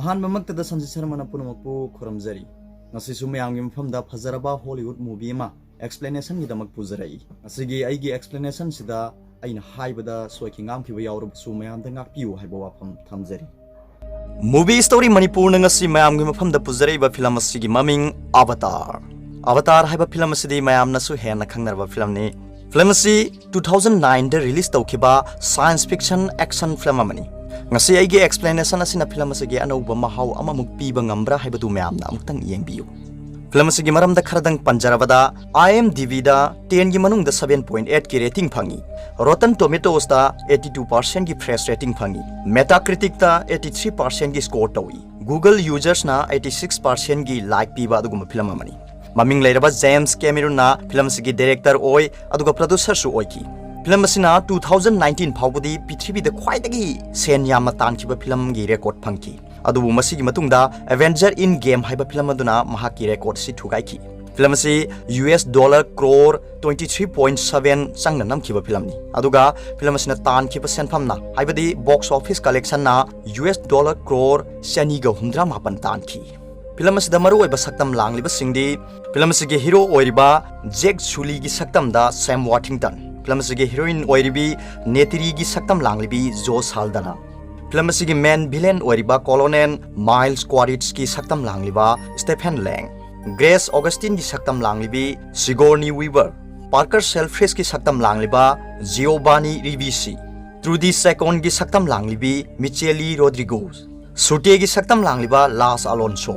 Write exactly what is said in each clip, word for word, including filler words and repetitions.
ꯑꯍꯥꯟꯕꯃꯛꯇꯗ ꯁꯟꯖꯤꯠ ꯁꯔꯃꯅ ꯄꯨꯝꯅꯃꯛꯄꯨ ꯈꯨꯔꯨꯝꯖꯔꯤ꯫ ꯉꯁꯤꯁꯨ ꯃꯌꯥꯝꯒꯤ ꯃꯐꯝꯗ ꯐꯖꯔꯕ Hollywood movie ꯑꯃ explanationꯒꯤꯗꯃꯛ ꯄꯨꯖꯔꯛꯏ꯫ ꯉꯁꯤꯒꯤ ꯑꯩꯒꯤ explanationꯁꯤꯗ ꯑꯩꯅ ꯍꯥꯏꯕꯗ ꯁꯣꯏꯈꯤ ꯉꯥꯝꯈꯤꯕ ꯌꯥꯎꯔꯕꯁꯨ ꯃꯌꯥꯝꯗ ꯉꯥꯛꯄꯤꯌꯨ ꯍꯥꯏꯕ ꯋꯥꯐꯝ ꯊꯝꯖꯔꯤ꯫ Movie Story ꯃꯅꯤꯄꯨꯔꯅ ꯉꯁꯤ ꯃꯌꯥꯝꯒꯤ ꯃꯐꯝꯗ ꯄꯨꯖꯔꯛꯏꯕ ꯐꯤꯂꯝ ꯑꯁꯤꯒꯤ ꯃꯃꯤꯡ ꯑꯕꯇꯥꯔ꯫ ꯑꯕꯇꯥꯔ ꯍꯥꯏꯕ ꯐꯤꯂꯝ ꯑꯁꯤꯗꯤ ꯃꯌꯥꯝꯅꯁꯨ ꯍꯦꯟꯅ ꯈꯪꯅꯔꯕ ꯐꯤꯂꯝꯅꯤ꯫ ꯐꯤꯂꯝ ꯑꯁꯤ two thousand nineꯗ release ꯇꯧꯈꯤꯕ science fiction action film ꯑꯃꯅꯤ꯫ ꯉꯁꯤ ꯑꯩꯒꯤ explanation ꯑꯁꯤꯅ ꯐꯤꯂꯝ ꯑꯁꯤꯒꯤ ꯑꯅꯧꯕ ꯃꯍꯥꯎ ꯑꯃꯃꯨꯛ ꯄꯤꯕ ꯉꯝꯕ꯭ꯔꯥ ꯍꯥꯏꯕꯗꯨ ꯃꯌꯥꯝꯅ ꯑꯃꯨꯛꯇꯪ ꯌꯦꯡꯕꯤꯌꯨ꯫ ꯐꯤꯂꯝ ꯑꯁꯤꯒꯤ ꯃꯔꯝꯗ ꯈꯔꯗꯪ ꯄꯟꯖꯔꯕꯗ, IMDbꯗ tenꯒꯤ ꯃꯅꯨꯡꯗ seven point eightꯀꯤ rating ꯐꯪꯉꯤ꯫ Rotten Tomatoesꯇ eighty two percentꯀꯤ fresh rating ꯐꯪꯉꯤ꯫ Metacriticꯇ eighty three percentꯀꯤ score ꯇꯧꯏ꯫ Google usersꯅ eighty six percentꯀꯤ like ꯄꯤꯕ ꯑꯗꯨꯒꯨꯝꯕ ꯐꯤꯂꯝ ꯑꯃꯅꯤ꯫ ꯃꯃꯤꯡ ꯂꯩꯔꯕ James Cameronꯅ ꯐꯤꯂꯝ ꯑꯁꯤꯒꯤ director ꯑꯣꯏ, ꯑꯗꯨꯒ producerꯁꯨ ꯑꯣꯏꯈꯤ꯫ ꯐꯤꯂꯝ ꯑꯁꯤꯅ two thousand nineteen ꯐꯥꯎꯕꯗꯤ ꯄ꯭ꯔꯤꯊꯤꯕꯤꯗ ꯈ꯭ꯋꯥꯏꯗꯒꯤ ꯁꯦꯟ ꯌꯥꯝꯅ ꯇꯥꯟꯈꯤꯕ ꯐꯤꯂꯝꯒꯤ record ꯐꯪꯈꯤ꯫ ꯑꯗꯨꯕꯨ ꯃꯁꯤꯒꯤ ꯃꯇꯨꯡꯗ Avenger Endgame ꯍꯥꯏꯕ ꯐꯤꯂꯝ ꯑꯗꯨꯅ ꯃꯍꯥꯛꯀꯤ record ꯑꯁꯤ ꯊꯨꯒꯥꯏꯈꯤ꯫ ꯐꯤꯂꯝ ꯑꯁꯤ US dollar crore twenty three point seven ꯆꯪꯅ ꯅꯝꯈꯤꯕ ꯐꯤꯂꯝꯅꯤ꯫ ꯑꯗꯨꯒ ꯐꯤꯂꯝ ꯑꯁꯤꯅ ꯇꯥꯟꯈꯤꯕ ꯁꯦꯟꯐꯝꯅ, ꯍꯥꯏꯕꯗꯤ box office collectionꯅ US dollar crore ꯆꯅꯤꯒ ꯍꯨꯝꯗ꯭ꯔꯥ ꯃꯥꯄꯟ ꯇꯥꯟꯈꯤ꯫ ꯐꯤꯂꯝ ꯑꯁꯤꯗ ꯃꯔꯨꯑꯣꯏꯕ ꯁꯛꯇꯝ ꯂꯥꯡꯂꯤꯕꯁꯤꯡꯗꯤ, ꯐꯤꯂꯝ ꯑꯁꯤꯒꯤ hero ꯑꯣꯏꯔꯤꯕ Jack Sullyꯒꯤ ꯁꯛꯇꯝꯗ Sam Worthington, ꯐꯤꯂꯝ ꯑꯁꯤꯒꯤ heroine ꯑꯣꯏꯔꯤꯕꯤ Neytiriꯒꯤ ꯁꯛꯇꯝ ꯂꯥꯡꯂꯤꯕꯤ Zoe Saldana, ꯐꯤꯂꯝ ꯑꯁꯤꯒꯤ main villain ꯑꯣꯏꯔꯤꯕ Colonel Miles Quaritchꯀꯤ ꯁꯛꯇꯝ ꯂꯥꯡꯂꯤꯕ Stephen Lang, Grace Augustineꯒꯤ ꯁꯛꯇꯝ ꯂꯥꯡꯂꯤꯕꯤ Sigourney Weaver, Parker Selfridgeꯀꯤ ꯁꯛꯇꯝ ꯂꯥꯡꯂꯤꯕ Giovanni Ribisi, Trudy Secondsꯒꯤ ꯁꯛꯇꯝ ꯂꯥꯡꯂꯤꯕꯤ Michelle Rodriguez, ꯁꯨꯔꯇꯦꯒꯤ ꯁꯛꯇꯝ ꯂꯥꯡꯂꯤꯕ Lars Alonso,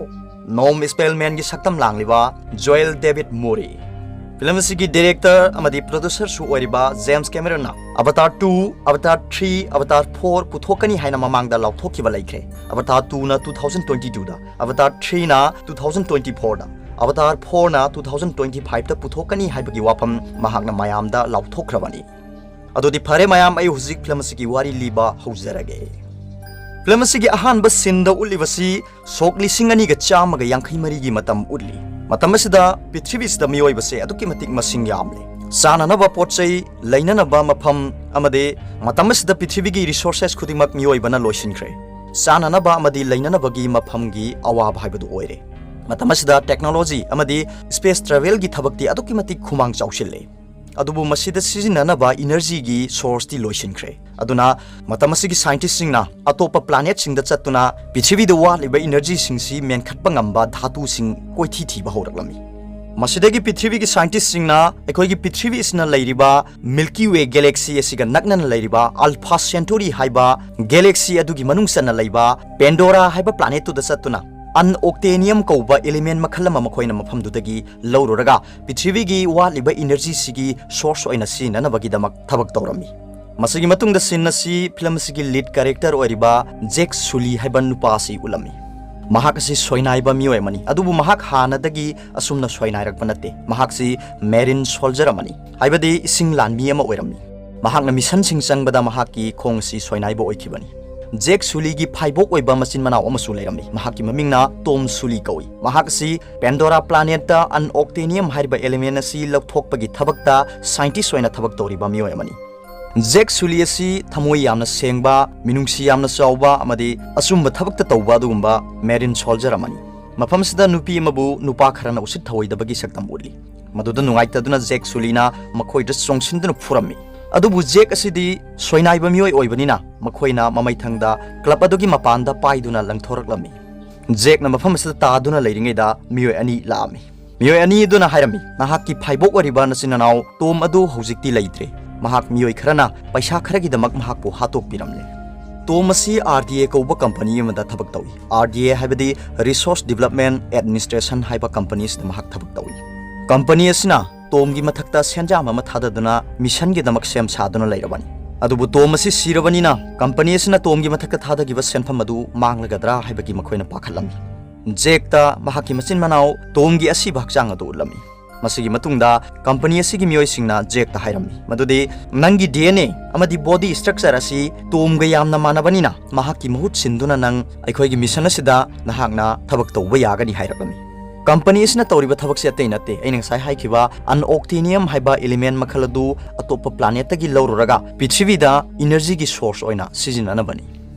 Norm Spellmanꯒꯤ ꯁꯛꯇꯝ ꯂꯥꯡꯂꯤꯕ Joel David Murray꯫ ꯐꯤꯂꯝ ꯑꯁꯤꯒꯤ director ꯑꯃꯗꯤ producerꯁꯨ ꯑꯣꯏꯔꯤꯕ James Cameronꯅ Avatar two, Avatar three, Avatar four ꯄꯨꯊꯣꯛꯀꯅꯤ ꯍꯥꯏꯅ ꯃꯃꯥꯡꯗ ꯂꯥꯎꯊꯣꯛꯈꯤꯕ ꯂꯩꯈ꯭ꯔꯦ꯫ Avatar twoꯅ two thousand twenty twoꯗ, Avatar threeꯅ two thousand twenty fourꯗ, Avatar fourꯅ two thousand twenty fiveꯇ ꯄꯨꯊꯣꯛꯀꯅꯤ ꯍꯥꯏꯕꯒꯤ ꯋꯥꯐꯝ ꯃꯍꯥꯛꯅ ꯃꯌꯥꯝꯗ ꯂꯥꯎꯊꯣꯛꯈ꯭ꯔꯕꯅꯤ꯫ ꯑꯗꯨꯗꯤ ꯐꯔꯦ ꯃꯌꯥꯝ, ꯑꯩ ꯍꯧꯖꯤꯛ ꯐꯤꯂꯝ ꯑꯁꯤꯒꯤ ꯋꯥꯔꯤ ꯂꯤꯕ ꯍꯧꯖꯔꯒꯦ꯫ ꯐꯤꯂꯝ ꯑꯁꯤꯒꯤ ꯑꯍꯥꯟꯕ sceneꯗ ꯎꯠꯂꯤꯕꯁꯤ ꯁꯣꯛ ꯂꯤꯁꯤꯡ ꯑꯅꯤꯒ ꯆꯥꯝꯃꯒ ꯌꯥꯡꯈꯩ ꯃꯔꯤꯒꯤ ꯃꯇꯝ ꯎꯠꯂꯤ꯫ ꯃꯇꯝ ꯑꯁꯤꯗ ꯄ꯭ꯔꯤꯊꯤꯕꯤꯁꯤꯗ ꯃꯤꯑꯣꯏꯕꯁꯦ ꯑꯗꯨꯛꯀꯤ ꯃꯇꯤꯛ ꯃꯁꯤꯡ ꯌꯥꯝꯂꯦ꯫ ꯆꯥꯅꯅꯕ ꯄꯣꯠ ꯆꯩ, ꯂꯩꯅꯅꯕ ꯃꯐꯝ, ꯑꯃꯗꯤ ꯃꯇꯝ ꯑꯁꯤꯗ ꯄ꯭ꯔꯤꯊꯤꯕꯤꯒꯤ resources ꯈꯨꯗꯤꯡꯃꯛ ꯃꯤꯑꯣꯏꯕꯅ ꯂꯣꯏꯁꯤꯟꯈ꯭ꯔꯦ꯫ ꯆꯥꯅꯅꯕ ꯑꯃꯗꯤ ꯂꯩꯅꯅꯕꯒꯤ ꯃꯐꯝꯒꯤ ꯑꯋꯥꯕ ꯍꯥꯏꯕꯗꯨ ꯑꯣꯏꯔꯦ꯫ ꯃꯇꯝ ꯑꯁꯤꯗ technology ꯑꯃꯗꯤ space travelꯒꯤ ꯊꯕꯛꯇꯤ ꯑꯗꯨꯛꯀꯤ ꯃꯇꯤꯛ ꯈꯨꯃꯥꯡ ꯆꯥꯎꯁꯤꯜꯂꯦ꯫ ꯑꯗꯨꯕꯨ ꯃꯁꯤꯗ ꯁꯤꯖꯤꯟꯅꯅꯕ energyꯒꯤ sourceꯇꯤ ꯂꯣꯏꯁꯤꯟꯈ꯭ꯔꯦ꯫ ꯑꯗꯨꯅ ꯃꯇꯝ ꯑꯁꯤꯒꯤ scientistꯁꯤꯡꯅ ꯑꯇꯣꯞꯄ planetꯁꯤꯡꯗ ꯆꯠꯇꯨꯅ ꯄ꯭ꯔꯤꯊꯤꯕꯤꯗ ꯋꯥꯠꯂꯤꯕ energyꯁꯤꯡꯁꯤ ꯃꯦꯟꯈꯠꯄ ꯉꯝꯕ ꯙꯥꯇꯨꯁꯤꯡ ꯀꯣꯏꯊꯤ ꯊꯤꯕ ꯍꯧꯔꯛꯂꯝꯃꯤ꯫ ꯃꯁꯤꯗꯒꯤ ꯄ꯭ꯔꯤꯊꯤꯕꯤꯒꯤ scientistꯁꯤꯡꯅ ꯑꯩꯈꯣꯏꯒꯤ ꯄ꯭ꯔꯤꯊꯤꯕꯤ ꯑꯁꯤꯅ ꯂꯩꯔꯤꯕ Milky Way galaxy ꯑꯁꯤꯒ ꯅꯛꯅꯅ ꯂꯩꯔꯤꯕ Alpha Centauri ꯍꯥꯏꯕ galaxy ꯑꯗꯨꯒꯤ ꯃꯅꯨꯡ ꯆꯟꯅ ꯂꯩꯕ Pandora ꯍꯥꯏꯕ planetꯇꯨꯗ ꯆꯠꯇꯨꯅ unobtainium ꯀꯧꯕ element ꯃꯈꯜ ꯑꯃ ꯃꯈꯣꯏꯅ ꯃꯐꯝꯗꯨꯗꯒꯤ ꯂꯧꯔꯨꯔꯒ ꯄ꯭ꯔꯤꯊꯤꯕꯤꯒꯤ ꯋꯥꯠꯂꯤꯕ energyꯁꯤꯒꯤ source ꯑꯣꯏꯅ ꯁꯤꯖꯤꯟꯅꯅꯕꯒꯤꯗꯃꯛ ꯊꯕꯛ ꯇꯧꯔꯝꯃꯤ꯫ ꯃꯁꯤꯒꯤ ꯃꯇꯨꯡꯗ scene ꯑꯁꯤ film ꯑꯁꯤꯒꯤ lead character ꯑꯣꯏꯔꯤꯕ Jack Sully ꯍꯥꯏꯕ ꯅꯨꯄꯥ ꯑꯁꯤ ꯎꯠꯂꯝꯃꯤ꯫ ꯃꯍꯥꯛ ꯑꯁꯤ ꯁꯣꯏꯅꯥꯏꯕ ꯃꯤꯑꯣꯏ ꯑꯃꯅꯤ, ꯑꯗꯨꯕꯨ ꯃꯍꯥꯛ ꯍꯥꯟꯅꯗꯒꯤ ꯑꯁꯨꯝꯅ ꯁꯣꯏꯅꯥꯏꯔꯛꯄ ꯅꯠꯇꯦ꯫ ꯃꯍꯥꯛꯁꯤ marine soldier ꯑꯃꯅꯤ, ꯍꯥꯏꯕꯗꯤ ꯏꯁꯤꯡ ꯂꯥꯟꯃꯤ ꯑꯃ ꯑꯣꯏꯔꯝꯃꯤ꯫ ꯃꯍꯥꯛꯅ missionꯁꯤꯡ ꯆꯪꯕꯗ ꯃꯍꯥꯛꯀꯤ ꯈꯣꯡ ꯑꯁꯤ ꯁꯣꯏꯅꯥꯏꯕ ꯑꯣꯏꯈꯤꯕꯅꯤ꯫ Jack Sullyꯒꯤ ꯐꯥꯏꯕꯣꯛ ꯑꯣꯏꯕ ꯃꯆꯤꯟ ꯃꯅꯥꯎ ꯑꯃꯁꯨ ꯂꯩꯔꯝꯃꯤ꯫ ꯃꯍꯥꯛꯀꯤ ꯃꯃꯤꯡꯅ Tom Sully ꯀꯧꯏ꯫ ꯃꯍꯥꯛ ꯑꯁꯤ Pandora planetꯇ unobtainium ꯍꯥꯏꯔꯤꯕ element ꯑꯁꯤ ꯂꯧꯊꯣꯛꯄꯒꯤ ꯊꯕꯛꯇ scientist ꯑꯣꯏꯅ ꯊꯕꯛ ꯇꯧꯔꯤꯕ ꯃꯤꯑꯣꯏ ꯑꯃꯅꯤ꯫ Jack Sully ꯑꯁꯤ ꯊꯃꯣꯏ ꯌꯥꯝꯅ ꯁꯦꯡꯕ, ꯃꯤꯅꯨꯡꯁꯤ ꯌꯥꯝꯅ ꯆꯥꯎꯕ ꯑꯃꯗꯤ ꯑꯆꯨꯝꯕ ꯊꯕꯛꯇ ꯇꯧꯕ ꯑꯗꯨꯒꯨꯝꯕ marine soldier ꯑꯃꯅꯤ꯫ ꯃꯐꯝ ꯑꯁꯤꯗ ꯅꯨꯄꯤ ꯑꯃꯕꯨ ꯅꯨꯄꯥ ꯈꯔꯅ ꯎꯁꯤꯠ ꯊꯑꯣꯏꯗꯕꯒꯤ ꯁꯛꯇꯝ ꯎꯠꯂꯤ꯫ ꯃꯗꯨꯗ ꯅꯨꯡꯉꯥꯏꯇꯗꯨꯅ Jack Sullyꯅ ꯃꯈꯣꯏꯗ ꯆꯣꯡꯁꯤꯟꯗꯨꯅ ꯐꯨꯔꯝꯃꯤ꯫ ꯑꯗꯨꯕꯨ Jack ꯑꯁꯤꯗꯤ ꯁꯣꯏꯅꯥꯏꯕ ꯃꯤꯑꯣꯏ ꯑꯣꯏꯕꯅꯤꯅ ꯃꯈꯣꯏꯅ ꯃꯃꯩꯊꯪꯗ club ꯑꯗꯨꯒꯤ ꯃꯄꯥꯟꯗ ꯄꯥꯏꯗꯨꯅ ꯂꯪꯊꯣꯔꯛꯂꯝꯃꯤ꯫ Jackꯅ ꯃꯐꯝ ꯑꯁꯤꯗ ꯇꯥꯗꯨꯅ ꯂꯩꯔꯤꯉꯩꯗ ꯃꯤꯑꯣꯏ ꯑꯅꯤ ꯂꯥꯛꯑꯝꯃꯤ꯫ ꯃꯤꯑꯣꯏ ꯑꯅꯤ ꯑꯗꯨꯅ ꯍꯥꯏꯔꯝꯃꯤ, "ꯅꯍꯥꯛꯀꯤ ꯐꯥꯏꯕꯣꯛ ꯑꯣꯏꯔꯤꯕ ꯅꯆꯤꯟ ꯅꯅꯥꯎ Tom ꯑꯗꯨ ꯍꯧꯖꯤꯛꯇꯤ ꯂꯩꯇ꯭ꯔꯦ꯫ ꯃꯍꯥꯛ ꯃꯤꯑꯣꯏ ꯈꯔꯅ ꯄꯩꯁꯥ ꯈꯔꯒꯤꯗꯃꯛ ꯃꯍꯥꯛꯄꯨ ꯍꯥꯠꯇꯣꯛꯄꯤꯔꯝꯂꯦ꯫" Tom ꯑꯁꯤ R D A ꯀꯧꯕ company ꯑꯃꯗ ꯊꯕꯛ ꯇꯧꯏ꯫ R D A ꯍꯥꯏꯕꯗꯤ Resource Development Administration ꯍꯥꯏꯕ company ꯑꯁꯤꯗ ꯃꯍꯥꯛ ꯊꯕꯛ ꯇꯧꯏ꯫ Company ꯑꯁꯤꯅ Tomꯒꯤ ꯃꯊꯛꯇ ꯁꯦꯟꯖꯥꯝ ꯑꯃ ꯊꯥꯗꯗꯨꯅ missionꯒꯤꯗꯃꯛ ꯁꯦꯝ ꯁꯥꯗꯨꯅ ꯂꯩꯔꯕꯅꯤ꯫ ꯑꯗꯨꯕꯨ Tom ꯑꯁꯤ ꯁꯤꯔꯕꯅꯤꯅ company ꯑꯁꯤꯅ Tomꯒꯤ ꯃꯊꯛꯇ ꯊꯥꯗꯈꯤꯕ ꯁꯦꯟꯐꯝ ꯑꯗꯨ ꯃꯥꯡꯂꯒꯗ꯭ꯔꯥ ꯍꯥꯏꯕꯒꯤ ꯃꯈꯣꯏꯅ ꯄꯥꯈꯠꯂꯝꯃꯤ꯫ Jackꯇ ꯃꯍꯥꯛꯀꯤ ꯃꯆꯤꯟ ꯃꯅꯥꯎ Tomꯒꯤ ꯑꯁꯤꯕ ꯍꯛꯆꯥꯡ ꯑꯗꯨ ꯎꯠꯂꯝꯃꯤ꯫ ꯃꯁꯤꯒꯤ ꯃꯇꯨꯡꯗ company ꯑꯁꯤꯒꯤ ꯃꯤꯑꯣꯏꯁꯤꯡꯅ Jackꯇ ꯍꯥꯏꯔꯝꯃꯤ ꯃꯗꯨꯗꯤ, "ꯅꯪꯒꯤ D N A ꯑꯃꯗꯤ body structure ꯑꯁꯤ Tomꯒ ꯌꯥꯝꯅ ꯃꯥꯟꯅꯕꯅꯤꯅ ꯃꯍꯥꯛꯀꯤ ꯃꯍꯨꯠ ꯁꯤꯟꯗꯨꯅ ꯅꯪ ꯑꯩꯈꯣꯏꯒꯤ mission ꯑꯁꯤꯗ ꯅꯍꯥꯛꯅ ꯊꯕꯛ ꯇꯧꯕ ꯌꯥꯒꯅꯤ" ꯍꯥꯏꯔꯛꯂꯝꯃꯤ꯫ Company ꯑꯁꯤꯅ ꯇꯧꯔꯤꯕ ꯊꯕꯛꯁꯤ ꯑꯇꯩ ꯅꯠꯇꯦ, ꯑꯩꯅ ꯉꯁꯥꯏ ꯍꯥꯏꯈꯤꯕ unobtainium ꯍꯥꯏꯕ element ꯃꯈꯜ ꯑꯗꯨ ꯑꯇꯣꯞꯄ planetꯇꯒꯤ ꯂꯧꯔꯨꯔꯒ ꯄ꯭ꯔꯤꯊꯤꯕꯤꯗ energyꯒꯤ source ꯑꯣꯏꯅ ꯁꯤꯖꯤꯟꯅꯅꯕꯅꯤ꯫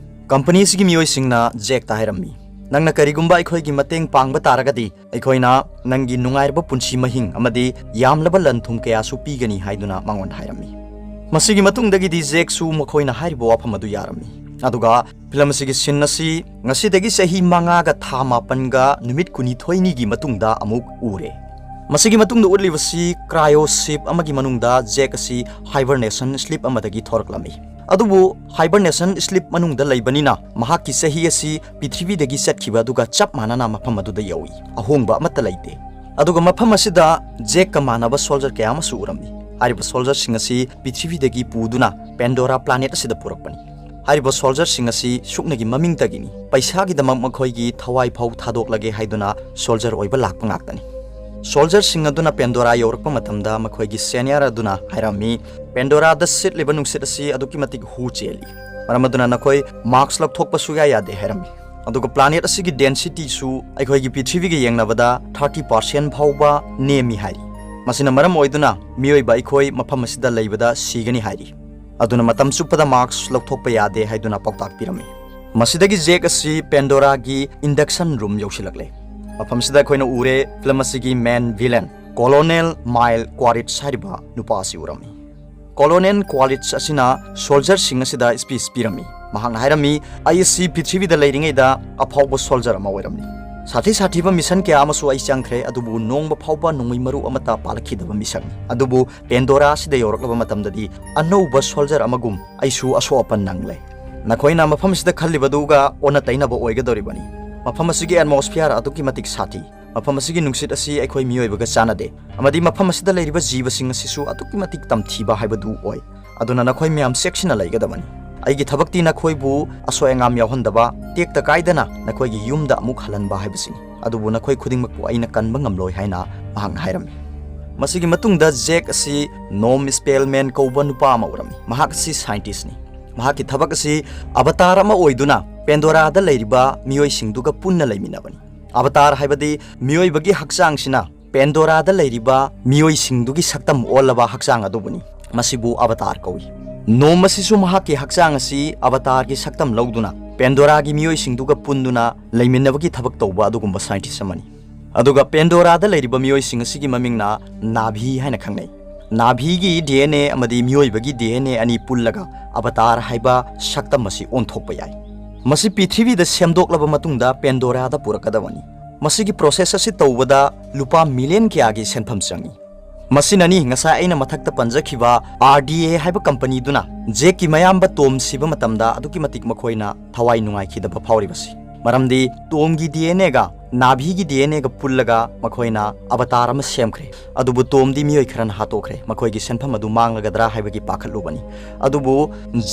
ꯀꯝꯄꯅꯤ ꯑꯁꯤꯒꯤ ꯃꯤꯑꯣꯏꯁꯤꯡꯅ ꯖꯦꯛꯇ ꯍꯥꯏꯔꯝꯃꯤ, "ꯅꯪꯅ ꯀꯔꯤꯒꯨꯝꯕ ꯑꯩꯈꯣꯏꯒꯤ ꯃꯇꯦꯡ ꯄꯥꯡꯕ ꯇꯥꯔꯒꯗꯤ, ꯑꯩꯈꯣꯏꯅ ꯅꯪꯒꯤ ꯅꯨꯡꯉꯥꯏꯔꯕ ꯄꯨꯟꯁꯤ ꯃꯍꯤꯡ ꯑꯃꯗꯤ ꯌꯥꯝꯂꯕ ꯂꯟ ꯊꯨꯝ ꯀꯌꯥꯁꯨ ꯄꯤꯒꯅꯤ" ꯍꯥꯏꯗꯨꯅ ꯃꯉꯣꯟꯗ ꯍꯥꯏꯔꯝꯃꯤ꯫ ꯃꯁꯤꯒꯤ ꯃꯇꯨꯡꯗꯒꯤꯗꯤ ꯖꯦꯛꯁꯨ ꯃꯈꯣꯏꯅ ꯍꯥꯏꯔꯤꯕ ꯋꯥꯐꯝ ꯑꯗꯨ ꯌꯥꯔꯝꯃꯤ꯫ ꯑꯗꯨꯒ ꯐꯤꯂꯝ ꯑꯁꯤꯒꯤ ꯁꯤꯟ ꯑꯁꯤ ꯉꯁꯤꯗꯒꯤ ꯆꯍꯤ ꯃꯉꯥꯒ ꯊꯥ ꯃꯥꯄꯟꯒ ꯅꯨꯃꯤꯠ ꯀꯨꯟꯅꯤꯊꯣꯏꯅꯤꯒꯤ ꯃꯇꯨꯡꯗ ꯑꯃꯨꯛ ꯎꯔꯦ꯫ ꯃꯁꯤꯒꯤ ꯃꯇꯨꯡꯗ ꯎꯠꯂꯤꯕꯁꯤ cryo ship ꯑꯃꯒꯤ ꯃꯅꯨꯡꯗ ꯖꯦꯛ ꯑꯁꯤ hibernation sleep ꯑꯃꯗꯒꯤ ꯊꯣꯔꯛꯂꯝꯃꯤ꯫ ꯑꯗꯨꯕꯨ hibernation sleep ꯃꯅꯨꯡꯗ ꯂꯩꯕꯅꯤꯅ ꯃꯍꯥꯛꯀꯤ ꯆꯍꯤ ꯑꯁꯤ ꯄ꯭ꯔꯤꯊꯤꯕꯤꯗꯒꯤ ꯆꯠꯈꯤꯕ ꯑꯗꯨꯒ ꯆꯞ ꯃꯥꯟꯅꯅ ꯃꯐꯝ ꯑꯗꯨꯗ ꯌꯧꯏ꯫ ꯑꯍꯣꯡꯕ ꯑꯃꯠꯇ ꯂꯩꯇꯦ꯫ ꯑꯗꯨꯒ ꯃꯐꯝ ꯑꯁꯤꯗ ꯖꯦꯛꯀ ꯃꯥꯟꯅꯕ soldier ꯀꯌꯥ ꯑꯃꯁꯨ ꯎꯔꯝꯃꯤ꯫ ꯍꯥꯏꯔꯤꯕ soldierꯁꯤꯡ ꯑꯁꯤ ꯄ꯭ꯔꯤꯊꯤꯕꯤꯗꯒꯤ ꯄꯨꯗꯨꯅ Pandora planet ꯑꯁꯤꯗ ꯄꯨꯔꯛꯄꯅꯤ꯫ ꯍꯥꯏꯔꯤꯕ soldierꯁꯤꯡ ꯑꯁꯤ ꯁꯨꯞꯅꯒꯤ ꯃꯃꯤꯡꯇꯒꯤꯅꯤ꯫ ꯄꯩꯁꯥꯒꯤꯗꯃꯛ ꯃꯈꯣꯏꯒꯤ ꯊꯋꯥꯏ ꯐꯥꯎ ꯊꯥꯗꯣꯛꯂꯒꯦ ꯍꯥꯏꯗꯨꯅ soldier ꯑꯣꯏꯕ ꯂꯥꯛꯄ ꯉꯥꯛꯇꯅꯤ꯫ Soldierꯁꯤꯡ ꯑꯗꯨꯅ Pandora ꯌꯧꯔꯛꯄ ꯃꯇꯝꯗ ꯃꯈꯣꯏꯒꯤ senior ꯑꯗꯨꯅ ꯍꯥꯏꯔꯝꯃꯤ, "Pandoraꯗ ꯁꯤꯠꯂꯤꯕ ꯅꯨꯡꯁꯤꯠ ꯑꯁꯤ ꯑꯗꯨꯛꯀꯤ ꯃꯇꯤꯛ ꯍꯨ ꯆꯦꯜꯂꯤ꯫ ꯃꯔꯝ ꯑꯗꯨꯅ ꯅꯈꯣꯏ mask ꯂꯧꯊꯣꯛꯄ ꯁꯨꯌꯥ ꯌꯥꯗꯦ" ꯍꯥꯏꯔꯝꯃꯤ꯫ ꯑꯗꯨꯒ planet ꯑꯁꯤꯒꯤ densityꯁꯨ ꯑꯩꯈꯣꯏꯒꯤ ꯄ꯭ꯔꯤꯊꯤꯕꯤꯒ ꯌꯦꯡꯅꯕꯗ thirty percent ꯐꯥꯎꯕ ꯅꯦꯝꯃꯤ ꯍꯥꯏꯔꯤ꯫ ꯃꯁꯤꯅ ꯃꯔꯝ ꯑꯣꯏꯗꯨꯅ ꯃꯤꯑꯣꯏꯕ ꯑꯩꯈꯣꯏ ꯃꯐꯝ ꯑꯁꯤꯗ ꯂꯩꯕꯗ ꯁꯤꯒꯅꯤ ꯍꯥꯏꯔꯤ꯫ ꯑꯗꯨꯅ ꯃꯇꯝ ꯆꯨꯞꯄꯗ mask ꯂꯧꯊꯣꯛꯄ ꯌꯥꯗꯦ ꯍꯥꯏꯗꯨꯅ ꯄꯥꯎꯇꯥꯛ ꯄꯤꯔꯝꯃꯤ꯫ ꯃꯁꯤꯗꯒꯤ ꯖꯦꯛ ꯑꯁꯤ Pandoraꯒꯤ induction room ꯌꯧꯁꯤꯜꯂꯛꯂꯦ꯫ ꯃꯐꯝꯁꯤꯗ ꯑꯩꯈꯣꯏꯅ ꯎꯔꯦ ꯐꯤꯂꯝ ꯑꯁꯤꯒꯤ main villain Colonel Mile Quaritch ꯍꯥꯏꯔꯤꯕ ꯅꯨꯄꯥ ꯑꯁꯤ ꯎꯔꯝꯃꯤ꯫ Colonel Quaritch ꯑꯁꯤꯅ soldierꯁꯤꯡ ꯑꯁꯤꯗ speech ꯄꯤꯔꯝꯃꯤ꯫ ꯃꯍꯥꯛꯅ ꯍꯥꯏꯔꯝꯃꯤ, "ꯑꯩ ꯑꯁꯤ ꯄ꯭ꯔꯤꯊꯤꯕꯤꯗ ꯂꯩꯔꯤꯉꯩꯗ ꯑꯐꯥꯎꯕ soldier ꯑꯃ ꯑꯣꯏꯔꯝꯃꯤ꯫ ꯁꯥꯊꯤ ꯁꯥꯊꯤꯕ mission ꯀꯌꯥ ꯑꯃꯁꯨ ꯑꯩ ꯆꯪꯈ꯭ꯔꯦ, ꯑꯗꯨꯕꯨ ꯅꯣꯡꯃ ꯐꯥꯎꯕ ꯅꯣꯡꯃꯩ ꯃꯔꯨ ꯑꯃꯠꯇ ꯄꯥꯜꯂꯛꯈꯤꯗꯕ ꯃꯤꯁꯛꯅꯤ꯫ ꯑꯗꯨꯕꯨ Pandora ꯑꯁꯤꯗ ꯌꯧꯔꯛꯂꯕ ꯃꯇꯝꯗꯗꯤ ꯑꯅꯧꯕ soldier ꯑꯃꯒꯨꯝ ꯑꯩꯁꯨ ꯑꯁꯣꯛ ꯑꯄꯟ ꯅꯪꯂꯦ꯫ ꯅꯈꯣꯏꯅ ꯃꯐꯝ ꯑꯁꯤꯗ ꯈꯜꯂꯤꯕꯗꯨꯒ ꯑꯣꯟꯅ ꯇꯩꯅꯕ ꯑꯣꯏꯒꯗꯧꯔꯤꯕꯅꯤ꯫ ꯃꯐꯝ ꯑꯁꯤꯒꯤ atmosphere ꯑꯗꯨꯛꯀꯤ ꯃꯇꯤꯛ ꯁꯥꯊꯤ꯫ ꯃꯐꯝ ꯑꯁꯤꯒꯤ ꯅꯨꯡꯁꯤꯠ ꯑꯁꯤ ꯑꯩꯈꯣꯏ ꯃꯤꯑꯣꯏꯕꯒ ꯆꯥꯟꯅꯗꯦ, ꯑꯃꯗꯤ ꯃꯐꯝ ꯑꯁꯤꯗ ꯂꯩꯔꯤꯕ ꯖꯤꯕꯁꯤꯡ ꯑꯁꯤꯁꯨ ꯑꯗꯨꯛꯀꯤ ꯃꯇꯤꯛ ꯇꯝꯊꯤꯕ ꯍꯥꯏꯕꯗꯨ ꯑꯣꯏ꯫ ꯑꯗꯨꯅ ꯅꯈꯣꯏ ꯃꯌꯥꯝ ꯆꯦꯛꯁꯤꯟꯅ ꯂꯩꯒꯗꯕꯅꯤ꯫ ꯑꯩꯒꯤ ꯊꯕꯛꯇꯤ ꯅꯈꯣꯏꯕꯨ ꯑꯁꯣꯏ ꯑꯉꯥꯝ ꯌꯥꯎꯍꯟꯗꯕ, ꯇꯦꯛꯇ ꯀꯥꯏꯗꯅ ꯅꯈꯣꯏꯒꯤ ꯌꯨꯝꯗ ꯑꯃꯨꯛ ꯍꯜꯍꯟꯕ ꯍꯥꯏꯕꯁꯤꯅꯤ꯫ ꯑꯗꯨꯕꯨ ꯅꯈꯣꯏ ꯈꯨꯗꯤꯡꯃꯛꯄꯨ ꯑꯩꯅ ꯀꯟꯕ ꯉꯝꯂꯣꯏ" ꯍꯥꯏꯅ ꯃꯍꯥꯛꯅ ꯍꯥꯏꯔꯝꯃꯤ꯫ ꯃꯁꯤꯒꯤ ꯃꯇꯨꯡꯗ ꯖꯦꯛ ꯑꯁꯤ Norm Spellman ꯀꯧꯕ ꯅꯨꯄꯥ ꯑꯃ ꯎꯔꯝꯃꯤ꯫ ꯃꯍꯥꯛ ꯑꯁꯤ scientistꯅꯤ꯫ ꯃꯍꯥꯛꯀꯤ ꯊꯕꯛ ꯑꯁꯤ avatar ꯑꯃ ꯑꯣꯏꯗꯨꯅ Pandoraꯗ ꯂꯩꯔꯤꯕ ꯃꯤꯑꯣꯏꯁꯤꯡꯗꯨꯒ ꯄꯨꯟꯅ ꯂꯩꯃꯤꯟꯅꯕꯅꯤ꯫ Avatar ꯍꯥꯏꯕꯗꯤ ꯃꯤꯑꯣꯏꯕꯒꯤ ꯍꯛꯆꯥꯡꯁꯤꯅ Pandoraꯗ ꯂꯩꯔꯤꯕ ꯃꯤꯑꯣꯏꯁꯤꯡꯗꯨꯒꯤ ꯁꯛꯇꯝ ꯑꯣꯜꯂꯕ ꯍꯛꯆꯥꯡ ꯑꯗꯨꯕꯨꯅꯤ꯫ ꯃꯁꯤꯕꯨ avatar ꯀꯧꯏ꯫ ꯅꯣꯡꯃꯁꯤꯁꯨ ꯃꯍꯥꯛꯀꯤ ꯍꯛꯆꯥꯡ ꯑꯁꯤ ꯑꯕꯇꯥꯔꯒꯤ ꯁꯛꯇꯝ ꯂꯧꯗꯨꯅ ꯄꯦꯟꯗꯣꯔꯥꯒꯤ ꯃꯤꯑꯣꯏꯁꯤꯡꯗꯨꯒ ꯄꯨꯟꯗꯨꯅ ꯂꯩꯃꯤꯟꯅꯕꯒꯤ ꯊꯕꯛ ꯇꯧꯕ ꯑꯗꯨꯒꯨꯝꯕ ꯁꯥꯏꯟꯇꯤꯁ ꯑꯃꯅꯤ꯫ ꯑꯗꯨꯒ ꯄꯦꯟꯗꯣꯔꯥꯗ ꯂꯩꯔꯤꯕ ꯃꯤꯑꯣꯏꯁꯤꯡ ꯑꯁꯤꯒꯤ ꯃꯃꯤꯡꯅ ꯅꯥꯚꯤ ꯍꯥꯏꯅ ꯈꯪꯅꯩ꯫ ꯅꯥꯚꯤꯒꯤ ꯗꯤ ꯑꯦꯟ ꯑꯦ ꯑꯃꯗꯤ ꯃꯤꯑꯣꯏꯕꯒꯤ ꯗꯤ ꯑꯦꯟ ꯑꯦ ꯑꯅꯤ ꯄꯨꯜꯂꯒ ꯑꯕꯇꯥꯔ ꯍꯥꯏꯕ ꯁꯛꯇꯝ ꯑꯁꯤ ꯑꯣꯟꯊꯣꯛꯄ ꯌꯥꯏ꯫ ꯃꯁꯤ ꯄ꯭ꯔꯤꯊꯤꯕꯤꯗ ꯁꯦꯝꯗꯣꯛꯂꯕ ꯃꯇꯨꯡꯗ ꯄꯦꯟꯗꯣꯔꯥꯗ ꯄꯨꯔꯛꯀꯗꯕꯅꯤ꯫ ꯃꯁꯤꯒꯤ ꯄ꯭ꯔꯣꯁꯦꯁ ꯑꯁꯤ ꯇꯧꯕꯗ ꯂꯨꯄꯥ ꯃꯤꯂꯤꯌꯟ ꯀꯌꯥꯒꯤ ꯁꯦꯟꯐꯝ ꯆꯪꯏ꯫ ꯃꯁꯤꯅꯅꯤ ꯉꯁꯥꯏ ꯑꯩꯅ ꯃꯊꯛꯇ ꯄꯟꯖꯈꯤꯕ ꯑꯥꯔ ꯗꯤ ꯑꯦ ꯍꯥꯏꯕ ꯀꯝꯄꯅꯤꯗꯨꯅ ꯖꯦꯛꯀꯤ ꯃꯌꯥꯝꯕ ꯇꯣꯝ ꯁꯤꯕ ꯃꯇꯝꯗ ꯑꯗꯨꯛꯀꯤ ꯃꯇꯤꯛ ꯃꯈꯣꯏꯅ ꯊꯋꯥꯏ ꯅꯨꯡꯉꯥꯏꯈꯤꯗꯕ ꯐꯥꯎꯔꯤꯕꯁꯤ꯫ ꯃꯔꯝꯗꯤ ꯇꯣꯝꯒꯤ ꯗꯤ ꯑꯦꯟ ꯑꯦꯒ ꯅꯥꯚꯤꯒꯤ ꯗꯤ ꯑꯦꯟ ꯑꯦꯒ ꯄꯨꯜꯂꯒ ꯃꯈꯣꯏꯅ ꯑꯕꯇꯥꯔ ꯑꯃ ꯁꯦꯝꯈ꯭ꯔꯦ꯫ ꯑꯗꯨꯕꯨ ꯇꯣꯝꯗꯤ ꯃꯤꯑꯣꯏ ꯈꯔꯅ ꯍꯥꯠꯇꯣꯛꯈ꯭ꯔꯦ꯫ ꯃꯈꯣꯏꯒꯤ ꯁꯦꯟꯐꯝ ꯑꯗꯨ ꯃꯥꯡꯂꯒꯗ꯭ꯔꯥ ꯍꯥꯏꯕꯒꯤ ꯄꯥꯈꯠꯂꯨꯕꯅꯤ꯫ ꯑꯗꯨꯕꯨ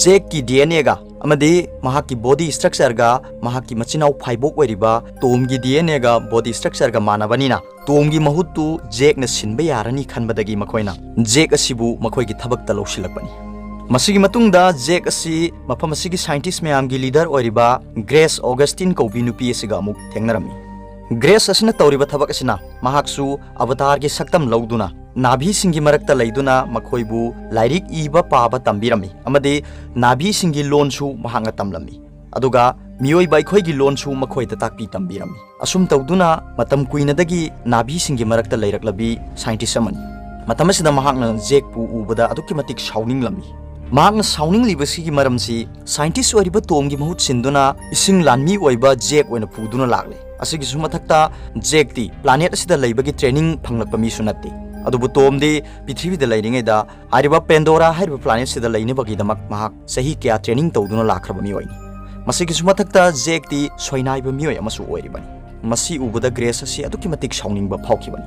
ꯖꯦꯛꯀꯤ ꯗꯤ ꯑꯦꯟ ꯑꯦꯒ ꯑꯃꯗꯤ ꯃꯍꯥꯛꯀꯤ ꯕꯣꯗꯤ ꯁ꯭ꯇ꯭ꯔꯛꯆꯔꯒ ꯃꯍꯥꯛꯀꯤ ꯃꯆꯤꯟ ꯃꯅꯥꯎ ꯐꯥꯏꯕꯣꯛ ꯑꯣꯏꯔꯤꯕ ꯇꯣꯝꯒꯤ ꯗꯤ ꯑꯦꯟ ꯑꯦꯒ ꯕꯣꯗꯤ ꯁ꯭ꯇ꯭ꯔꯛꯆꯔꯒ ꯃꯥꯟꯅꯕꯅꯤꯅ ꯇꯣꯝꯒꯤ ꯃꯍꯨꯠꯇꯨ ꯖꯦꯛꯅ ꯁꯤꯟꯕ ꯌꯥꯔꯅꯤ ꯈꯟꯕꯗꯒꯤ ꯃꯈꯣꯏꯅ ꯖꯦꯛ ꯑꯁꯤꯕꯨ ꯃꯈꯣꯏꯒꯤ ꯊꯕꯛꯇ ꯂꯧꯁꯤꯜꯂꯛꯄꯅꯤ꯫ ꯃꯁꯤꯒꯤ ꯃꯇꯨꯡꯗ ꯖꯦꯛ ꯑꯁꯤ ꯃꯐꯝ ꯑꯁꯤꯒꯤ ꯁꯥꯏꯟꯇꯤꯁ ꯃꯌꯥꯝꯒꯤ ꯂꯤꯗꯔ ꯑꯣꯏꯔꯤꯕ ꯒ꯭ꯔꯦꯁ ꯑꯣꯒꯁꯇꯤꯟ ꯀꯧꯕꯤ ꯅꯨꯄꯤ ꯑꯁꯤꯒ ꯑꯃꯨꯛ ꯊꯦꯡꯅꯔꯝꯃꯤ꯫ ꯒ꯭ꯔꯦꯁ ꯑꯁꯤꯅ ꯇꯧꯔꯤꯕ ꯊꯕꯛ ꯑꯁꯤꯅ ꯃꯍꯥꯛꯁꯨ ꯑꯕꯇꯥꯔꯒꯤ ꯁꯛꯇꯝ ꯂꯧꯗꯨꯅ ꯅꯥꯚꯤꯁꯤꯡꯒꯤ ꯃꯔꯛꯇ ꯂꯩꯗꯨꯅ ꯃꯈꯣꯏꯕꯨ ꯂꯥꯏꯔꯤꯛ ꯏꯕ ꯄꯥꯕ ꯇꯝꯕꯤꯔꯝꯃꯤ ꯑꯃꯗꯤ ꯅꯥꯚꯤꯁꯤꯡꯒꯤ ꯂꯣꯟꯁꯨ ꯃꯍꯥꯛꯅ ꯇꯝꯂꯝꯃꯤ꯫ ꯑꯗꯨꯒ ꯃꯤꯑꯣꯏꯕ ꯑꯩꯈꯣꯏꯒꯤ ꯂꯣꯟꯁꯨ ꯃꯈꯣꯏꯗ ꯇꯥꯛꯄꯤ ꯇꯝꯕꯤꯔꯝꯃꯤ꯫ ꯑꯁꯨꯝ ꯇꯧꯗꯨꯅ ꯃꯇꯝ ꯀꯨꯏꯅꯗꯒꯤ ꯅꯥꯚꯤꯁꯤꯡꯒꯤ ꯃꯔꯛꯇ ꯂꯩꯔꯛꯂꯕꯤ ꯁꯥꯏꯟꯇꯤꯁ ꯑꯃꯅꯤ꯫ ꯃꯇꯝ ꯑꯁꯤꯗ ꯃꯍꯥꯛꯅ ꯖꯦꯛꯄꯨ ꯎꯕꯗ ꯑꯗꯨꯛꯀꯤ ꯃꯇꯤꯛ ꯁꯥꯎꯅꯤꯡꯂꯝꯃꯤ꯫ ꯃꯍꯥꯛꯅ ꯁꯥꯎꯅꯤꯡꯂꯤꯕꯁꯤꯒꯤ ꯃꯔꯝꯁꯤ ꯁꯥꯏꯟꯇꯤꯁ ꯑꯣꯏꯔꯤꯕ ꯇꯣꯝꯒꯤ ꯃꯍꯨꯠ ꯁꯤꯟꯗꯨꯅ ꯏꯁꯤꯡ ꯂꯥꯟꯃꯤ ꯑꯣꯏꯕ ꯖꯦꯛ ꯑꯣꯏꯅ ꯄꯨꯗꯨꯅ ꯂꯥꯛꯂꯦ꯫ ꯑꯁꯤꯒꯤꯁꯨ ꯃꯊꯛꯇ ꯖꯦꯛꯇꯤ ꯄ꯭ꯂꯥꯅꯦꯠ ꯑꯁꯤꯗ ꯂꯩꯕꯒꯤ ꯇ꯭ꯔꯦꯅꯤꯡ ꯐꯪꯂꯛꯄ ꯃꯤꯁꯨ ꯅꯠꯇꯦ꯫ ꯑꯗꯨꯕꯨ ꯇꯣꯝꯗꯤ ꯄ꯭ꯔꯤꯊꯤꯕꯤꯗ ꯂꯩꯔꯤꯉꯩꯗ ꯍꯥꯏꯔꯤꯕ ꯄꯦꯟꯗꯣꯔꯥ ꯍꯥꯏꯔꯤꯕ ꯄ꯭ꯂꯥꯅꯦꯠꯁꯤꯗ ꯂꯩꯅꯕꯒꯤꯗꯃꯛ ꯃꯍꯥꯛ ꯆꯍꯤ ꯀꯌꯥ ꯇ꯭ꯔꯦꯅꯤꯡ ꯇꯧꯗꯨꯅ ꯂꯥꯛꯈ꯭ꯔꯕ ꯃꯤꯑꯣꯏꯅꯤ꯫ ꯃꯁꯤꯒꯤꯁꯨ ꯃꯊꯛꯇ ꯖꯦꯛꯇꯤ ꯁꯣꯏꯅꯥꯏꯕ ꯃꯤꯑꯣꯏ ꯑꯃꯁꯨ ꯑꯣꯏꯔꯤꯕꯅꯤ꯫ ꯃꯁꯤ ꯎꯕꯗ ꯒ꯭ꯔꯦꯁ ꯑꯁꯤ ꯑꯗꯨꯛꯀꯤ ꯃꯇꯤꯛ ꯁꯥꯎꯅꯤꯡꯕ ꯐꯥꯎꯈꯤꯕꯅꯤ꯫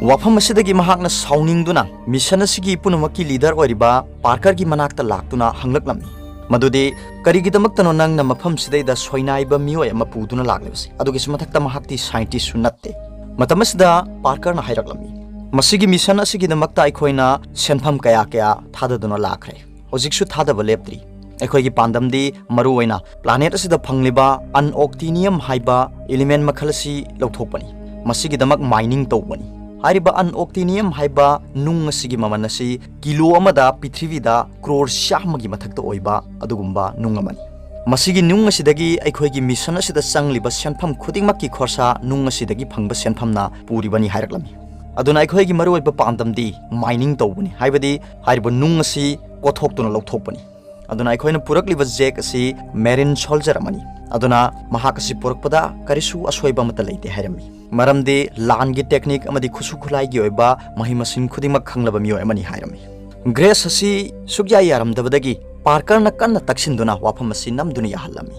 ꯋꯥꯐꯝ ꯑꯁꯤꯗꯒꯤ ꯃꯍꯥꯛꯅ ꯁꯥꯎꯅꯤꯡꯗꯨꯅ ꯃꯤꯁꯟ ꯑꯁꯤꯒꯤ ꯄꯨꯝꯅꯃꯛꯀꯤ ꯂꯤꯗꯔ ꯑꯣꯏꯔꯤꯕ ꯄꯥꯔꯀꯔꯒꯤ ꯃꯅꯥꯛꯇ ꯂꯥꯛꯇꯨꯅ ꯍꯪꯂꯛꯂꯝꯃꯤ, ꯃꯗꯨꯗꯤ ꯀꯔꯤꯒꯤꯗꯃꯛꯇꯅꯣ ꯅꯪꯅ ꯃꯐꯝꯁꯤꯗꯩꯗ ꯁꯣꯏꯅꯥꯏꯕ ꯃꯤꯑꯣꯏ ꯑꯃ ꯄꯨꯗꯨꯅ ꯂꯥꯛꯂꯤꯕꯁꯤ? ꯑꯗꯨꯒꯤꯁꯨ ꯃꯊꯛꯇ ꯃꯍꯥꯛꯇꯤ ꯁꯥꯏꯟꯇꯤꯁꯁꯨ ꯅꯠꯇꯦ꯫ ꯃꯇꯝ ꯑꯁꯤꯗ ꯄꯥꯔꯀꯔꯅ ꯍꯥꯏꯔꯛꯂꯝꯃꯤ, ꯃꯁꯤꯒꯤ ꯃꯤꯁꯟ ꯑꯁꯤꯒꯤꯗꯃꯛꯇ ꯑꯩꯈꯣꯏꯅ ꯁꯦꯟꯐꯝ ꯀꯌꯥ ꯀꯌꯥ ꯊꯥꯗꯗꯨꯅ ꯂꯥꯛꯈ꯭ꯔꯦ꯫ ꯍꯧꯖꯤꯛꯁꯨ ꯊꯥꯗꯕ ꯂꯦꯞꯇ꯭ꯔꯤ꯫ ꯑꯩꯈꯣꯏꯒꯤ ꯄꯥꯟꯗꯝꯗꯤ ꯃꯔꯨꯑꯣꯏꯅ ꯄ꯭ꯂꯥꯅꯦꯠ ꯑꯁꯤꯗ ꯐꯪꯂꯤꯕ ꯑꯟꯑꯣꯛꯇꯤꯅꯤꯌꯝ ꯍꯥꯏꯕ ꯏꯂꯤꯃꯦꯟ ꯃꯈꯜ ꯑꯁꯤ ꯂꯧꯊꯣꯛꯄꯅꯤ꯫ ꯃꯁꯤꯒꯤꯗꯃꯛ ꯃꯥꯏꯅꯤꯡ ꯇꯧꯕꯅꯤ꯫ ꯍꯥꯏꯔꯤꯕ unobtainium ꯍꯥꯏꯕ ꯅꯨꯡ ꯑꯁꯤꯒꯤ ꯃꯃꯜ ꯑꯁꯤ ꯀꯤꯂꯣ ꯑꯃꯗ ꯄ꯭ꯔꯤꯊꯤꯕꯤꯗ ꯀ꯭ꯔꯣꯔ ꯆꯥꯝꯃꯒꯤ ꯃꯊꯛꯇ ꯑꯣꯏꯕ ꯑꯗꯨꯒꯨꯝꯕ ꯅꯨꯡ ꯑꯃꯅꯤ꯫ ꯃꯁꯤꯒꯤ ꯅꯨꯡ ꯑꯁꯤꯗꯒꯤ ꯑꯩꯈꯣꯏꯒꯤ ꯃꯤꯁꯟ ꯑꯁꯤꯗ ꯆꯪꯂꯤꯕ ꯁꯦꯟꯐꯝ ꯈꯨꯗꯤꯡꯃꯛꯀꯤ ꯈꯣꯔꯁꯥ ꯅꯨꯡ ꯑꯁꯤꯗꯒꯤ ꯐꯪꯕ ꯁꯦꯟꯐꯝꯅ ꯄꯨꯔꯤꯕꯅꯤ ꯍꯥꯏꯔꯛꯂꯝꯃꯤ꯫ ꯑꯗꯨꯅ ꯑꯩꯈꯣꯏꯒꯤ ꯃꯔꯨꯑꯣꯏꯕ ꯄꯥꯟꯗꯝꯗꯤ mining ꯇꯧꯕꯅꯤ, ꯍꯥꯏꯕꯗꯤ ꯍꯥꯏꯔꯤꯕ ꯅꯨꯡ ꯑꯁꯤ ꯀꯣꯠꯊꯣꯛꯇꯨꯅ ꯂꯧꯊꯣꯛꯄꯅꯤ꯫ ꯑꯗꯨꯅ ꯑꯩꯈꯣꯏꯅ ꯄꯨꯔꯛꯂꯤꯕ ꯖꯦꯛ ꯑꯁꯤ marine soldier ꯑꯃꯅꯤ꯫ ꯑꯗꯨꯅ ꯃꯍꯥꯛ ꯑꯁꯤ ꯄꯨꯔꯛꯄꯗ ꯀꯔꯤꯁꯨ ꯑꯁꯣꯏꯕ ꯑꯃꯠꯇ ꯂꯩꯇꯦ ꯍꯥꯏꯔꯝꯃꯤ꯫ ꯃꯔꯝꯗꯤ ꯂꯥꯟꯒꯤ technique ꯑꯃꯗꯤ ꯈꯨꯠꯁꯨ ꯈꯨꯠꯂꯥꯏꯒꯤ ꯑꯣꯏꯕ ꯃꯍꯩ ꯃꯁꯤꯡ ꯈꯨꯗꯤꯡꯃꯛ ꯈꯪꯂꯕ ꯃꯤꯑꯣꯏ ꯑꯃꯅꯤ ꯍꯥꯏꯔꯝꯃꯤ꯫ ꯒ꯭ꯔꯦꯁ ꯑꯁꯤ ꯁꯨꯛꯌꯥ ꯌꯥꯔꯝꯗꯕꯗꯒꯤ ꯄꯥꯔꯀꯔꯅ ꯀꯟꯅ ꯇꯛꯁꯤꯟꯗꯨꯅ ꯋꯥꯐꯝ ꯑꯁꯤ ꯅꯝꯗꯨꯅ ꯌꯥꯍꯜꯂꯝꯃꯤ꯫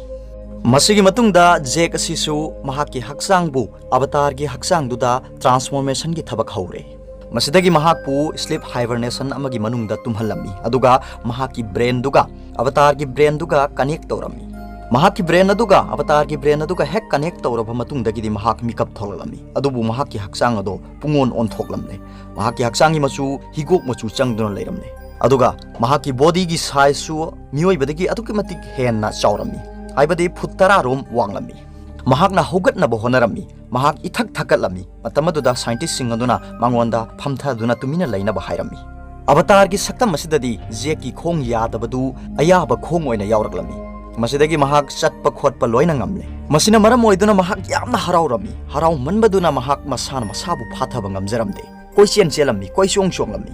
ꯃꯁꯤꯒꯤ ꯃꯇꯨꯡꯗ ꯖꯦꯛ ꯑꯁꯤꯁꯨ ꯃꯍꯥꯛꯀꯤ ꯍꯛꯆꯥꯡꯕꯨ ꯑꯕꯇꯥꯔꯒꯤ ꯍꯛꯆꯥꯡꯗꯨꯗ transformationꯒꯤ ꯊꯕꯛ ꯍꯧꯔꯦ꯫ ꯃꯁꯤꯗꯒꯤ ꯃꯍꯥꯛꯄꯨ sleep hibernation ꯑꯃꯒꯤ ꯃꯅꯨꯡꯗ ꯇꯨꯝꯍꯜꯂꯝꯃꯤ, ꯑꯗꯨꯒ ꯃꯍꯥꯛꯀꯤ brainꯗꯨꯒ ꯑꯕꯇꯥꯔꯒꯤ brainꯗꯨꯒ connect ꯇꯧꯔꯝꯃꯤ꯫ ꯃꯍꯥꯛꯀꯤ brain ꯑꯗꯨꯒ ꯑꯕꯇꯥꯔꯒꯤ brain ꯑꯗꯨꯒ ꯍꯦꯛ connect ꯇꯧꯔꯕ ꯃꯇꯨꯡꯗꯒꯤꯗꯤ ꯃꯍꯥꯛ ꯃꯤꯀꯞ ꯊꯣꯛꯂꯛꯂꯝꯃꯤ, ꯑꯗꯨꯕꯨ ꯃꯍꯥꯛꯀꯤ ꯍꯛꯆꯥꯡ ꯑꯗꯣ ꯄꯨꯡꯑꯣꯟ ꯑꯣꯟꯊꯣꯛꯂꯝꯂꯦ꯫ ꯃꯍꯥꯛꯀꯤ ꯍꯛꯆꯥꯡꯒꯤ ꯃꯆꯨ ꯍꯤꯒꯣꯛ ꯃꯆꯨ ꯆꯪꯗꯨꯅ ꯂꯩꯔꯝꯂꯦ, ꯑꯗꯨꯒ ꯃꯍꯥꯛꯀꯤ bodyꯒꯤ sizeꯁꯨ ꯃꯤꯑꯣꯏꯕꯗꯒꯤ ꯑꯗꯨꯛꯀꯤ ꯃꯇꯤꯛ ꯍꯦꯟꯅ ꯆꯥꯎꯔꯝꯃꯤ, ꯍꯥꯏꯕꯗꯤ ꯐꯨꯠ ꯇꯔꯥ ꯔꯣꯝ ꯋꯥꯡꯂꯝꯃꯤ꯫ ꯃꯍꯥꯛꯅ ꯍꯧꯒꯠꯅꯕ ꯍꯣꯠꯅꯔꯝꯃꯤ꯫ ꯃꯍꯥꯛ ꯏꯊꯛ ꯊꯛꯀꯠꯂꯝꯃꯤ꯫ ꯃꯇꯝ ꯑꯗꯨꯗ scientistꯁꯤꯡ ꯑꯗꯨꯅ ꯃꯉꯣꯟꯗ ꯐꯝꯊꯗꯨꯅ ꯇꯨꯃꯤꯟꯅ ꯂꯩꯅꯕ ꯍꯥꯏꯔꯝꯃꯤ꯫ ꯑꯕꯇꯥꯔꯒꯤ ꯁꯛꯇꯝ ꯑꯁꯤꯗꯗꯤ ꯖꯦꯛꯀꯤ ꯈꯣꯡ ꯌꯥꯗꯕꯗꯨ ꯑꯌꯥꯕ ꯈꯣꯡ ꯑꯣꯏꯅ ꯌꯥꯎꯔꯛꯂꯝꯃꯤ꯫ ꯃꯁꯤꯗꯒꯤ ꯃꯍꯥꯛ ꯆꯠꯄ ꯈꯣꯠꯄ ꯂꯣꯏꯅ ꯉꯝꯂꯦ꯫ ꯃꯁꯤꯅ ꯃꯔꯝ ꯑꯣꯏꯗꯨꯅ ꯃꯍꯥꯛ ꯌꯥꯝꯅ ꯍꯔꯥꯎꯔꯝꯃꯤ꯫ ꯍꯔꯥꯎꯃꯟꯕꯗꯨꯅ ꯃꯍꯥꯛ ꯃꯁꯥꯅ ꯃꯁꯥꯕꯨ ꯐꯥꯊꯕ ꯉꯝꯖꯔꯝꯗꯦ꯫ ꯀꯣꯏꯆꯦꯟ ꯆꯦꯜꯂꯝꯃꯤ, ꯀꯣꯏꯆꯣꯡ ꯆꯣꯡꯂꯝꯃꯤ꯫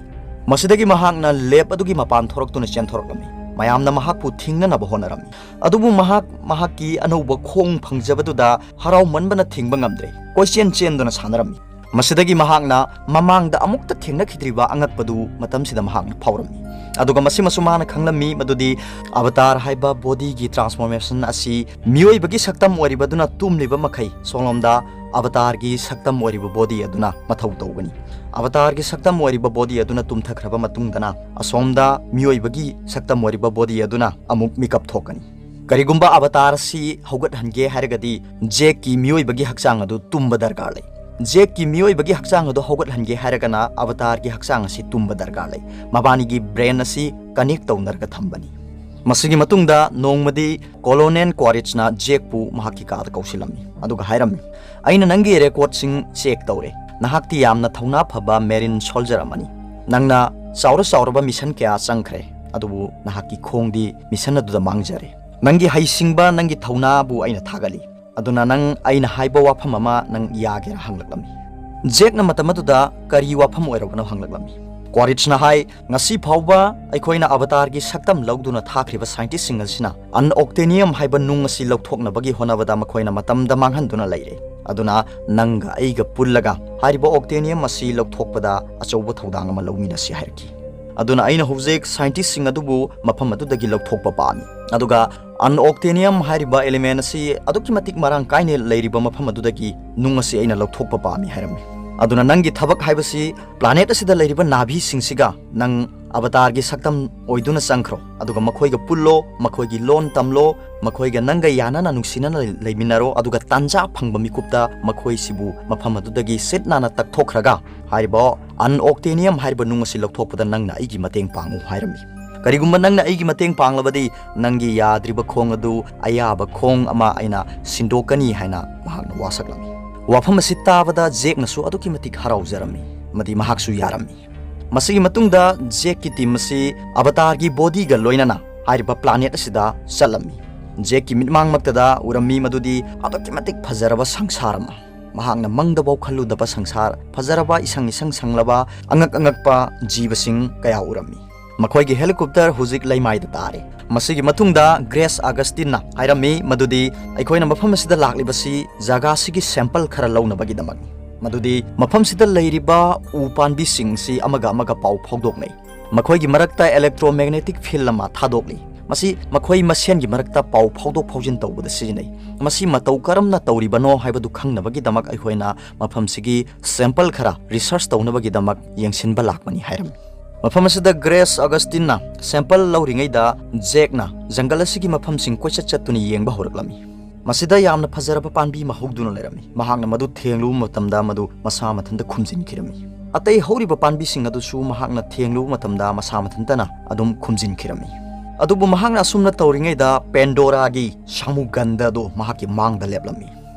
ꯃꯁꯤꯗꯒꯤ ꯃꯍꯥꯛꯅ lab ꯑꯗꯨꯒꯤ ꯃꯄꯥꯟ ꯊꯣꯔꯛꯇꯨꯅ ꯆꯦꯟꯊꯣꯔꯛꯂꯝꯃꯤ꯫ ꯃꯌꯥꯝꯅ ꯃꯍꯥꯛꯄꯨ ꯊꯤꯡꯅꯅꯕ ꯍꯣꯠꯅꯔꯝꯃꯤ꯫ ꯑꯗꯨꯕꯨ ꯃꯍꯥꯛ ꯃꯍꯥꯛꯀꯤ ꯑꯅꯧꯕ ꯈꯣꯡ ꯐꯪꯖꯕꯗꯨꯗ ꯍꯔꯥꯎꯃꯟꯕꯅ ꯊꯤꯡꯕ ꯉꯝꯗ꯭ꯔꯦ꯫ ꯀꯣꯏꯆꯦꯟ ꯆꯦꯟꯗꯨꯅ ꯁꯥꯟꯅꯔꯝꯃꯤ꯫ ꯃꯁꯤꯗꯒꯤ ꯃꯍꯥꯛꯅ ꯃꯃꯥꯡꯗ ꯑꯃꯨꯛꯇ ꯊꯦꯡꯅꯈꯤꯗ꯭ꯔꯤꯕ ꯑꯉꯛꯄꯗꯨ ꯃꯇꯝꯁꯤꯗ ꯃꯍꯥꯛꯅ ꯐꯥꯎꯔꯝꯃꯤ꯫ ꯑꯗꯨꯒ ꯃꯁꯤꯃꯁꯨ ꯃꯍꯥꯛꯅ ꯈꯪꯂꯝꯃꯤ ꯃꯗꯨꯗꯤ ꯑꯕꯇꯥꯔ ꯍꯥꯏꯕ bodyꯒꯤ transformation ꯑꯁꯤ ꯃꯤꯑꯣꯏꯕꯒꯤ ꯁꯛꯇꯝ ꯑꯣꯏꯔꯤꯕꯗꯨꯅ ꯇꯨꯝꯂꯤꯕ ꯃꯈꯩ ꯁꯣꯝꯂꯣꯝꯗ ꯑꯕꯇꯥꯔꯒꯤ ꯁꯛꯇꯝ ꯑꯣꯏꯔꯤꯕ body ꯑꯗꯨꯅ ꯃꯊꯧ ꯇꯧꯒꯅꯤ꯫ ꯑꯕꯇꯥꯔꯒꯤ ꯁꯛꯇꯝ ꯑꯣꯏꯔꯤꯕ body ꯑꯗꯨꯅ ꯇꯨꯝꯊꯈ꯭ꯔꯕ ꯃꯇꯨꯡꯗꯅ ꯑꯁꯣꯝꯗ ꯃꯤꯑꯣꯏꯕꯒꯤ ꯁꯛꯇꯝ ꯑꯣꯏꯔꯤꯕ body ꯑꯗꯨꯅ ꯑꯃꯨꯛ ꯃꯤꯀꯞ ꯊꯣꯛꯀꯅꯤ꯫ ꯀꯔꯤꯒꯨꯝꯕ ꯑꯕꯇꯥꯔ ꯑꯁꯤ ꯍꯧꯒꯠꯍꯟꯒꯦ ꯍꯥꯏꯔꯒꯗꯤ ꯖꯦꯛꯀꯤ ꯃꯤꯑꯣꯏꯕꯒꯤ ꯍꯛꯆꯥꯡ ꯑꯗꯨ ꯇꯨꯝꯕ ꯗꯔꯀꯥꯔ ꯂꯩ꯫ ꯖꯦꯛꯀꯤ ꯃꯤꯑꯣꯏꯕꯒꯤ ꯍꯛꯆꯥꯡ ꯑꯗꯨ ꯍꯧꯒꯠꯍꯟꯒꯦ ꯍꯥꯏꯔꯒꯅ ꯑꯕꯇꯥꯔꯒꯤ ꯍꯛꯆꯥꯡ ꯑꯁꯤ ꯇꯨꯝꯕ ꯗꯔꯀꯥꯔ ꯂꯩ꯫ ꯃꯕꯥꯅꯤꯒꯤ brain ꯑꯁꯤ connect ꯇꯧꯅꯔꯒ ꯊꯝꯕꯅꯤ꯫ ꯃꯁꯤꯒꯤ ꯃꯇꯨꯡꯗ ꯅꯣꯡꯃꯗꯤ Colonel Quaritchꯅ ꯖꯦꯛꯄꯨ ꯃꯍꯥꯛꯀꯤ ꯀꯥꯗ ꯀꯧꯁꯤꯜꯂꯝꯃꯤ, ꯑꯗꯨꯒ ꯍꯥꯏꯔꯝꯃꯤ, "ꯑꯩꯅ ꯅꯪꯒꯤ recordꯁꯤꯡ check ꯇꯧꯔꯦ꯫ ꯅꯍꯥꯛꯇꯤ ꯌꯥꯝꯅ ꯊꯧꯅꯥ ꯐꯕ marine soldier ꯑꯃꯅꯤ꯫ ꯅꯪꯅ ꯆꯥꯎꯔ ꯆꯥꯎꯔꯕ mission ꯀꯌꯥ ꯆꯪꯈ꯭ꯔꯦ, ꯑꯗꯨꯕꯨ ꯅꯍꯥꯛꯀꯤ ꯈꯣꯡꯗꯤ mission ꯑꯗꯨꯗ ꯃꯥꯡꯖꯔꯦ꯫ ꯅꯪꯒꯤ ꯍꯩꯁꯤꯡꯕ, ꯅꯪꯒꯤ ꯊꯧꯅꯥꯕꯨ ꯑꯩꯅ ꯊꯥꯒꯠꯂꯤ꯫ ꯑꯗꯨꯅ ꯅꯪ ꯑꯩꯅ ꯍꯥꯏꯕ ꯋꯥꯐꯝ ꯑꯃ ꯅꯪ ꯌꯥꯒꯦꯔꯥ?" ꯍꯪꯂꯛꯂꯝꯃꯤ꯫ ꯖꯦꯛꯅ ꯃꯇꯝ ꯑꯗꯨꯗ ꯀꯔꯤ ꯋꯥꯐꯝ ꯑꯣꯏꯔꯕꯅꯣ ꯍꯪꯂꯛꯂꯝꯃꯤ꯫ ꯀ꯭ꯋꯥꯔꯤꯠꯁꯅ ꯍꯥꯏ, "ꯉꯁꯤ ꯐꯥꯎꯕ ꯑꯩꯈꯣꯏꯅ ꯑꯕꯇꯥꯔꯒꯤ ꯁꯛꯇꯝ ꯂꯧꯗꯨꯅ ꯊꯥꯈ꯭ꯔꯤꯕ scientistꯁꯤꯡ ꯑꯁꯤꯅ unobtainium ꯍꯥꯏꯕ ꯅꯨꯡ ꯑꯁꯤ ꯂꯧꯊꯣꯛꯅꯕꯒꯤ ꯍꯣꯠꯅꯕꯗ ꯃꯈꯣꯏꯅ ꯃꯇꯝꯗ ꯃꯥꯡꯍꯟꯗꯨꯅ ꯂꯩꯔꯦ꯫ ꯑꯗꯨꯅ ꯅꯪꯒ ꯑꯩꯒ ꯄꯨꯜꯂꯒ ꯍꯥꯏꯔꯤꯕ obtainium ꯑꯁꯤ ꯂꯧꯊꯣꯛꯄꯗ ꯑꯆꯧꯕ ꯊꯧꯗꯥꯡ ꯑꯃ ꯂꯧꯃꯤꯟꯅꯁꯤ" ꯍꯥꯏꯔꯛꯈꯤ꯫ ꯑꯗꯨꯅ ꯑꯩꯅ ꯍꯧꯖꯤꯛ scientistꯁꯤꯡ ꯑꯗꯨꯕꯨ ꯃꯐꯝ ꯑꯗꯨꯗꯒꯤ ꯂꯧꯊꯣꯛꯄ ꯄꯥꯝꯃꯤ꯫ ꯑꯗꯨꯒ unobtainium ꯍꯥꯏꯔꯤꯕ element ꯑꯁꯤ ꯑꯗꯨꯛꯀꯤ ꯃꯇꯤꯛ ꯃꯔꯥꯡ ꯀꯥꯏꯅ ꯂꯩꯔꯤꯕ ꯃꯐꯝ ꯑꯗꯨꯗꯒꯤ ꯅꯨꯡ ꯑꯁꯤ ꯑꯩꯅ ꯂꯧꯊꯣꯛꯄ ꯄꯥꯝꯃꯤ ꯍꯥꯏꯔꯝꯃꯤ꯫ ꯑꯗꯨꯅ ꯅꯪꯒꯤ ꯊꯕꯛ ꯍꯥꯏꯕꯁꯤ planet ꯑꯁꯤꯗ ꯂꯩꯔꯤꯕ ꯅꯥꯚꯤꯁꯤꯡꯁꯤꯒ ꯅꯪ ꯑꯕꯇꯥꯔꯒꯤ ꯁꯛꯇꯝ ꯑꯣꯏꯗꯨꯅ ꯆꯪꯈ꯭ꯔꯣ, ꯑꯗꯨꯒ ꯃꯈꯣꯏꯒ ꯄꯨꯜꯂꯣ, ꯃꯈꯣꯏꯒꯤ ꯂꯣꯟ ꯇꯝꯂꯣ, ꯃꯈꯣꯏꯒ ꯅꯪꯒ ꯌꯥꯅꯅ ꯅꯨꯡꯁꯤꯅꯅ ꯂꯩ-, ꯂꯩꯃꯤꯟꯅꯔꯣ, ꯑꯗꯨꯒ ꯇꯥꯟꯖꯥ ꯐꯪꯕ ꯃꯤꯀꯨꯞꯇ ꯃꯈꯣꯏꯁꯤꯕꯨ ꯃꯐꯝ ꯑꯗꯨꯗꯒꯤ ꯁꯤꯠ ꯅꯥꯟꯅ ꯇꯛꯊꯣꯛꯈ꯭ꯔꯒ ꯍꯥꯏꯔꯤꯕ unobtainium ꯍꯥꯏꯔꯤꯕ ꯅꯨꯡ ꯑꯁꯤ ꯂꯧꯊꯣꯛꯄꯗ ꯅꯪꯅ ꯑꯩꯒꯤ ꯃꯇꯦꯡ ꯄꯥꯡꯉꯨ ꯍꯥꯏꯔꯝꯃꯤ꯫ "ꯀꯔꯤꯒꯨꯝꯕ ꯅꯪꯅ ꯑꯩꯒꯤ ꯃꯇꯦꯡ ꯄꯥꯡꯂꯕꯗꯤ ꯅꯪꯒꯤ ꯌꯥꯗ꯭ꯔꯤꯕ ꯈꯣꯡ ꯑꯗꯨ ꯑꯌꯥꯕ ꯈꯣꯡ ꯑꯃ ꯑꯩꯅ ꯁꯤꯟꯗꯣꯛꯀꯅꯤ" ꯍꯥꯏꯅ ꯃꯍꯥꯛꯅ ꯋꯥꯁꯛꯂꯝꯃꯤ꯫ ꯋꯥꯐꯝ ꯑꯁꯤ ꯇꯥꯕꯗ ꯖꯦꯛꯅꯁꯨ ꯑꯗꯨꯛꯀꯤ ꯃꯇꯤꯛ ꯍꯔꯥꯎꯖꯔꯝꯃꯤ ꯑꯃꯗꯤ ꯃꯍꯥꯛꯁꯨ ꯌꯥꯔꯝꯃꯤ꯫ ꯃꯁꯤꯒꯤ ꯃꯇꯨꯡꯗ ꯖꯦꯛꯀꯤ team ꯑꯁꯤ ꯑꯕꯇꯥꯔꯒꯤ bodyꯒ ꯂꯣꯏꯅꯅ ꯍꯥꯏꯔꯤꯕ planet ꯑꯁꯤꯗ ꯆꯠꯂꯝꯃꯤ꯫ ꯖꯦꯛꯀꯤ ꯃꯤꯠꯃꯥꯡꯃꯛꯇꯗ ꯎꯔꯝꯃꯤ ꯃꯗꯨꯗꯤ ꯑꯗꯨꯛꯀꯤ ꯃꯇꯤꯛ ꯐꯖꯔꯕ ꯁꯪꯁꯥꯔ ꯑꯃ꯫ ꯃꯍꯥꯛꯅ ꯃꯪꯗꯐꯥꯎ ꯈꯜꯂꯨꯗꯕ ꯁꯪꯁꯥꯔ, ꯐꯖꯔꯕ ꯏꯁꯪ ꯏꯁꯪ ꯁꯪꯂꯕ ꯑꯉꯛ ꯑꯉꯛꯄ ꯖꯤꯕꯁꯤꯡ ꯀꯌꯥ ꯎꯔꯝꯃꯤ꯫ ꯃꯈꯣꯏꯒꯤ helicopter ꯍꯧꯖꯤꯛ ꯂꯩꯃꯥꯏꯗ ꯇꯥꯔꯦ꯫ ꯃꯁꯤꯒꯤ ꯃꯇꯨꯡꯗ ꯒ꯭ꯔꯦꯁ ꯑꯒꯁꯇꯤꯟꯅ ꯍꯥꯏꯔꯝꯃꯤ ꯃꯗꯨꯗꯤ ꯑꯩꯈꯣꯏꯅ ꯃꯐꯝ ꯑꯁꯤꯗ ꯂꯥꯛꯂꯤꯕꯁꯤ ꯖꯒꯥꯁꯤꯒꯤ sample ꯈꯔ ꯂꯧꯅꯕꯒꯤꯗꯃꯛꯅꯤ꯫ ꯃꯗꯨꯗꯤ ꯃꯐꯝꯁꯤꯗ ꯂꯩꯔꯤꯕ ꯎ ꯄꯥꯝꯕꯤꯁꯤꯡꯁꯤ ꯑꯃꯒ ꯑꯃꯒ ꯄꯥꯎ ꯐꯥꯎꯗꯣꯛꯅꯩ꯫ ꯃꯈꯣꯏꯒꯤ ꯃꯔꯛꯇ electromagnetic field ꯑꯃ ꯊꯥꯗꯣꯛꯂꯤ꯫ ꯃꯁꯤ ꯃꯈꯣꯏ ꯃꯁꯦꯟꯒꯤ ꯃꯔꯛꯇ ꯄꯥꯎ ꯐꯥꯎꯗꯣꯛ ꯐꯥꯎꯖꯤꯟ ꯇꯧꯕꯗ ꯁꯤꯖꯤꯟꯅꯩ꯫ ꯃꯁꯤ ꯃꯇꯧ ꯀꯔꯝꯅ ꯇꯧꯔꯤꯕꯅꯣ ꯍꯥꯏꯕꯗꯨ ꯈꯪꯅꯕꯒꯤꯗꯃꯛ ꯑꯩꯈꯣꯏꯅ ꯃꯐꯝꯁꯤꯒꯤ sample ꯈꯔ research ꯇꯧꯅꯕꯒꯤꯗꯃꯛ ꯌꯦꯡꯁꯤꯟꯕ ꯂꯥꯛꯄꯅꯤ ꯍꯥꯏꯔꯝꯃꯤ꯫ ꯃꯐꯝ ꯑꯁꯤꯗ ꯒ꯭ꯔꯦꯁ ꯑꯒꯁꯇꯤꯟꯅ sample ꯂꯧꯔꯤꯉꯩꯗ ꯖꯦꯛꯅ ꯖꯪꯒꯜ ꯑꯁꯤꯒꯤ ꯃꯐꯝꯁꯤꯡ ꯀꯣꯏꯆꯠ ꯆꯠꯇꯨꯅ ꯌꯦꯡꯕ ꯍꯧꯔꯛꯂꯝꯃꯤ꯫ ꯃꯁꯤꯗ ꯌꯥꯝꯅ ꯐꯖꯔꯕ ꯄꯥꯝꯕꯤ ꯑꯃ ꯍꯧꯗꯨꯅ ꯂꯩꯔꯝꯃꯤ꯫ ꯃꯍꯥꯛꯅ ꯃꯗꯨ ꯊꯦꯡꯂꯨꯕ ꯃꯇꯝꯗ ꯃꯗꯨ ꯃꯁꯥ ꯃꯊꯟꯇ ꯈꯨꯝꯖꯤꯟꯈꯤꯔꯝꯃꯤ꯫ ꯑꯇꯩ ꯍꯧꯔꯤꯕ ꯄꯥꯝꯕꯤꯁꯤꯡ ꯑꯗꯨꯁꯨ ꯃꯍꯥꯛꯅ ꯊꯦꯡꯂꯨꯕ ꯃꯇꯝꯗ ꯃꯁꯥ ꯃꯊꯟꯇꯅ ꯑꯗꯨꯝ ꯈꯨꯝꯖꯤꯟꯈꯤꯔꯝꯃꯤ꯫ ꯑꯗꯨꯕꯨ ꯃꯍꯥꯛꯅ ꯑꯁꯨꯝꯅ ꯇꯧꯔꯤꯉꯩꯗ ꯄꯦꯟꯗꯣꯔꯥꯒꯤ ꯁꯥꯃꯨꯒꯟꯗ ꯑꯗꯨ ꯃꯍꯥꯛꯀꯤ ꯃꯥꯡꯗ ꯂꯦꯞꯂꯝꯃꯤ꯫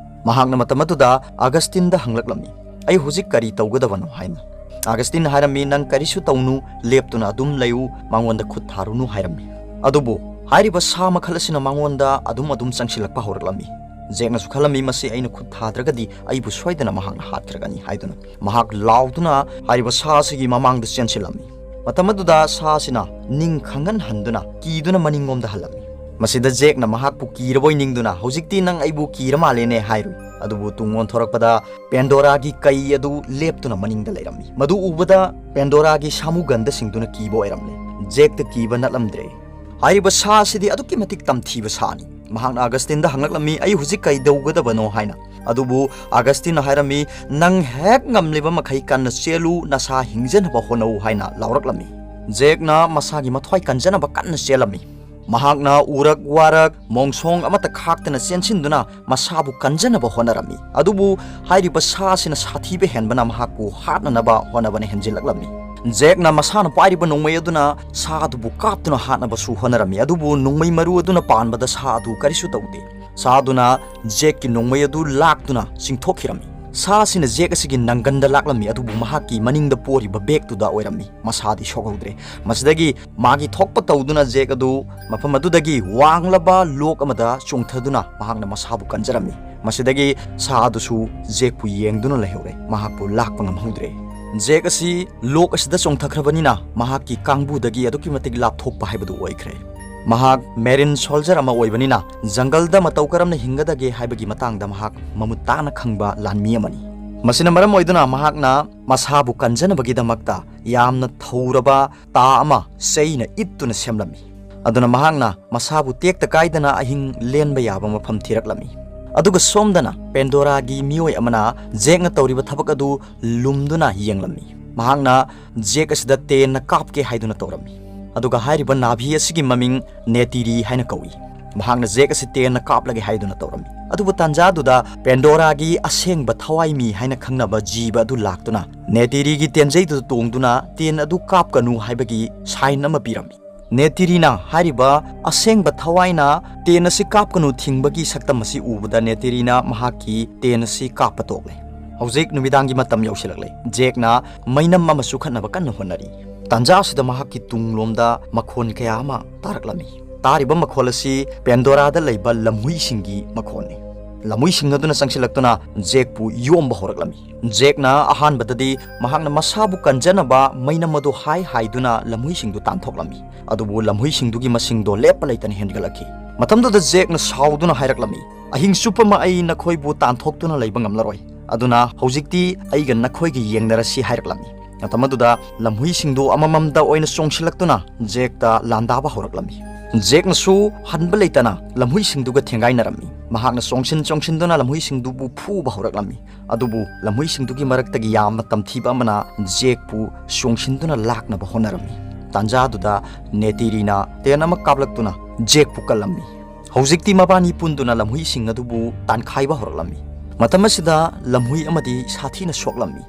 ꯃꯍꯥꯛꯅ ꯃꯇꯝ ꯑꯗꯨꯗ ꯑꯒꯁꯇꯤꯟꯗ ꯍꯪꯂꯛꯂꯝꯃꯤ, "ꯑꯩ ꯍꯧꯖꯤꯛ ꯀꯔꯤ ꯇꯧꯒꯗꯕꯅꯣ?" ꯍꯥꯏꯅ꯫ ꯑꯥꯒꯁꯇꯤꯟꯅ ꯍꯥꯏꯔꯝꯃꯤ, "ꯅꯪ ꯀꯔꯤꯁꯨ ꯇꯧꯅꯨ, ꯂꯦꯞꯇꯨꯅ ꯑꯗꯨꯝ ꯂꯩꯌꯨ, ꯃꯉꯣꯟꯗ ꯈꯨꯠ ꯊꯥꯔꯨꯅꯨ" ꯍꯥꯏꯔꯝꯃꯤ꯫ ꯑꯗꯨꯕꯨ ꯍꯥꯏꯔꯤꯕ ꯁꯥ ꯃꯈꯜ ꯑꯁꯤꯅ ꯃꯉꯣꯟꯗ ꯑꯗꯨꯝ ꯑꯗꯨꯝ ꯆꯪꯁꯤꯜꯂꯛꯄ ꯍꯧꯔꯛꯂꯝꯃꯤ꯫ ꯖꯦꯛꯅꯁꯨ ꯈꯜꯂꯝꯃꯤ, "ꯃꯁꯤ ꯑꯩꯅ ꯈꯨꯠ ꯊꯥꯗ꯭ꯔꯒꯗꯤ ꯑꯩꯕꯨ ꯁꯣꯏꯗꯅ ꯃꯍꯥꯛꯅ ꯍꯥꯠꯈ꯭ꯔꯒꯅꯤ" ꯍꯥꯏꯗꯨꯅ꯫ ꯃꯍꯥꯛ ꯂꯥꯎꯗꯨꯅ ꯍꯥꯏꯔꯤꯕ ꯁꯥ ꯑꯁꯤꯒꯤ ꯃꯃꯥꯡꯗ ꯆꯦꯟꯁꯤꯜꯂꯝꯃꯤ꯫ ꯃꯇꯝ ꯑꯗꯨꯗ ꯁꯥ ꯑꯁꯤꯅ ꯅꯤꯡ ꯈꯪꯍꯟꯍꯟꯗꯨꯅ ꯀꯤꯗꯨꯅ ꯃꯅꯤꯡꯂꯣꯝꯗ ꯍꯜꯂꯝꯃꯤ꯫ ꯃꯁꯤꯗ ꯖꯦꯛꯅ ꯃꯍꯥꯛꯄꯨ ꯀꯤꯔꯕꯣꯏ ꯅꯤꯡꯗꯨꯅ, "ꯍꯧꯖꯤꯛꯇꯤ ꯅꯪ ꯑꯩꯕꯨ ꯀꯤꯔ ꯃꯥꯜꯂꯦꯅꯦ" ꯍꯥꯏꯔꯨꯏ꯫ ꯑꯗꯨꯕꯨ ꯇꯨꯡ ꯑꯣꯟꯊꯣꯔꯛꯄꯗ ꯄꯦꯟꯗꯣꯔꯥꯒꯤ ꯀꯩ ꯑꯗꯨ ꯂꯦꯞꯇꯨꯅ ꯃꯅꯤꯡꯗ ꯂꯩꯔꯝꯃꯤ꯫ ꯃꯗꯨ ꯎꯕꯗ ꯄꯦꯟꯗꯣꯔꯥꯒꯤ ꯁꯥꯃꯨꯒꯟꯗꯁꯤꯡꯗꯨꯅ ꯀꯤꯕ ꯑꯣꯏꯔꯝꯂꯦ꯫ ꯖꯦꯛꯇ ꯀꯤꯕ ꯅꯠꯂꯝꯗ꯭ꯔꯦ꯫ ꯍꯥꯏꯔꯤꯕ ꯁꯥ ꯑꯁꯤꯗꯤ ꯑꯗꯨꯛꯀꯤ ꯃꯇꯤꯛ ꯇꯝꯊꯤꯕ ꯁꯥꯅꯤ꯫ ꯃꯍꯥꯛꯅ ꯑꯥꯒꯁꯇꯤꯟꯗ ꯍꯪꯂꯛꯂꯝꯃꯤ, "ꯑꯩ ꯍꯧꯖꯤꯛ ꯀꯩꯗꯧꯒꯗꯕꯅꯣ?" ꯍꯥꯏꯅ꯫ ꯑꯗꯨꯕꯨ ꯑꯥꯒꯁꯇꯤꯟꯅ ꯍꯥꯏꯔꯝꯃꯤ, "ꯅꯪ ꯍꯦꯛ ꯉꯝꯂꯤꯕ ꯃꯈꯩ ꯀꯟꯅ ꯆꯦꯜꯂꯨ, ꯅꯁꯥ ꯍꯤꯡꯖꯅꯕ ꯍꯣꯠꯅꯧ" ꯍꯥꯏꯅ ꯂꯥꯎꯔꯛꯂꯝꯃꯤ꯫ ꯖꯦꯛꯅ ꯃꯁꯥꯒꯤ ꯃꯊ꯭ꯋꯥꯏ ꯀꯟꯖꯅꯕ ꯀꯟꯅ ꯆꯦꯜꯂꯝꯃꯤ꯫ ꯃꯍꯥꯛꯅ ꯎꯔꯛ ꯋꯥꯔꯛ ꯃꯣꯡꯁꯣꯡ ꯑꯃꯠꯇ ꯈꯥꯛꯇꯅ ꯆꯦꯟꯁꯤꯟꯗꯨꯅ ꯃꯁꯥꯕꯨ ꯀꯟꯖꯅꯕ ꯍꯣꯠꯅꯔꯝꯃꯤ꯫ ꯑꯗꯨꯕꯨ ꯍꯥꯏꯔꯤꯕ ꯁꯥ ꯑꯁꯤꯅ ꯁꯥꯊꯤꯕ ꯍꯦꯟꯕꯅ ꯃꯍꯥꯛꯄꯨ ꯍꯥꯠꯅꯅꯕ ꯍꯣꯠꯅꯕꯅ ꯍꯦꯟꯖꯤꯜꯂꯛꯂꯝꯃꯤ꯫ ꯖꯦꯛꯅ ꯃꯁꯥꯅ ꯄꯥꯏꯔꯤꯕ ꯅꯣꯡꯃꯩ ꯑꯗꯨꯅ ꯁꯥ ꯑꯗꯨꯕꯨ ꯀꯥꯞꯇꯨꯅ ꯍꯥꯠꯅꯕꯁꯨ ꯍꯣꯠꯅꯔꯝꯃꯤ, ꯑꯗꯨꯕꯨ ꯅꯣꯡꯃꯩ ꯃꯔꯨ ꯑꯗꯨꯅ ꯄꯥꯟꯕꯗ ꯁꯥ ꯑꯗꯨ ꯀꯔꯤꯁꯨ ꯇꯧꯗꯦ꯫ ꯁꯥ ꯑꯗꯨꯅ ꯖꯦꯛꯀꯤ ꯅꯣꯡꯃꯩ ꯑꯗꯨ ꯂꯥꯛꯇꯨꯅ ꯆꯤꯡꯊꯣꯛꯈꯤꯔꯝꯃꯤ꯫ ꯁꯥ ꯑꯁꯤꯅ ꯖꯦꯛ ꯑꯁꯤꯒꯤ ꯅꯪꯒꯟꯗ ꯂꯥꯛꯂꯝꯃꯤ, ꯑꯗꯨꯕꯨ ꯃꯍꯥꯛꯀꯤ ꯃꯅꯤꯡꯗ ꯄꯣꯔꯤꯕ ꯕꯦꯒꯇꯨꯗ ꯑꯣꯏꯔꯝꯃꯤ꯫ ꯃꯁꯥꯗꯤ ꯁꯣꯛꯍꯧꯗ꯭ꯔꯦ꯫ ꯃꯁꯤꯗꯒꯤ ꯃꯥꯒꯤ ꯊꯣꯛꯄ ꯇꯧꯗꯨꯅ ꯖꯦꯛ ꯑꯗꯨ ꯃꯐꯝ ꯑꯗꯨꯗꯒꯤ ꯋꯥꯡꯂꯕ ꯂꯣꯛ ꯑꯃꯗ ꯆꯣꯡꯊꯗꯨꯅ ꯃꯍꯥꯛꯅ ꯃꯁꯥꯕꯨ ꯀꯟꯖꯔꯝꯃꯤ꯫ ꯃꯁꯤꯗꯒꯤ ꯁꯥ ꯑꯗꯨꯁꯨ ꯖꯦꯛꯄꯨ ꯌꯦꯡꯗꯨꯅ ꯂꯩꯍꯧꯔꯦ, ꯃꯍꯥꯛꯄꯨ ꯂꯥꯛꯄ ꯉꯝꯍꯧꯗ꯭ꯔꯦ꯫ ꯖꯦꯛ ꯑꯁꯤ ꯂꯣꯛ ꯑꯁꯤꯗ ꯆꯣꯡꯊꯈ꯭ꯔꯕꯅꯤꯅ ꯃꯍꯥꯛꯀꯤ ꯀꯥꯡꯕꯨꯗꯒꯤ ꯑꯗꯨꯛꯀꯤ ꯃꯇꯤꯛ ꯂꯥꯞꯊꯣꯛꯄ ꯍꯥꯏꯕꯗꯨ ꯑꯣꯏꯈ꯭ꯔꯦ꯫ ꯃꯍꯥꯛ ꯃꯦꯔꯤꯟ ꯁꯣꯜꯖꯔ ꯑꯃ ꯑꯣꯏꯕꯅꯤꯅ ꯖꯪꯒꯜꯗ ꯃꯇꯧ ꯀꯔꯝꯅ ꯍꯤꯡꯒꯗꯒꯦ ꯍꯥꯏꯕꯒꯤ ꯃꯇꯥꯡꯗ ꯃꯍꯥꯛ ꯃꯃꯨꯠ ꯇꯥꯅ ꯈꯪꯕ ꯂꯥꯟꯃꯤ ꯑꯃꯅꯤ꯫ ꯃꯁꯤꯅ ꯃꯔꯝ ꯑꯣꯏꯗꯨꯅ ꯃꯍꯥꯛꯅ ꯃꯁꯥꯕꯨ ꯀꯟꯖꯅꯕꯒꯤꯗꯃꯛꯇ ꯌꯥꯝꯅ ꯊꯧꯔꯕ ꯇꯥ ꯑꯃ ꯆꯩꯅ ꯏꯠꯇꯨꯅ ꯁꯦꯝꯂꯝꯃꯤ꯫ ꯑꯗꯨꯅ ꯃꯍꯥꯛꯅ ꯃꯁꯥꯕꯨ ꯇꯦꯛꯇ ꯀꯥꯏꯗꯅ ꯑꯍꯤꯡ ꯂꯦꯟꯕ ꯌꯥꯕ ꯃꯐꯝ ꯊꯤꯔꯛꯂꯝꯃꯤ꯫ ꯑꯗꯨꯒ ꯁꯣꯝꯗꯅ ꯄꯦꯟꯗꯣꯔꯥꯒꯤ ꯃꯤꯑꯣꯏ ꯑꯃꯅ ꯖꯦꯛꯅ ꯇꯧꯔꯤꯕ ꯊꯕꯛ ꯑꯗꯨ ꯂꯨꯝꯗꯨꯅ ꯌꯦꯡꯂꯝꯃꯤ꯫ ꯃꯍꯥꯛꯅ ꯖꯦꯛ ꯑꯁꯤꯗ ꯇꯦꯟꯅ ꯀꯥꯞꯀꯦ ꯍꯥꯏꯗꯨꯅ ꯇꯧꯔꯝꯃꯤ꯫ ꯑꯗꯨꯒ ꯍꯥꯏꯔꯤꯕ ꯅꯥꯚꯤ ꯑꯁꯤꯒꯤ ꯃꯃꯤꯡ ꯅꯦꯇꯤꯔꯤ ꯍꯥꯏꯅ ꯀꯧꯏ꯫ ꯃꯍꯥꯛꯅ ꯖꯦꯛ ꯑꯁꯤ ꯇꯦꯟꯅ ꯀꯥꯞꯂꯒꯦ ꯍꯥꯏꯗꯨꯅ ꯇꯧꯔꯝꯃꯤ꯫ ꯑꯗꯨꯕꯨ ꯇꯥꯟꯖꯥꯗꯨꯗ ꯄꯦꯟꯗꯣꯔꯥꯒꯤ ꯑꯁꯦꯡꯕ ꯊꯋꯥꯏ ꯃꯤ ꯍꯥꯏꯅ ꯈꯪꯅꯕ ꯖꯤꯕ ꯑꯗꯨ ꯂꯥꯛꯇꯨꯅ ꯅꯦꯇꯤꯔꯤꯒꯤ ꯇꯦꯟꯖꯩꯗꯨꯗ ꯇꯣꯡꯗꯨꯅ ꯇꯦꯟ ꯑꯗꯨ ꯀꯥꯞꯀꯅꯨ ꯍꯥꯏꯕꯒꯤ ꯁꯥꯏꯟ ꯑꯃ ꯄꯤꯔꯝꯃꯤ꯫ ꯅꯦꯇꯤꯔꯤꯅ ꯍꯥꯏꯔꯤꯕ ꯑꯁꯦꯡꯕ ꯊꯋꯥꯏꯅ ꯇꯦꯟ ꯑꯁꯤ ꯀꯥꯞꯀꯅꯨ ꯊꯤꯡꯕꯒꯤ ꯁꯛꯇꯝ ꯑꯁꯤ ꯎꯕꯗ ꯅꯦꯇꯤꯔꯤꯅ ꯃꯍꯥꯛꯀꯤ ꯇꯦꯟ ꯑꯁꯤ ꯀꯥꯞꯄ ꯇꯣꯛꯂꯦ꯫ ꯍꯧꯖꯤꯛ ꯅꯨꯃꯤꯗꯥꯡꯒꯤ ꯃꯇꯝ ꯌꯧꯁꯤꯜꯂꯛꯂꯦ꯫ ꯖꯦꯛꯅ ꯃꯩꯅꯝ ꯑꯃ ꯆꯨꯈꯠꯅꯕ ꯀꯟꯅ ꯍꯣꯠꯅꯔꯤ꯫ ꯇꯥꯟꯖꯥ ꯑꯁꯤꯗ ꯃꯍꯥꯛꯀꯤ ꯇꯨꯡꯂꯣꯝꯗ ꯃꯈꯣꯟ ꯀꯌꯥ ꯑꯃ ꯇꯥꯔꯛꯂꯝꯃꯤ꯫ ꯇꯥꯔꯤꯕ ꯃꯈꯣꯜ ꯑꯁꯤ ꯄꯦꯟꯗꯣꯔꯥꯗ ꯂꯩꯕ ꯂꯝꯍꯨꯏꯁꯤꯡꯒꯤ ꯃꯈꯣꯜꯅꯤ꯫ ꯂꯝꯍꯨꯏꯁꯤꯡ ꯑꯗꯨꯅ ꯆꯪꯁꯤꯜꯂꯛꯇꯨꯅ ꯖꯦꯛꯄꯨ ꯌꯣꯝꯕ ꯍꯧꯔꯛꯂꯝꯃꯤ꯫ ꯖꯦꯛꯅ ꯑꯍꯥꯟꯕꯗꯗꯤ ꯃꯍꯥꯛꯅ ꯃꯁꯥꯕꯨ ꯀꯟꯖꯅꯕ ꯃꯩꯅꯝ ꯑꯗꯨ ꯍꯥꯏ ꯍꯥꯏꯗꯨꯅ ꯂꯝꯍꯨꯏꯁꯤꯡꯗꯨ ꯇꯥꯟꯊꯣꯛꯂꯝꯃꯤ꯫ ꯑꯗꯨꯕꯨ ꯂꯝꯍꯨꯏꯁꯤꯡꯗꯨꯒꯤ ꯃꯁꯤꯡꯗꯣ ꯂꯦꯞꯄ ꯂꯩꯇꯅ ꯍꯦꯟꯒꯠꯂꯛꯈꯤ꯫ ꯃꯇꯝꯗꯨꯗ ꯖꯦꯛꯅ ꯁꯥꯎꯗꯨꯅ ꯍꯥꯏꯔꯛꯂꯝꯃꯤ, "ꯑꯍꯤꯡ ꯆꯨꯞꯄ ꯑꯃ ꯑꯩ ꯅꯈꯣꯏꯕꯨ ꯇꯥꯟꯊꯣꯛꯇꯨꯅ ꯂꯩꯕ ꯉꯝꯂꯔꯣꯏ꯫ ꯑꯗꯨꯅ ꯍꯧꯖꯤꯛꯇꯤ ꯑꯩꯒ ꯅꯈꯣꯏꯒ ꯌꯦꯡꯅꯔꯁꯤ" ꯍꯥꯏꯔꯛꯂꯝꯃꯤ꯫ ꯃꯇꯝ ꯑꯗꯨꯗ ꯂꯝꯍꯨꯏꯁꯤꯡꯗꯨ ꯑꯃꯃꯝꯗ ꯑꯣꯏꯅ ꯆꯣꯡꯁꯤꯜꯂꯛꯇꯨꯅ ꯖꯦꯛꯇ ꯂꯥꯟꯗꯥꯕ ꯍꯧꯔꯛꯂꯝꯃꯤ꯫ ꯖꯦꯛꯅꯁꯨ ꯍꯟꯕ ꯂꯩꯇꯅ ꯂꯝꯍꯨꯏꯁꯤꯡꯗꯨꯒ ꯊꯦꯡꯒꯥꯏꯅꯔꯝꯃꯤ꯫ ꯃꯍꯥꯛꯅ ꯆꯣꯡꯁꯤꯟ ꯆꯣꯡꯁꯤꯟꯗꯨꯅ ꯂꯝꯍꯨꯏꯁꯤꯡꯗꯨꯕꯨ ꯐꯨꯕ ꯍꯧꯔꯛꯂꯝꯃꯤ꯫ ꯑꯗꯨꯕꯨ ꯂꯝꯍꯨꯏꯁꯤꯡꯗꯨꯒꯤ ꯃꯔꯛꯇꯒꯤ ꯌꯥꯝꯅ ꯇꯝꯊꯤꯕ ꯑꯃꯅ ꯖꯦꯛꯄꯨ ꯆꯣꯡꯁꯤꯟꯗꯨꯅ ꯂꯥꯛꯅꯕ ꯍꯣꯠꯅꯔꯝꯃꯤ꯫ ꯇꯥꯟꯖꯥꯗꯨꯗ ꯅꯦꯇꯤꯔꯤꯅ ꯇꯦꯟ ꯑꯃ ꯀꯥꯞꯂꯛꯇꯨꯅ ꯖꯦꯛꯄꯨ ꯀꯜꯂꯝꯃꯤ꯫ ꯍꯧꯖꯤꯛꯇꯤ ꯃꯕꯥꯅꯤ ꯄꯨꯟꯗꯨꯅ ꯂꯝꯍꯨꯏꯁꯤꯡ ꯑꯗꯨꯕꯨ ꯇꯥꯟꯈꯥꯏꯕ ꯍꯧꯔꯛꯂꯝꯃꯤ꯫ ꯃꯇꯝ ꯑꯁꯤꯗ ꯂꯝꯍꯨꯏ ꯑꯃꯗꯤ ꯁꯥꯊꯤꯅ ꯁꯣꯛꯂꯝꯃꯤ꯫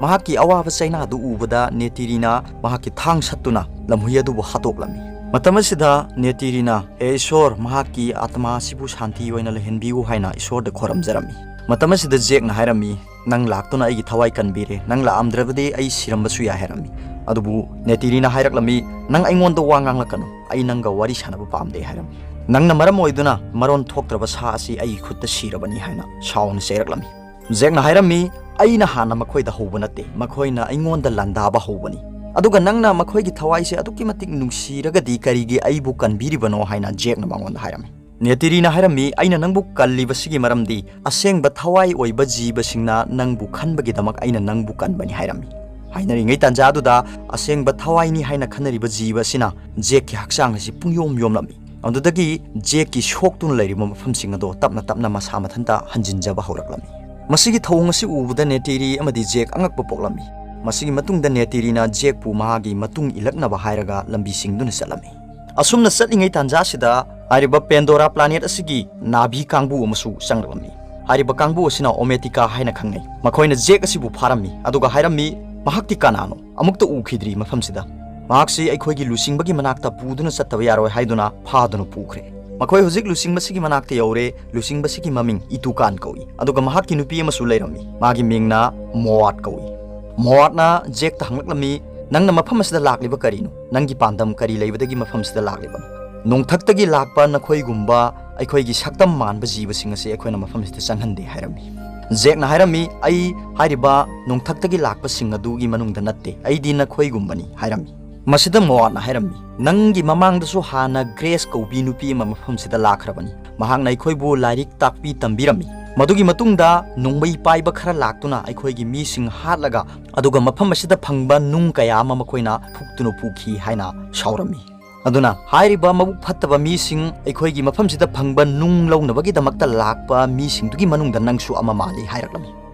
ꯃꯍꯥꯛꯀꯤ ꯑꯋꯥꯕ ꯆꯩꯅꯥꯗꯨ ꯎꯕꯗ ꯅꯦꯇꯤꯔꯤꯅ ꯃꯍꯥꯛꯀꯤ ꯊꯥꯡ ꯁꯠꯇꯨꯅ ꯂꯝꯍꯨꯏ ꯑꯗꯨꯕꯨ ꯍꯥꯠꯇꯣꯛꯂꯝꯃꯤ꯫ ꯃꯇꯝ ꯑꯁꯤꯗ ꯅꯦꯇꯤꯔꯤꯅ, "ꯍꯦ ꯏꯁꯣꯔ, ꯃꯍꯥꯛꯀꯤ ꯑꯥꯇꯃꯥ ꯑꯁꯤꯕꯨ ꯁꯥꯟꯇꯤ ꯑꯣꯏꯅ ꯂꯩꯍꯟꯕꯤꯌꯨ" ꯍꯥꯏꯅ ꯏꯁꯣꯔꯗ ꯈꯣꯏꯔꯝꯖꯔꯝꯃꯤ꯫ ꯃꯇꯝ ꯑꯁꯤꯗ ꯖꯦꯛꯅ ꯍꯥꯏꯔꯝꯃꯤ, "ꯅꯪ ꯂꯥꯛꯇꯨꯅ ꯑꯩꯒꯤ ꯊꯋꯥꯏ ꯀꯟꯕꯤꯔꯦ, ꯅꯪ ꯂꯥꯛꯑꯝꯗ꯭ꯔꯕꯗꯤ ꯑꯩ ꯁꯤꯔꯝꯕꯁꯨ ꯌꯥꯏ" ꯍꯥꯏꯔꯝꯃꯤ꯫ ꯑꯗꯨꯕꯨ ꯅꯦꯇꯤꯔꯤꯅ ꯍꯥꯏꯔꯛꯂꯝꯃꯤ, "ꯅꯪ ꯑꯩꯉꯣꯟꯗ ꯋꯥ ꯉꯥꯡꯂꯛꯀꯅꯨ, ꯑꯩ ꯅꯪꯒ ꯋꯥꯔꯤ ꯁꯥꯟꯅꯕ ꯄꯥꯝꯗꯦ" ꯍꯥꯏꯔꯝꯃꯤ꯫ "ꯅꯪꯅ ꯃꯔꯝ ꯑꯣꯏꯗꯨꯅ ꯃꯔꯣꯟ ꯊꯣꯛꯇ꯭ꯔꯕ ꯁꯥ ꯑꯁꯤ ꯑꯩꯒꯤ ꯈꯨꯠꯇ ꯁꯤꯔꯕꯅꯤ" ꯍꯥꯏꯅ ꯁꯥꯎꯅ ꯆꯩꯔꯛꯂꯝꯃꯤ꯫ ꯖꯦꯛꯅ ꯍꯥꯏꯔꯝꯃꯤ, "ꯑꯩꯅ ꯍꯥꯟꯅ ꯃꯈꯣꯏꯗ ꯍꯧꯕ ꯅꯠꯇꯦ, ꯃꯈꯣꯏꯅ ꯑꯩꯉꯣꯟꯗ ꯂꯥꯟꯗꯥꯕ ꯍꯧꯕꯅꯤ꯫ ꯑꯗꯨꯒ ꯅꯪꯅ ꯃꯈꯣꯏꯒꯤ ꯊꯋꯥꯏꯁꯦ ꯑꯗꯨꯛꯀꯤ ꯃꯇꯤꯛ ꯅꯨꯡꯁꯤꯔꯒꯗꯤ ꯀꯔꯤꯒꯤ ꯑꯩꯕꯨ ꯀꯟꯕꯤꯔꯤꯕꯅꯣ?" ꯍꯥꯏꯅ ꯖꯦꯛꯅ ꯃꯉꯣꯟꯗ ꯍꯥꯏꯔꯝꯃꯤ꯫ ꯅꯦꯇꯤꯔꯤꯅ ꯍꯥꯏꯔꯝꯃꯤ, "ꯑꯩꯅ ꯅꯪꯕꯨ ꯀꯜꯂꯤꯕꯁꯤꯒꯤ ꯃꯔꯝꯗꯤ ꯑꯁꯦꯡꯕ ꯊꯋꯥꯏ ꯑꯣꯏꯕ ꯖꯤꯕꯁꯤꯡꯅ ꯅꯪꯕꯨ ꯈꯟꯕꯒꯤꯗꯃꯛ ꯑꯩꯅ ꯅꯪꯕꯨ ꯀꯟꯕꯅꯤ" ꯍꯥꯏꯔꯝꯃꯤ꯫ ꯍꯥꯏꯅꯔꯤꯉꯩ ꯇꯥꯟꯖꯥꯗꯨꯗ ꯑꯁꯦꯡꯕ ꯊꯋꯥꯏꯅꯤ ꯍꯥꯏꯅ ꯈꯟꯅꯔꯤꯕ ꯖꯤꯕ ꯑꯁꯤꯅ ꯖꯦꯛꯀꯤ ꯍꯛꯆꯥꯡ ꯑꯁꯤ ꯄꯨꯡꯌꯣꯝ ꯌꯣꯝꯂꯝꯃꯤ꯫ ꯑꯗꯨꯗꯒꯤ ꯖꯦꯛꯀꯤ ꯁꯣꯛꯇꯨꯅ ꯂꯩꯔꯤꯕ ꯃꯐꯝꯁꯤꯡ ꯑꯗꯣ ꯇꯞꯅ ꯇꯞꯅ ꯃꯁꯥ ꯃꯊꯟꯇ ꯍꯟꯖꯤꯟꯖꯕ ꯍꯧꯔꯛꯂꯝꯃꯤ꯫ ꯃꯁꯤꯒꯤ ꯊꯧꯑꯣꯡ ꯑꯁꯤ ꯎꯕꯗ ꯅꯦꯇꯤꯔꯤ ꯑꯃꯗꯤ ꯖꯦꯛ ꯑꯉꯛꯄ ꯄꯣꯛꯂꯝꯃꯤ꯫ ꯃꯁꯤꯒꯤ ꯃꯇꯨꯡꯗ ꯅꯦꯇꯤꯔꯤꯅ ꯖꯦꯛꯄꯨ ꯃꯍꯥꯛꯀꯤ ꯃꯇꯨꯡ ꯏꯜꯂꯛꯅꯕ ꯍꯥꯏꯔꯒ ꯂꯝꯕꯤ ꯁꯤꯡꯗꯨꯅ ꯆꯠꯂꯝꯃꯤ꯫ ꯑꯁꯨꯝꯅ ꯆꯠꯂꯤꯉꯩ ꯇꯥꯟꯖꯥꯁꯤꯗ ꯍꯥꯏꯔꯤꯕ ꯄꯦꯟꯗꯣꯔꯥ ꯄ꯭ꯂꯥꯅꯦꯠ ꯑꯁꯤꯒꯤ ꯅꯥꯚꯤ ꯀꯥꯡꯕꯨ ꯑꯃꯁꯨ ꯆꯪꯂꯛꯂꯝꯃꯤ꯫ ꯍꯥꯏꯔꯤꯕ ꯀꯥꯡꯕꯨ ꯑꯁꯤꯅ ꯑꯣꯃꯦꯇꯤꯀꯥ ꯍꯥꯏꯅ ꯈꯪꯅꯩ꯫ ꯃꯈꯣꯏꯅ ꯖꯦꯛ ꯑꯁꯤꯕꯨ ꯐꯥꯔꯝꯃꯤ, ꯑꯗꯨꯒ ꯍꯥꯏꯔꯝꯃꯤ, "ꯃꯍꯥꯛꯇꯤ ꯀꯅꯥꯅꯣ? ꯑꯃꯨꯛꯇ ꯎꯈꯤꯗ꯭ꯔꯤ ꯃꯐꯝꯁꯤꯗ꯫ ꯃꯍꯥꯛꯁꯤ ꯑꯩꯈꯣꯏꯒꯤ ꯂꯨꯆꯤꯡꯕꯒꯤ ꯃꯅꯥꯛꯇ ꯄꯨꯗꯨꯅ ꯆꯠꯇꯕ ꯌꯥꯔꯣꯏ" ꯍꯥꯏꯗꯨꯅ ꯐꯥꯗꯨꯅ ꯄꯨꯈ꯭ꯔꯦ꯫ ꯑꯩꯈꯣꯏ ꯍꯧꯖꯤꯛ ꯂꯨꯆꯤꯡꯕꯁꯤꯒꯤ ꯃꯅꯥꯛꯇ ꯌꯧꯔꯦ꯫ ꯂꯨꯆꯤꯡꯕꯁꯤꯒꯤ ꯃꯃꯤꯡ ꯏꯇꯨꯀꯥꯟ ꯀꯧꯏ, ꯑꯗꯨꯒ ꯃꯍꯥꯛꯀꯤ ꯅꯨꯄꯤ ꯑꯃꯁꯨ ꯂꯩꯔꯝꯃꯤ꯫ ꯃꯥꯒꯤ ꯃꯤꯡꯅ ꯃꯣꯋꯥꯠ ꯀꯧꯏ꯫ ꯃꯣꯋꯥꯠꯅ ꯖꯦꯛꯇ ꯍꯪꯂꯛꯂꯝꯃꯤ, "ꯅꯪꯅ ꯃꯐꯝ ꯑꯁꯤꯗ ꯂꯥꯛꯂꯤꯕ ꯀꯔꯤꯅꯣ? ꯅꯪꯒꯤ ꯄꯥꯟꯗꯝ ꯀꯔꯤ ꯂꯩꯕꯗꯒꯤ ꯃꯐꯝ ꯑꯁꯤꯗ ꯂꯥꯛꯂꯤꯕꯅꯣ?" "ꯅꯣꯡꯊꯛꯇꯒꯤ ꯂꯥꯛꯄ ꯅꯈꯣꯏꯒꯨꯝꯕ ꯑꯩꯈꯣꯏꯒꯤ ꯁꯛꯇꯝ ꯃꯥꯟꯕ ꯖꯤꯕꯁꯤꯡ ꯑꯁꯤ ꯑꯩꯈꯣꯏꯅ ꯃꯐꯝ ꯑꯁꯤꯗ ꯆꯪꯍꯟꯗꯦ" ꯍꯥꯏꯔꯝꯃꯤ꯫ ꯖꯦꯛꯅ ꯍꯥꯏꯔꯝꯃꯤ, "ꯑꯩ ꯍꯥꯏꯔꯤꯕ ꯅꯣꯡꯊꯛꯇꯒꯤ ꯂꯥꯛꯄꯁꯤꯡ ꯑꯗꯨꯒꯤ ꯃꯅꯨꯡꯗ ꯅꯠꯇꯦ, ꯑꯩꯗꯤ ꯅꯈꯣꯏꯒꯨꯝꯕꯅꯤ" ꯍꯥꯏꯔꯝꯃꯤ꯫ ꯃꯁꯤꯗ ꯃꯣꯋꯥꯠꯅ ꯍꯥꯏꯔꯝꯃꯤ, "ꯅꯪꯒꯤ ꯃꯃꯥꯡꯗꯁꯨ ꯍꯥꯟꯅ ꯒ꯭ꯔꯦꯁ ꯀꯧꯕꯤ ꯅꯨꯄꯤ ꯑꯃ ꯃꯐꯝꯁꯤꯗ ꯂꯥꯛꯈ꯭ꯔꯕꯅꯤ꯫ ꯃꯍꯥꯛꯅ ꯑꯩꯈꯣꯏꯕꯨ ꯂꯥꯏꯔꯤꯛ ꯇꯥꯛꯄꯤ ꯇꯝꯕꯤꯔꯝꯃꯤ꯫ ꯃꯗꯨꯒꯤ ꯃꯇꯨꯡꯗ ꯅꯣꯡꯃꯩ ꯄꯥꯏꯕ ꯈꯔ ꯂꯥꯛꯇꯨꯅ ꯑꯩꯈꯣꯏꯒꯤ ꯃꯤꯁꯤꯡ ꯍꯥꯠꯂꯒ, ꯑꯗꯨꯒ ꯃꯐꯝ ꯑꯁꯤꯗ ꯐꯪꯕ ꯅꯨꯡ ꯀꯌꯥ ꯑꯃ ꯃꯈꯣꯏꯅ ꯐꯨꯛꯇꯨꯅ ꯄꯨꯈꯤ" ꯍꯥꯏꯅ ꯁꯥꯎꯔꯝꯃꯤ꯫ ꯑꯗꯨꯅ ꯍꯥꯏꯔꯤꯕ ꯃꯕꯨꯛ ꯐꯠꯇꯕ ꯃꯤꯁꯤꯡ, ꯑꯩꯈꯣꯏꯒꯤ ꯃꯐꯝꯁꯤꯗ ꯐꯪꯕ ꯅꯨꯡ ꯂꯧꯅꯕꯒꯤꯗꯃꯛꯇ ꯂꯥꯛꯄ ꯃꯤꯁꯤꯡꯗꯨꯒꯤ ꯃꯅꯨꯡꯗ ꯅꯪꯁꯨ ꯑꯃ ꯃꯥꯜꯂꯤ ꯍꯥꯏꯔꯛꯂꯝꯃꯤ꯫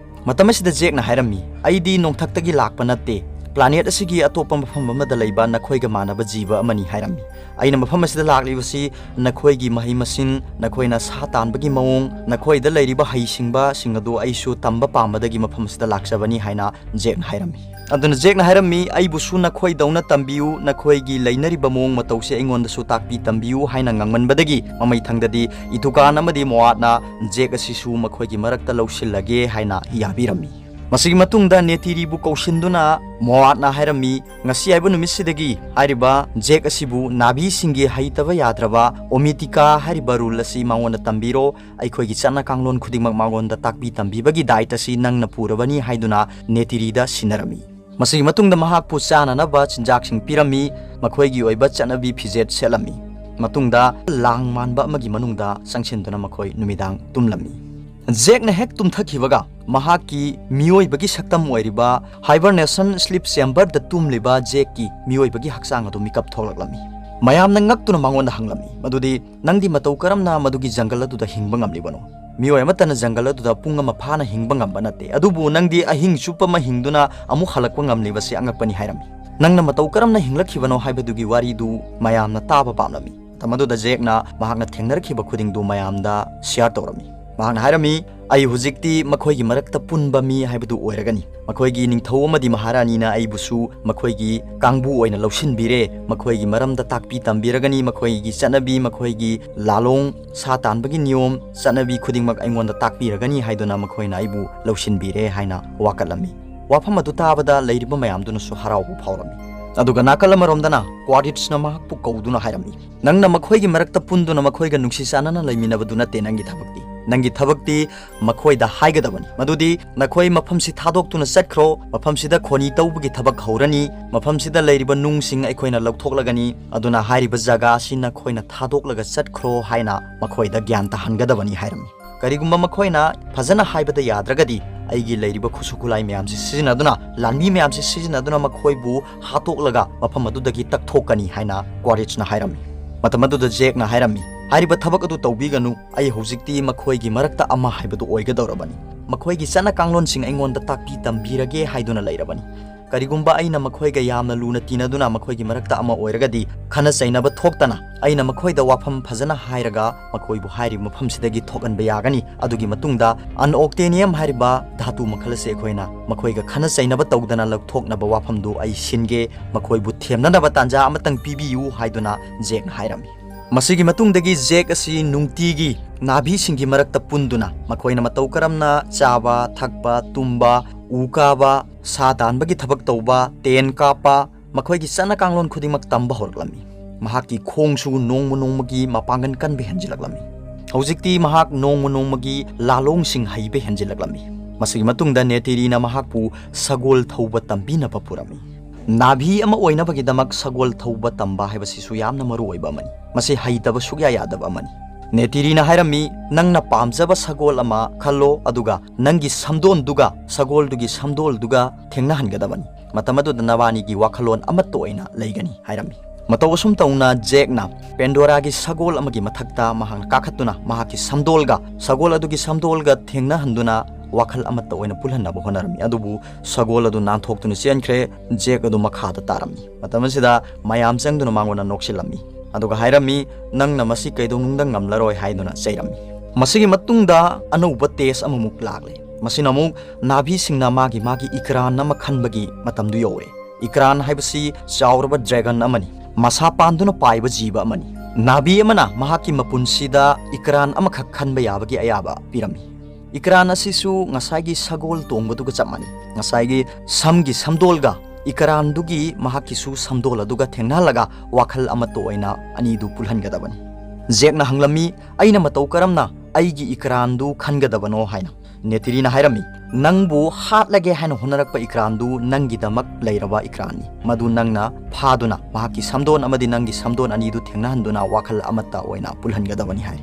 ꯃꯇꯝ ꯑꯁꯤꯗ ꯖꯦꯛꯅ ꯍꯥꯏꯔꯝꯃꯤ, "ꯑꯩꯗꯤ ꯅꯣꯡꯊꯛꯇꯒꯤ ꯂꯥꯛꯄ ꯅꯠꯇꯦ, ꯄ꯭ꯂꯥꯅꯦꯠ ꯑꯁꯤꯒꯤ ꯑꯇꯣꯞꯄ ꯃꯐꯝ ꯑꯃꯗ ꯂꯩꯕ ꯅꯈꯣꯏꯒ ꯃꯥꯟꯅꯕ ꯖꯤꯕ ꯑꯃꯅꯤ" ꯍꯥꯏꯔꯝꯃꯤ꯫ "ꯑꯩꯅ ꯃꯐꯝ ꯑꯁꯤꯗ ꯂꯥꯛꯂꯤꯕꯁꯤ ꯅꯈꯣꯏꯒꯤ ꯃꯍꯩ ꯃꯁꯤꯡ, ꯅꯈꯣꯏꯅ ꯁꯥ ꯇꯥꯟꯕꯒꯤ ꯃꯑꯣꯡ, ꯅꯈꯣꯏꯗ ꯂꯩꯔꯤꯕ ꯍꯩꯁꯤꯡꯕꯁꯤꯡ ꯑꯗꯨ ꯑꯩꯁꯨ ꯇꯝꯕ ꯄꯥꯝꯕꯗꯒꯤ ꯃꯐꯝ ꯑꯁꯤꯗ ꯂꯥꯛꯆꯕꯅꯤ" ꯍꯥꯏꯅ ꯖꯦꯛꯅ ꯍꯥꯏꯔꯝꯃꯤ꯫ ꯑꯗꯨꯅ ꯖꯦꯛꯅ ꯍꯥꯏꯔꯝꯃꯤ, "ꯑꯩꯕꯨꯁꯨ ꯅꯈꯣꯏꯗꯧꯅ ꯇꯝꯕꯤꯌꯨ, ꯅꯈꯣꯏꯒꯤ ꯂꯩꯅꯔꯤꯕ ꯃꯑꯣꯡ ꯃꯇꯧꯁꯦ ꯑꯩꯉꯣꯟꯗꯁꯨ ꯇꯥꯛꯄꯤ ꯇꯝꯕꯤꯌꯨ" ꯍꯥꯏꯅ ꯉꯥꯡꯃꯟꯕꯗꯒꯤ ꯃꯃꯩꯊꯪꯗꯗꯤ ꯏꯇꯨꯀꯥꯟ ꯑꯃꯗꯤ ꯃꯣꯋꯥꯠꯅ ꯖꯦꯛ ꯑꯁꯤꯁꯨ ꯃꯈꯣꯏꯒꯤ ꯃꯔꯛꯇ ꯂꯧꯁꯤꯜꯂꯒꯦ ꯍꯥꯏꯅ ꯌꯥꯕꯤꯔꯝꯃꯤ꯫ ꯃꯁꯤꯒꯤ ꯃꯇꯨꯡꯗ ꯅꯦꯇꯤꯔꯤꯕꯨ ꯀꯧꯁꯤꯟꯗꯨꯅ ꯃꯣꯋꯥꯠꯅ ꯍꯥꯏꯔꯝꯃꯤ, "ꯉꯁꯤ ꯍꯥꯏꯕ ꯅꯨꯃꯤꯠꯁꯤꯗꯒꯤ ꯍꯥꯏꯔꯤꯕ ꯖꯦꯛ ꯑꯁꯤꯕꯨ ꯅꯥꯕꯤꯁꯤꯡꯒꯤ ꯍꯩꯇꯕ ꯌꯥꯗ꯭ꯔꯕ ꯑꯣꯃꯤꯇꯤꯀꯥ ꯍꯥꯏꯔꯤꯕ ꯔꯨꯜ ꯑꯁꯤ ꯃꯉꯣꯟꯗ ꯇꯝꯕꯤꯔꯣ, ꯑꯩꯈꯣꯏꯒꯤ ꯆꯠꯅ ꯀꯥꯡꯂꯣꯟ ꯈꯨꯗꯤꯡꯃꯛ ꯃꯉꯣꯟꯗ ꯇꯥꯛꯄꯤ ꯇꯝꯕꯤꯕꯒꯤ ꯗꯥꯏꯠ ꯑꯁꯤ ꯅꯪꯅ ꯄꯨꯔꯕꯅꯤ" ꯍꯥꯏꯗꯨꯅ ꯅꯦꯇꯤꯔꯤꯗ ꯁꯤꯟꯅꯔꯝꯃꯤ꯫ ꯃꯁꯤꯒꯤ ꯃꯇꯨꯡꯗ ꯃꯍꯥꯛꯄꯨ ꯆꯥꯅꯅꯕ ꯆꯤꯟꯖꯥꯛꯁꯤꯡ ꯄꯤꯔꯝꯃꯤ, ꯃꯈꯣꯏꯒꯤ ꯑꯣꯏꯕ ꯆꯠꯅꯕꯤ ꯐꯤꯖꯦꯠ ꯁꯦꯠꯂꯝꯃꯤ꯫ ꯃꯇꯨꯡꯗ ꯂꯥꯡ ꯃꯥꯟꯕ ꯑꯃꯒꯤ ꯃꯅꯨꯡꯗ ꯆꯪꯁꯤꯟꯗꯨꯅ ꯃꯈꯣꯏ ꯅꯨꯃꯤꯗꯥꯡ ꯇꯨꯝꯂꯝꯃꯤ꯫ ꯖꯦꯛꯅ ꯍꯦꯛ ꯇꯨꯝꯊꯈꯤꯕꯒ ꯃꯍꯥꯛꯀꯤ ꯃꯤꯑꯣꯏꯕꯒꯤ ꯁꯛꯇꯝ ꯑꯣꯏꯔꯤꯕ ꯍꯥꯏꯕꯔꯅꯦꯁꯟ ꯁ꯭ꯂꯤꯞ ꯆꯦꯝꯕꯔꯗ ꯇꯨꯝꯂꯤꯕ ꯖꯦꯛꯀꯤ ꯃꯤꯑꯣꯏꯕꯒꯤ ꯍꯛꯆꯥꯡ ꯑꯗꯨ ꯃꯤꯀꯞ ꯊꯣꯛꯂꯛꯂꯝꯃꯤ꯫ ꯃꯌꯥꯝꯅ ꯉꯛꯇꯨꯅ ꯃꯉꯣꯟꯗ ꯍꯪꯂꯝꯃꯤ, ꯃꯗꯨꯗꯤ, "ꯅꯪꯗꯤ ꯃꯇꯧ ꯀꯔꯝꯅ ꯃꯗꯨꯒꯤ ꯖꯪꯒꯜ ꯑꯗꯨꯗ ꯍꯤꯡꯕ ꯉꯝꯂꯤꯕꯅꯣ? ꯃꯤꯑꯣꯏ ꯑꯃꯠꯇꯅ ꯖꯪꯒꯜ ꯑꯗꯨꯗ ꯄꯨꯡ ꯑꯃ ꯐꯥꯅ ꯍꯤꯡꯕ ꯉꯝꯕ ꯅꯠꯇꯦ, ꯑꯗꯨꯕꯨ ꯅꯪꯗꯤ ꯑꯍꯤꯡ ꯆꯨꯞꯄ ꯑꯃ ꯍꯤꯡꯗꯨꯅ ꯑꯃꯨꯛ ꯍꯜꯂꯛꯄ ꯉꯝꯂꯤꯕꯁꯤ ꯑꯉꯛꯄꯅꯤ" ꯍꯥꯏꯔꯝꯃꯤ꯫ "ꯅꯪꯅ ꯃꯇꯧ ꯀꯔꯝꯅ ꯍꯤꯡꯂꯛꯈꯤꯕꯅꯣ ꯍꯥꯏꯕꯗꯨꯒꯤ ꯋꯥꯔꯤꯗꯨ ꯃꯌꯥꯝꯅ ꯇꯥꯕ ꯄꯥꯝꯂꯝꯃꯤ"꯫ ꯃꯇꯝ ꯑꯗꯨꯗ ꯖꯦꯛꯅ ꯃꯍꯥꯛꯅ ꯊꯦꯡꯅꯔꯛꯈꯤꯕ ꯈꯨꯗꯤꯡꯗꯨ ꯃꯌꯥꯝꯗ ꯁꯤꯌꯥꯔ ꯇꯧꯔꯝꯃꯤ꯫ ꯃꯍꯥꯛꯅ ꯍꯥꯏꯔꯝꯃꯤ, "ꯑꯩ ꯍꯧꯖꯤꯛꯇꯤ ꯃꯈꯣꯏꯒꯤ ꯃꯔꯛꯇ ꯄꯨꯟꯕ ꯃꯤ ꯍꯥꯏꯕꯗꯨ ꯑꯣꯏꯔꯒꯅꯤ꯫ ꯃꯈꯣꯏꯒꯤ ꯅꯤꯡꯊꯧ ꯑꯃꯗꯤ ꯃꯍꯥꯔꯥꯅꯤꯅ ꯑꯩꯕꯨꯁꯨ ꯃꯈꯣꯏꯒꯤ ꯀꯥꯡꯕꯨ ꯑꯣꯏꯅ ꯂꯧꯁꯤꯟꯕꯤꯔꯦ, ꯃꯈꯣꯏꯒꯤ ꯃꯔꯝꯗ ꯇꯥꯛꯄꯤ ꯇꯝꯕꯤꯔꯒꯅꯤ, ꯃꯈꯣꯏꯒꯤ ꯆꯠꯅꯕꯤ, ꯃꯈꯣꯏꯒꯤ ꯂꯥꯂꯣꯡ, ꯁꯥ ꯇꯥꯟꯕꯒꯤ ꯅꯤꯌꯣꯝ, ꯆꯠꯅꯕꯤ ꯈꯨꯗꯤꯡꯃꯛ ꯑꯩꯉꯣꯟꯗ ꯇꯥꯛꯄꯤꯔꯒꯅꯤ ꯍꯥꯏꯗꯨꯅ ꯃꯈꯣꯏꯅ ꯑꯩꯕꯨ ꯂꯧꯁꯤꯟꯕꯤꯔꯦ" ꯍꯥꯏꯅ ꯋꯥꯀꯠꯂꯝꯃꯤ꯫ ꯋꯥꯐꯝ ꯑꯗꯨ ꯇꯥꯕꯗ ꯂꯩꯔꯤꯕ ꯃꯌꯥꯝꯗꯨꯅꯁꯨ ꯍꯔꯥꯎꯕ ꯐꯥꯎꯔꯝꯃꯤ꯫ ꯑꯗꯨꯒ ꯅꯥꯀꯜ ꯑꯃꯔꯣꯝꯗꯅ ꯀ꯭ꯋꯥꯔꯤꯠꯁꯅ ꯃꯍꯥꯛꯄꯨ ꯀꯧꯗꯨꯅ ꯍꯥꯏꯔꯝꯃꯤ, "ꯅꯪꯅ ꯃꯈꯣꯏꯒꯤ ꯃꯔꯛꯇ ꯄꯨꯟꯗꯨꯅ ꯃꯈꯣꯏꯒ ꯅꯨꯡꯁꯤ ꯆꯥꯟꯅꯅ ꯂꯩꯃꯤꯟꯅꯕꯗꯨ ꯅꯠꯇꯦ ꯅꯪꯒꯤ ꯊꯕꯛꯇꯤ꯫ ꯅꯪꯒꯤ ꯊꯕꯛꯇꯤ ꯃꯈꯣꯏꯗ ꯍꯥꯏꯒꯗꯕꯅꯤ ꯃꯗꯨꯗꯤ ꯅꯈꯣꯏ ꯃꯐꯝꯁꯤ ꯊꯥꯗꯣꯛꯇꯨꯅ ꯆꯠꯈ꯭ꯔꯣ, ꯃꯐꯝꯁꯤꯗ ꯈꯣꯅꯤ ꯇꯧꯕꯒꯤ ꯊꯕꯛ ꯍꯧꯔꯅꯤ, ꯃꯐꯝꯁꯤꯗ ꯂꯩꯔꯤꯕ ꯅꯨꯡꯁꯤꯡ ꯑꯩꯈꯣꯏꯅ ꯂꯧꯊꯣꯛꯂꯒꯅꯤ, ꯑꯗꯨꯅ ꯍꯥꯏꯔꯤꯕ ꯖꯒꯥ ꯑꯁꯤ ꯅꯈꯣꯏꯅ ꯊꯥꯗꯣꯛꯂꯒ ꯆꯠꯈ꯭ꯔꯣ" ꯍꯥꯏꯅ ꯃꯈꯣꯏꯗ ꯒ꯭ꯌꯥꯟ ꯇꯥꯍꯟꯒꯗꯕꯅꯤ ꯍꯥꯏꯔꯝꯃꯤ꯫ "ꯀꯔꯤꯒꯨꯝꯕ ꯃꯈꯣꯏꯅ ꯐꯖꯅ ꯍꯥꯏꯕꯗ ꯌꯥꯗ꯭ꯔꯒꯗꯤ ꯑꯩꯒꯤ ꯂꯩꯔꯤꯕ ꯈꯨꯠꯁꯨ ꯈꯨꯠꯂꯥꯏ ꯃꯌꯥꯝꯁꯤ ꯁꯤꯖꯤꯟꯅꯗꯨꯅ, ꯂꯥꯟꯃꯤ ꯃꯌꯥꯝꯁꯤ ꯁꯤꯖꯤꯟꯅꯗꯨꯅ ꯃꯈꯣꯏꯕꯨ ꯍꯥꯠꯇꯣꯛꯂꯒ ꯃꯐꯝ ꯑꯗꯨꯗꯒꯤ ꯇꯛꯊꯣꯛꯀꯅꯤ" ꯍꯥꯏꯅ ꯀ꯭ꯋꯥꯔꯤꯠꯁꯅ ꯍꯥꯏꯔꯝꯃꯤ꯫ ꯃꯇꯝ ꯑꯗꯨꯗ ꯖꯦꯛꯅ ꯍꯥꯏꯔꯝꯃꯤ, "ꯍꯥꯏꯔꯤꯕ ꯊꯕꯛ ꯑꯗꯨ ꯇꯧꯕꯤꯒꯅꯨ, ꯑꯩ ꯍꯧꯖꯤꯛꯇꯤ ꯃꯈꯣꯏꯒꯤ ꯃꯔꯛꯇ ꯑꯃ ꯍꯥꯏꯕꯗꯨ ꯑꯣꯏꯒꯗꯧꯔꯕꯅꯤ꯫ ꯃꯈꯣꯏꯒꯤ ꯆꯠꯅ ꯀꯥꯡꯂꯣꯟꯁꯤꯡ ꯑꯩꯉꯣꯟꯗ ꯇꯥꯛꯄꯤ ꯇꯝꯕꯤꯔꯒꯦ ꯍꯥꯏꯗꯨꯅ ꯂꯩꯔꯕꯅꯤ꯫ ꯀꯔꯤꯒꯨꯝꯕ ꯑꯩꯅ ꯃꯈꯣꯏꯒ ꯌꯥꯝꯅ ꯂꯨꯅ ꯇꯤꯟꯅꯗꯨꯅ ꯃꯈꯣꯏꯒꯤ ꯃꯔꯛꯇ ꯑꯃ ꯑꯣꯏꯔꯒꯗꯤ ꯈꯟꯅ ꯆꯩꯅꯕ ꯊꯣꯛꯇꯅ ꯑꯩꯅ ꯃꯈꯣꯏꯗ ꯋꯥꯐꯝ ꯐꯖꯅ ꯍꯥꯏꯔꯒ ꯃꯈꯣꯏꯕꯨ ꯍꯥꯏꯔꯤꯕ ꯃꯐꯝꯁꯤꯗꯒꯤ ꯊꯣꯛꯍꯟꯕ ꯌꯥꯒꯅꯤ꯫ ꯑꯗꯨꯒꯤ ꯃꯇꯨꯡꯗ unobtainium ꯍꯥꯏꯔꯤꯕ ꯙꯥꯇꯨ ꯃꯈꯜ ꯑꯁꯤ ꯑꯩꯈꯣꯏꯅ ꯃꯈꯣꯏꯒ ꯈꯟꯅ ꯆꯩꯅꯕ ꯇꯧꯗꯅ ꯂꯧꯊꯣꯛꯅꯕ ꯋꯥꯐꯝꯗꯨ ꯑꯩ ꯁꯤꯟꯒꯦ, ꯃꯈꯣꯏꯕꯨ ꯊꯦꯝꯅꯅꯕ ꯇꯥꯟꯖꯥ ꯑꯃꯇꯪ ꯄꯤꯕꯤꯌꯨ" ꯍꯥꯏꯗꯨꯅ ꯖꯦꯛꯅ ꯍꯥꯏꯔꯝꯃꯤ꯫ ꯃꯁꯤꯒꯤ ꯃꯇꯨꯡꯗꯒꯤ ꯖꯦꯛ ꯑꯁꯤ ꯅꯨꯡꯇꯤꯒꯤ ꯅꯥꯚꯤꯁꯤꯡꯒꯤ ꯃꯔꯛꯇ ꯄꯨꯟꯗꯨꯅ ꯃꯈꯣꯏꯅ ꯃꯇꯧ ꯀꯔꯝꯅ ꯆꯥꯕ, ꯊꯛꯄ, ꯇꯨꯝꯕ, ꯎ ꯀꯥꯕ, ꯁꯥ ꯇꯥꯟꯕꯒꯤ ꯊꯕꯛ ꯇꯧꯕ, ꯇꯦꯟ ꯀꯥꯞꯄ, ꯃꯈꯣꯏꯒꯤ ꯆꯠꯅ ꯀꯥꯡꯂꯣꯟ ꯈꯨꯗꯤꯡꯃꯛ ꯇꯝꯕ ꯍꯧꯔꯛꯂꯝꯃꯤ꯫ ꯃꯍꯥꯛꯀꯤ ꯈꯣꯡꯁꯨ ꯅꯣꯡꯃ ꯅꯣꯡꯃꯒꯤ ꯃꯄꯥꯡꯒꯜ ꯀꯟꯕ ꯍꯦꯟꯖꯤꯜꯂꯛꯂꯝꯃꯤ꯫ ꯍꯧꯖꯤꯛꯇꯤ ꯃꯍꯥꯛ ꯅꯣꯡꯃ ꯅꯣꯡꯃꯒꯤ ꯂꯥꯂꯣꯡꯁꯤꯡ ꯍꯩꯕ ꯍꯦꯟꯖꯤꯜꯂꯛꯂꯝꯃꯤ꯫ ꯃꯁꯤꯒꯤ ꯃꯇꯨꯡꯗ ꯅꯦꯇꯤꯔꯤꯅ ꯃꯍꯥꯛꯄꯨ ꯁꯒꯣꯜ ꯊꯧꯕ ꯇꯝꯕꯤꯅꯕ ꯄꯨꯔꯝꯃꯤ꯫ ꯅꯥꯚꯤ ꯑꯃ ꯑꯣꯏꯅꯕꯒꯤꯗꯃꯛ ꯁꯒꯣꯜ ꯊꯧꯕ ꯇꯝꯕ ꯍꯥꯏꯕꯁꯤꯁꯨ ꯌꯥꯝꯅ ꯃꯔꯨ ꯑꯣꯏꯕ ꯑꯃꯅꯤ꯫ ꯃꯁꯤ ꯍꯩꯇꯕ ꯁꯨꯛꯌꯥ ꯌꯥꯗꯕ ꯑꯃꯅꯤ꯫ ꯅꯦꯇꯤꯔꯤꯅ ꯍꯥꯏꯔꯝꯃꯤ, "ꯅꯪꯅ ꯄꯥꯝꯖꯕ ꯁꯒꯣꯜ ꯑꯃ ꯈꯜꯂꯣ, ꯑꯗꯨꯒ ꯅꯪꯒꯤ ꯁꯝꯗꯣꯟꯗꯨꯒ ꯁꯒꯣꯜꯗꯨꯒꯤ ꯁꯝꯗꯣꯜꯗꯨꯒ ꯊꯦꯡꯅꯍꯟꯒꯗꯕꯅꯤ꯫ ꯃꯇꯝ ꯑꯗꯨꯗ ꯅꯕꯥꯅꯤꯒꯤ ꯋꯥꯈꯜꯂꯣꯟ ꯑꯃꯠꯇ ꯑꯣꯏꯅ ꯂꯩꯒꯅꯤ" ꯍꯥꯏꯔꯝꯃꯤ꯫ ꯃꯇꯧ ꯑꯁꯨꯝ ꯇꯧꯅ ꯖꯦꯛꯅ ꯄꯦꯟꯗꯣꯔꯥꯒꯤ ꯁꯒꯣꯜ ꯑꯃꯒꯤ ꯃꯊꯛꯇ ꯃꯍꯥꯛꯅ ꯀꯥꯈꯠꯇꯨꯅ ꯃꯍꯥꯛꯀꯤ ꯁꯝꯗꯣꯜꯒ ꯁꯒꯣꯜ ꯑꯗꯨꯒꯤ ꯁꯝꯗꯣꯜꯒ ꯊꯦꯡꯅꯍꯟꯗꯨꯅ ꯋꯥꯈꯜ ꯑꯃꯠꯇ ꯑꯣꯏꯅ ꯄꯨꯜꯍꯟꯅꯕ ꯍꯣꯠꯅꯔꯝꯃꯤ꯫ ꯑꯗꯨꯕꯨ ꯁꯒꯣꯜ ꯑꯗꯨ ꯅꯥꯟꯊꯣꯛꯇꯨꯅ ꯆꯦꯟꯈ꯭ꯔꯦ꯫ ꯖꯦꯛ ꯑꯗꯨ ꯃꯈꯥꯗ ꯇꯥꯔꯝꯃꯤ꯫ ꯃꯇꯝ ꯑꯁꯤꯗ ꯃꯌꯥꯝ ꯆꯪꯗꯨꯅ ꯃꯉꯣꯟꯗ ꯅꯣꯛꯁꯤꯜꯂꯝꯃꯤ꯫ ꯑꯗꯨꯒ ꯍꯥꯏꯔꯝꯃꯤ, "ꯅꯪꯅ ꯃꯁꯤ ꯀꯩꯗꯧꯅꯨꯡꯗ ꯉꯝꯂꯔꯣꯏ" ꯍꯥꯏꯗꯨꯅ ꯆꯩꯔꯝꯃꯤ꯫ ꯃꯁꯤꯒꯤ ꯃꯇꯨꯡꯗ ꯑꯅꯧꯕ ꯇꯦꯁ ꯑꯃꯃꯨꯛ ꯂꯥꯛꯂꯦ꯫ ꯃꯁꯤꯅ ꯑꯃꯨꯛ ꯅꯥꯚꯤꯁꯤꯡꯅ ꯃꯥꯒꯤ ꯃꯥꯒꯤ ꯏꯀ꯭ꯔꯥꯟ ꯑꯃ ꯈꯟꯕꯒꯤ ꯃꯇꯝꯗꯨ ꯌꯧꯔꯦ꯫ ꯏꯀ꯭ꯔꯥꯟ ꯍꯥꯏꯕꯁꯤ ꯆꯥꯎꯔꯕ ꯗ꯭ꯔꯦꯒꯟ ꯑꯃꯅꯤ꯫ ꯃꯁꯥ ꯄꯥꯟꯗꯨꯅ ꯄꯥꯏꯕ ꯖꯤꯕ ꯑꯃꯅꯤ꯫ ꯅꯥꯚꯤ ꯑꯃꯅ ꯃꯍꯥꯛꯀꯤ ꯃꯄꯨꯟꯁꯤꯗ ꯏꯀ꯭ꯔꯥꯟ ꯑꯃꯈꯛ ꯈꯟꯕ ꯌꯥꯕꯒꯤ ꯑꯌꯥꯕ ꯄꯤꯔꯝꯃꯤ꯫ ꯏꯀ꯭ꯔꯥꯟ ꯑꯁꯤꯁꯨ ꯉꯁꯥꯏꯒꯤ ꯁꯒꯣꯜ ꯇꯣꯡꯕꯗꯨꯒ ꯆꯞ ꯃꯥꯟꯅꯩ꯫ ꯉꯁꯥꯏꯒꯤ ꯁꯝꯒꯤ ꯁꯝꯗꯣꯜꯒ ꯏꯀ꯭ꯔꯥꯟꯗꯨꯒꯤ ꯃꯍꯥꯛꯀꯤꯁꯨ ꯁꯝꯗꯣꯜ ꯑꯗꯨꯒ ꯊꯦꯡꯅꯍꯜꯂꯒ ꯋꯥꯈꯜ ꯑꯃꯠꯇ ꯑꯣꯏꯅ ꯑꯅꯤꯗꯨ ꯄꯨꯜꯍꯟꯒꯗꯕꯅꯤ꯫ ꯖꯦꯛꯅ ꯍꯪꯂꯝꯃꯤ, "ꯑꯩꯅ ꯃꯇꯧ ꯀꯔꯝꯅ ꯑꯩꯒꯤ ꯏꯀ꯭ꯔꯥꯟꯗꯨ ꯈꯟꯒꯗꯕꯅꯣ?" ꯍꯥꯏꯅ꯫ ꯅꯦꯇꯤꯔꯤꯅ ꯍꯥꯏꯔꯝꯃꯤ, "ꯅꯪꯕꯨ ꯍꯥꯠꯂꯒꯦ ꯍꯥꯏꯅ ꯍꯣꯠꯅꯔꯛꯄ ꯏꯀ꯭ꯔꯥꯟꯗꯨ ꯅꯪꯒꯤꯗꯃꯛ ꯂꯩꯔꯕ ꯏꯀ꯭ꯔꯥꯟꯅꯤ꯫ ꯃꯗꯨ ꯅꯪꯅ ꯐꯥꯗꯨꯅ ꯃꯍꯥꯛꯀꯤ ꯁꯝꯗꯣꯟ ꯑꯃꯗꯤ ꯅꯪꯒꯤ ꯁꯝꯗꯣꯟ ꯑꯅꯤꯗꯨ ꯊꯦꯡꯅꯍꯟꯗꯨꯅ ꯋꯥꯈꯜ ꯑꯃꯠꯇ ꯑꯣꯏꯅ ꯄꯨꯜꯍꯟꯒꯗꯕꯅꯤ," ꯍꯥꯏ꯫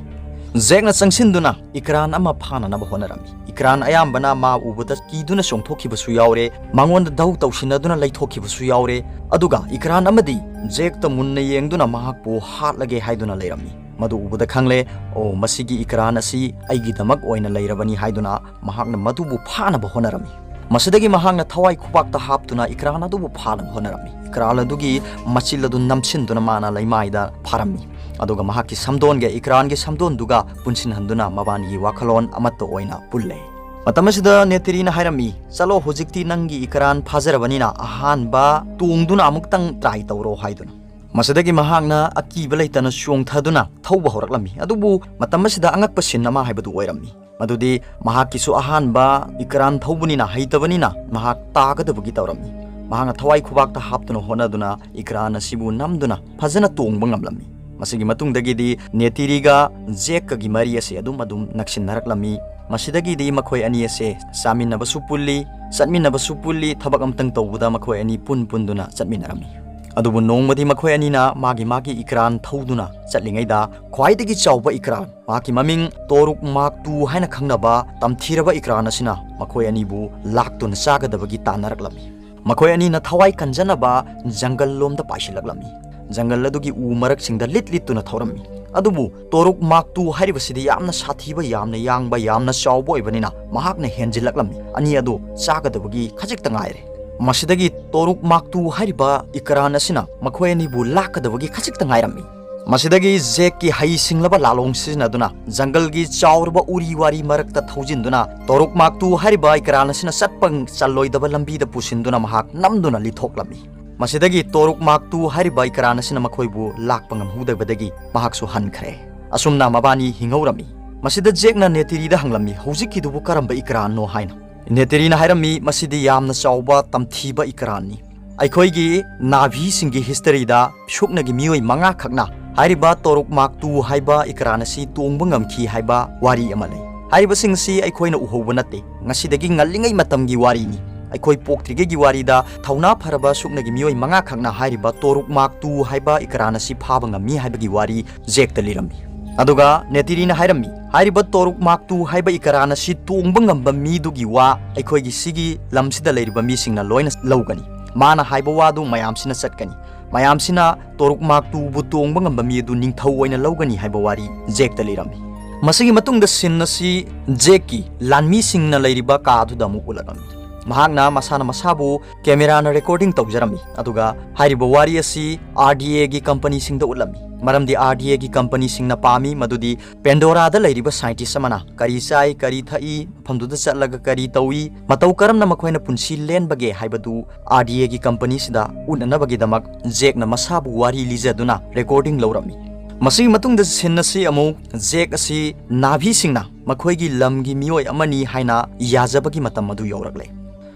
ꯖꯦꯛꯅ ꯆꯪꯁꯤꯟꯗꯨꯅ ꯏꯀ꯭ꯔꯥꯟ ꯑꯃ ꯐꯥꯅꯅꯕ ꯍꯣꯠꯅꯔꯝꯃꯤ꯫ ꯏꯀ꯭ꯔꯥꯟ ꯑꯌꯥꯝꯕꯅ ꯃꯥ ꯎꯕꯗ ꯀꯤꯗꯨꯅ ꯆꯣꯡꯊꯣꯛꯈꯤꯕꯁꯨ ꯌꯥꯎꯔꯦ, ꯃꯉꯣꯟꯗ ꯙꯧ ꯇꯧꯁꯤꯟꯅꯗꯨꯅ ꯂꯩꯊꯣꯛꯈꯤꯕꯁꯨ ꯌꯥꯎꯔꯦ꯫ ꯑꯗꯨꯒ ꯏꯀ꯭ꯔꯥꯟ ꯑꯃꯗꯤ ꯖꯦꯛꯇ ꯃꯨꯟꯅ ꯌꯦꯡꯗꯨꯅ ꯃꯍꯥꯛꯄꯨ ꯍꯥꯠꯂꯒꯦ ꯍꯥꯏꯗꯨꯅ ꯂꯩꯔꯝꯃꯤ꯫ ꯃꯗꯨ ꯎꯕꯗ ꯈꯪꯂꯦ, "ꯑꯣ, ꯃꯁꯤꯒꯤ ꯏꯀ꯭ꯔꯥꯟ ꯑꯁꯤ ꯑꯩꯒꯤꯗꯃꯛ ꯑꯣꯏꯅ ꯂꯩꯔꯕꯅꯤ" ꯍꯥꯏꯗꯨꯅ ꯃꯍꯥꯛꯅ ꯃꯗꯨꯕꯨ ꯐꯥꯅꯕ ꯍꯣꯠꯅꯔꯝꯃꯤ꯫ ꯃꯁꯤꯗꯒꯤ ꯃꯍꯥꯛꯅ ꯊꯋꯥꯏ ꯈꯨꯕꯥꯛꯇ ꯍꯥꯞꯇꯨꯅ ꯏꯀ꯭ꯔꯥꯟ ꯑꯗꯨꯕꯨ ꯐꯥꯅꯕ ꯍꯣꯠꯅꯔꯝꯃꯤ꯫ ꯏꯀ꯭ꯔꯥꯟ ꯑꯗꯨꯒꯤ ꯃꯆꯤꯜ ꯑꯗꯨ ꯅꯝꯁꯤꯟꯗꯨꯅ ꯃꯥꯅ ꯂꯩꯃꯥꯏꯗ ꯐꯥꯔꯝꯃꯤ꯫ ꯑꯗꯨꯒ ꯃꯍꯥꯛꯀꯤ ꯁꯝꯗꯣꯟꯒ ꯏꯀ꯭ꯔꯥꯟꯒꯤ ꯁꯝꯗꯣꯟꯗꯨꯒ ꯄꯨꯟꯁꯤꯟꯍꯟꯗꯨꯅ ꯃꯕꯥꯅꯤꯒꯤ ꯋꯥꯈꯜꯂꯣꯟ ꯑꯃꯠꯇ ꯑꯣꯏꯅ ꯄꯨꯜꯂꯦ꯫ ꯃꯇꯝ ꯑꯁꯤꯗ ꯅꯦꯇꯤꯔꯤꯅ ꯍꯥꯏꯔꯝꯃꯤ, "ꯆꯠꯂꯣ, ꯍꯧꯖꯤꯛꯇꯤ ꯅꯪꯒꯤ ꯏꯀ꯭ꯔꯥꯟ ꯐꯥꯖꯔꯕꯅꯤꯅ ꯑꯍꯥꯟꯕ ꯇꯣꯡꯗꯨꯅ ꯑꯃꯨꯛꯇꯪ ꯇ꯭ꯔꯥꯏ ꯇꯧꯔꯣ" ꯍꯥꯏꯗꯨꯅ꯫ ꯃꯁꯤꯗꯒꯤ ꯃꯍꯥꯛꯅ ꯑꯀꯤꯕ ꯂꯩꯇꯅ ꯆꯣꯡꯊꯗꯨꯅ ꯊꯧꯕ ꯍꯧꯔꯛꯂꯝꯃꯤ꯫ ꯑꯗꯨꯕꯨ ꯃꯇꯝ ꯑꯁꯤꯗ ꯑꯉꯛꯄ ꯁꯤꯟ ꯑꯃ ꯍꯥꯏꯕꯗꯨ ꯑꯣꯏꯔꯝꯃꯤ꯫ ꯃꯗꯨꯗꯤ ꯃꯍꯥꯛꯀꯤꯁꯨ ꯑꯍꯥꯟꯕ ꯏꯀ꯭ꯔꯥꯟ ꯊꯧꯕꯅꯤꯅ, ꯍꯩꯇꯕꯅꯤꯅ ꯃꯍꯥꯛ ꯇꯥꯒꯗꯕꯒꯤ ꯇꯧꯔꯝꯃꯤ꯫ ꯃꯍꯥꯛꯅ ꯊꯋꯥꯏ ꯈꯨꯕꯥꯛꯇ ꯍꯥꯞꯇꯨꯅ ꯍꯣꯠꯅꯗꯨꯅ ꯏꯀ꯭ꯔꯥꯟ ꯑꯁꯤꯕꯨ ꯅꯝꯗꯨꯅ ꯐꯖꯅ ꯇꯣꯡꯕ ꯉꯝꯂꯝꯃꯤ꯫ ꯃꯁꯤꯒꯤ ꯃꯇꯨꯡꯗꯒꯤꯗꯤ ꯅꯦꯇꯤꯔꯤꯒ ꯖꯦꯛꯀꯒꯤ ꯃꯔꯤ ꯑꯁꯤ ꯑꯗꯨꯝ ꯑꯗꯨꯝ ꯅꯛꯁꯤꯟꯅꯔꯛꯂꯝꯃꯤ꯫ ꯃꯁꯤꯗꯒꯤꯗꯤ ꯃꯈꯣꯏ ꯑꯅꯤ ꯑꯁꯦ ꯆꯥꯃꯤꯟꯅꯕꯁꯨ ꯄꯨꯜꯂꯤ, ꯆꯠꯃꯤꯟꯅꯕꯁꯨ ꯄꯨꯜꯂꯤ, ꯊꯕꯛ ꯑꯃꯇꯪ ꯇꯧꯕꯗ ꯃꯈꯣꯏ ꯑꯅꯤ ꯄꯨꯟ ꯄꯨꯟꯗꯨꯅ ꯆꯠꯃꯤꯟꯅꯔꯝꯃꯤ꯫ ꯑꯗꯨꯕꯨ ꯅꯣꯡꯃꯗꯤ ꯃꯈꯣꯏ ꯑꯅꯤꯅ ꯃꯥꯒꯤ ꯃꯥꯒꯤ ꯏꯀ꯭ꯔꯥꯟ ꯊꯧꯗꯨꯅ ꯆꯠꯂꯤꯉꯩꯗ ꯈ꯭ꯋꯥꯏꯗꯒꯤ ꯆꯥꯎꯕ ꯏꯀ꯭ꯔꯥꯟ, ꯃꯍꯥꯛꯀꯤ ꯃꯃꯤꯡ ꯇꯣꯔꯨꯛ ꯃꯥꯛꯇꯨ ꯍꯥꯏꯅ ꯈꯪꯅꯕ ꯇꯝꯊꯤꯔꯕ ꯏꯀ꯭ꯔꯥꯟ ꯑꯁꯤꯅ ꯃꯈꯣꯏ ꯑꯅꯤꯕꯨ ꯂꯥꯛꯇꯨꯅ ꯆꯥꯒꯗꯕꯒꯤ ꯇꯥꯟꯅꯔꯛꯂꯝꯃꯤ꯫ ꯃꯈꯣꯏ ꯑꯅꯤꯅ ꯊꯋꯥꯏ ꯀꯟꯖꯅꯕ ꯖꯪꯒꯜ ꯂꯣꯝꯗ ꯄꯥꯏꯁꯤꯜꯂꯛꯂꯝꯃꯤ꯫ ꯖꯪꯒꯜ ꯑꯗꯨꯒꯤ ꯎ ꯃꯔꯛꯁꯤꯡꯗ ꯂꯤꯠ ꯂꯤꯠꯇꯨꯅ ꯊꯧꯔꯝꯃꯤ꯫ ꯑꯗꯨꯕꯨ ꯇꯣꯔꯨꯛ ꯃꯥꯛꯇꯨ ꯍꯥꯏꯔꯤꯕꯁꯤꯗꯤ ꯌꯥꯝꯅ ꯁꯥꯊꯤꯕ, ꯌꯥꯝꯅ ꯌꯥꯡꯕ, ꯌꯥꯝꯅ ꯆꯥꯎꯕ ꯑꯣꯏꯕꯅꯤꯅ ꯃꯍꯥꯛꯅ ꯍꯦꯟꯖꯤꯜꯂꯛꯂꯝꯃꯤ꯫ ꯑꯅꯤ ꯑꯗꯨ ꯆꯥꯒꯗꯕꯒꯤ ꯈꯖꯤꯛꯇ ꯉꯥꯏꯔꯦ꯫ ꯃꯁꯤꯗꯒꯤ ꯇꯣꯔꯨꯛ ꯃꯥꯛꯇꯨ ꯍꯥꯏꯔꯤꯕ ꯏꯀ꯭ꯔꯥꯟ ꯑꯁꯤꯅ ꯃꯈꯣꯏ ꯑꯅꯤꯕꯨ ꯂꯥꯛꯀꯗꯕꯒꯤ ꯈꯖꯤꯛꯇ ꯉꯥꯏꯔꯝꯃꯤ꯫ ꯃꯁꯤꯗꯒꯤ ꯖꯦꯛꯀꯤ ꯍꯩꯁꯤꯡꯂꯕ ꯂꯥꯂꯣꯡ ꯁꯤꯖꯤꯟꯅꯗꯨꯅ ꯖꯪꯒꯜꯒꯤ ꯆꯥꯎꯔꯕ ꯎꯔꯤ ꯋꯥꯔꯤ ꯃꯔꯛꯇ ꯊꯧꯖꯤꯟꯗꯨꯅ ꯇꯣꯔꯨꯛ ꯃꯥꯛꯇꯨ ꯍꯥꯏꯔꯤꯕ ꯏꯀꯔꯥꯟ ꯑꯁꯤꯅ ꯆꯠꯄ ꯆꯜꯂꯣꯏꯗꯕ ꯂꯝꯕꯤꯗ ꯄꯨꯁꯤꯟꯗꯨꯅ ꯃꯍꯥꯛ ꯅꯝꯗꯨꯅ ꯂꯤꯊꯣꯛꯂꯝꯃꯤ꯫ ꯃꯁꯤꯗꯒꯤ ꯇꯣꯔꯨꯛ ꯃꯥꯛꯇꯨ ꯍꯥꯏꯔꯤꯕ ꯏꯀꯔꯥꯟ ꯑꯁꯤꯅ ꯃꯈꯣꯏꯕꯨ ꯂꯥꯛꯄ ꯉꯝꯍꯧꯗꯕꯗꯒꯤ ꯃꯍꯥꯛꯁꯨ ꯍꯟꯈ꯭ꯔꯦ꯫ ꯑꯁꯨꯝꯅ ꯃꯕꯥꯅꯤ ꯍꯤꯡꯍꯧꯔꯝꯃꯤ꯫ ꯃꯁꯤꯗ ꯖꯦꯛꯅ ꯅꯦꯇꯤꯔꯤꯗ ꯍꯪꯂꯝꯃꯤ, "ꯍꯧꯖꯤꯛꯀꯤꯗꯨꯕꯨ ꯀꯔꯝꯕ ꯏꯀꯔꯥꯟꯅꯣ?" ꯍꯥꯏꯅ꯫ ꯅꯦꯇꯤꯔꯤꯅ ꯍꯥꯏꯔꯝꯃꯤ, "ꯃꯁꯤꯗꯤ ꯌꯥꯝꯅ ꯆꯥꯎꯕ ꯇꯝꯊꯤꯕ ꯏꯀꯔꯥꯟꯅꯤ꯫ ꯑꯩꯈꯣꯏꯒꯤ ꯅꯥꯚꯤꯁꯤꯡꯒꯤ ꯍꯤꯁꯇꯔꯤꯗ ꯁꯨꯞꯅꯒꯤ ꯃꯤꯑꯣꯏ ꯃꯉꯥ ꯈꯛꯅ ꯍꯥꯏꯔꯤꯕ ꯇꯣꯔꯨꯛ ꯃꯥꯛꯇꯨ ꯍꯥꯏꯕ ꯏꯀꯔꯥꯟ ꯑꯁꯤ ꯇꯣꯡꯕ ꯉꯝꯈꯤ ꯍꯥꯏꯕ ꯋꯥꯔꯤ ꯑꯃ ꯂꯩ꯫ ꯍꯥꯏꯔꯤꯕꯁꯤꯡ ꯑꯁꯤ ꯑꯩꯈꯣꯏꯅ ꯎꯍꯧꯕ ꯅꯠꯇꯦ, ꯉꯁꯤꯗꯒꯤ ꯉꯜꯂꯤꯉꯩ ꯃꯇꯝꯒꯤ ꯋꯥꯔꯤꯅꯤ꯫ ꯑꯩꯈꯣꯏ ꯄꯣꯛꯇ꯭ꯔꯤꯉꯩꯒꯤ ꯋꯥꯔꯤꯗ ꯊꯧꯅꯥ ꯐꯔꯕ ꯁꯨꯞꯅꯒꯤ ꯃꯤꯑꯣꯏ ꯃꯉꯥ ꯈꯛꯅ ꯍꯥꯏꯔꯤꯕ ꯇꯣꯔꯨꯛ ꯃꯥꯛꯇꯨ ꯍꯥꯏꯕ ꯏꯀꯔꯥꯟ ꯑꯁꯤ ꯐꯥꯕ ꯉꯝꯃꯤ" ꯍꯥꯏꯕꯒꯤ ꯋꯥꯔꯤ ꯖꯦꯛꯇ ꯂꯤꯔꯝꯃꯤ꯫ ꯑꯗꯨꯒ ꯅꯦꯇꯤꯔꯤꯅ ꯍꯥꯏꯔꯝꯃꯤ, "ꯍꯥꯏꯔꯤꯕ ꯇꯣꯔꯨꯛ ꯃꯥꯛꯇꯨ ꯍꯥꯏꯕ ꯏꯀꯔꯥꯟ ꯑꯁꯤ ꯇꯣꯡꯕ ꯉꯝꯕ ꯃꯤꯗꯨꯒꯤ ꯋꯥ ꯑꯩꯈꯣꯏꯒꯤ ꯁꯤꯒꯤ ꯂꯝꯁꯤꯗ ꯂꯩꯔꯤꯕ ꯃꯤꯁꯤꯡꯅ ꯂꯣꯏꯅ ꯂꯧꯒꯅꯤ꯫ ꯃꯥꯅ ꯍꯥꯏꯕ ꯋꯥꯗꯨ ꯃꯌꯥꯝꯁꯤꯅ ꯆꯠꯀꯅꯤ꯫ ꯃꯌꯥꯝꯁꯤꯅ ꯇꯣꯔꯨꯛ ꯃꯥꯛꯇꯨꯕꯨ ꯇꯣꯡꯕ ꯉꯝꯕ ꯃꯤ ꯑꯗꯨ ꯅꯤꯡꯊꯧ ꯑꯣꯏꯅ ꯂꯧꯒꯅꯤ" ꯍꯥꯏꯕ ꯋꯥꯔꯤ ꯖꯦꯛꯇ ꯂꯤꯔꯝꯃꯤ꯫ ꯃꯁꯤꯒꯤ ꯃꯇꯨꯡꯗ ꯁꯤꯟ ꯑꯁꯤ ꯖꯦꯛꯀꯤ ꯂꯥꯟꯃꯤꯁꯤꯡꯅ ꯂꯩꯔꯤꯕ ꯀꯥ ꯑꯗꯨꯗ ꯑꯃꯨꯛ ꯎꯠꯂꯛꯂꯝꯃꯤ꯫ ꯃꯍꯥꯛꯅ ꯃꯁꯥꯅ ꯃꯁꯥꯕꯨ ꯀꯦꯃꯦꯔꯥꯅ ꯔꯦꯀꯣꯔꯗꯤꯡ ꯇꯧꯖꯔꯝꯃꯤ, ꯑꯗꯨꯒ ꯍꯥꯏꯔꯤꯕ ꯋꯥꯔꯤ ꯑꯁꯤ ꯑꯥꯔ ꯗꯤ ꯑꯦꯒꯤ ꯀꯝꯄꯅꯤꯁꯤꯡꯗ ꯎꯠꯂꯝꯃꯤ꯫ ꯃꯔꯝꯗꯤ ꯑꯥꯔ ꯗꯤ ꯑꯦꯒꯤ ꯀꯝꯄꯅꯤꯁꯤꯡꯅ ꯄꯥꯝꯃꯤ ꯃꯗꯨꯗꯤ ꯄꯦꯟꯗꯣꯔꯥꯗ ꯂꯩꯔꯤꯕ ꯁꯥꯏꯟꯇꯤꯁ ꯑꯃꯅ ꯀꯔꯤ ꯆꯥꯏ, ꯀꯔꯤ ꯊꯛꯏ, ꯃꯐꯝꯗꯨꯗ ꯆꯠꯂꯒ ꯀꯔꯤ ꯇꯧꯏ, ꯃꯇꯧ ꯀꯔꯝꯅ ꯃꯈꯣꯏꯅ ꯄꯨꯟꯁꯤ ꯂꯦꯟꯕꯒꯦ ꯍꯥꯏꯕꯗꯨ ꯑꯥꯔ ꯗꯤ ꯑꯦꯒꯤ ꯀꯝꯄꯅꯤꯁꯤꯗ ꯎꯠꯅꯅꯕꯒꯤꯗꯃꯛ ꯖꯦꯛꯅ ꯃꯁꯥꯕꯨ ꯋꯥꯔꯤ ꯂꯤꯖꯗꯨꯅ ꯔꯦꯀꯣꯔꯗꯤꯡ ꯂꯧꯔꯝꯃꯤ꯫ ꯃꯁꯤꯒꯤ ꯃꯇꯨꯡꯗ ꯁꯤꯟ ꯑꯁꯤ ꯑꯃꯨꯛ ꯖꯦꯛ ꯑꯁꯤ ꯅꯥꯚꯤꯁꯤꯡꯅ ꯃꯈꯣꯏꯒꯤ ꯂꯝꯒꯤ ꯃꯤꯑꯣꯏ ꯑꯃꯅꯤ ꯍꯥꯏꯅ ꯌꯥꯖꯕꯒꯤ ꯃꯇꯝ ꯑꯗꯨ ꯌꯧꯔꯛꯂꯦ꯫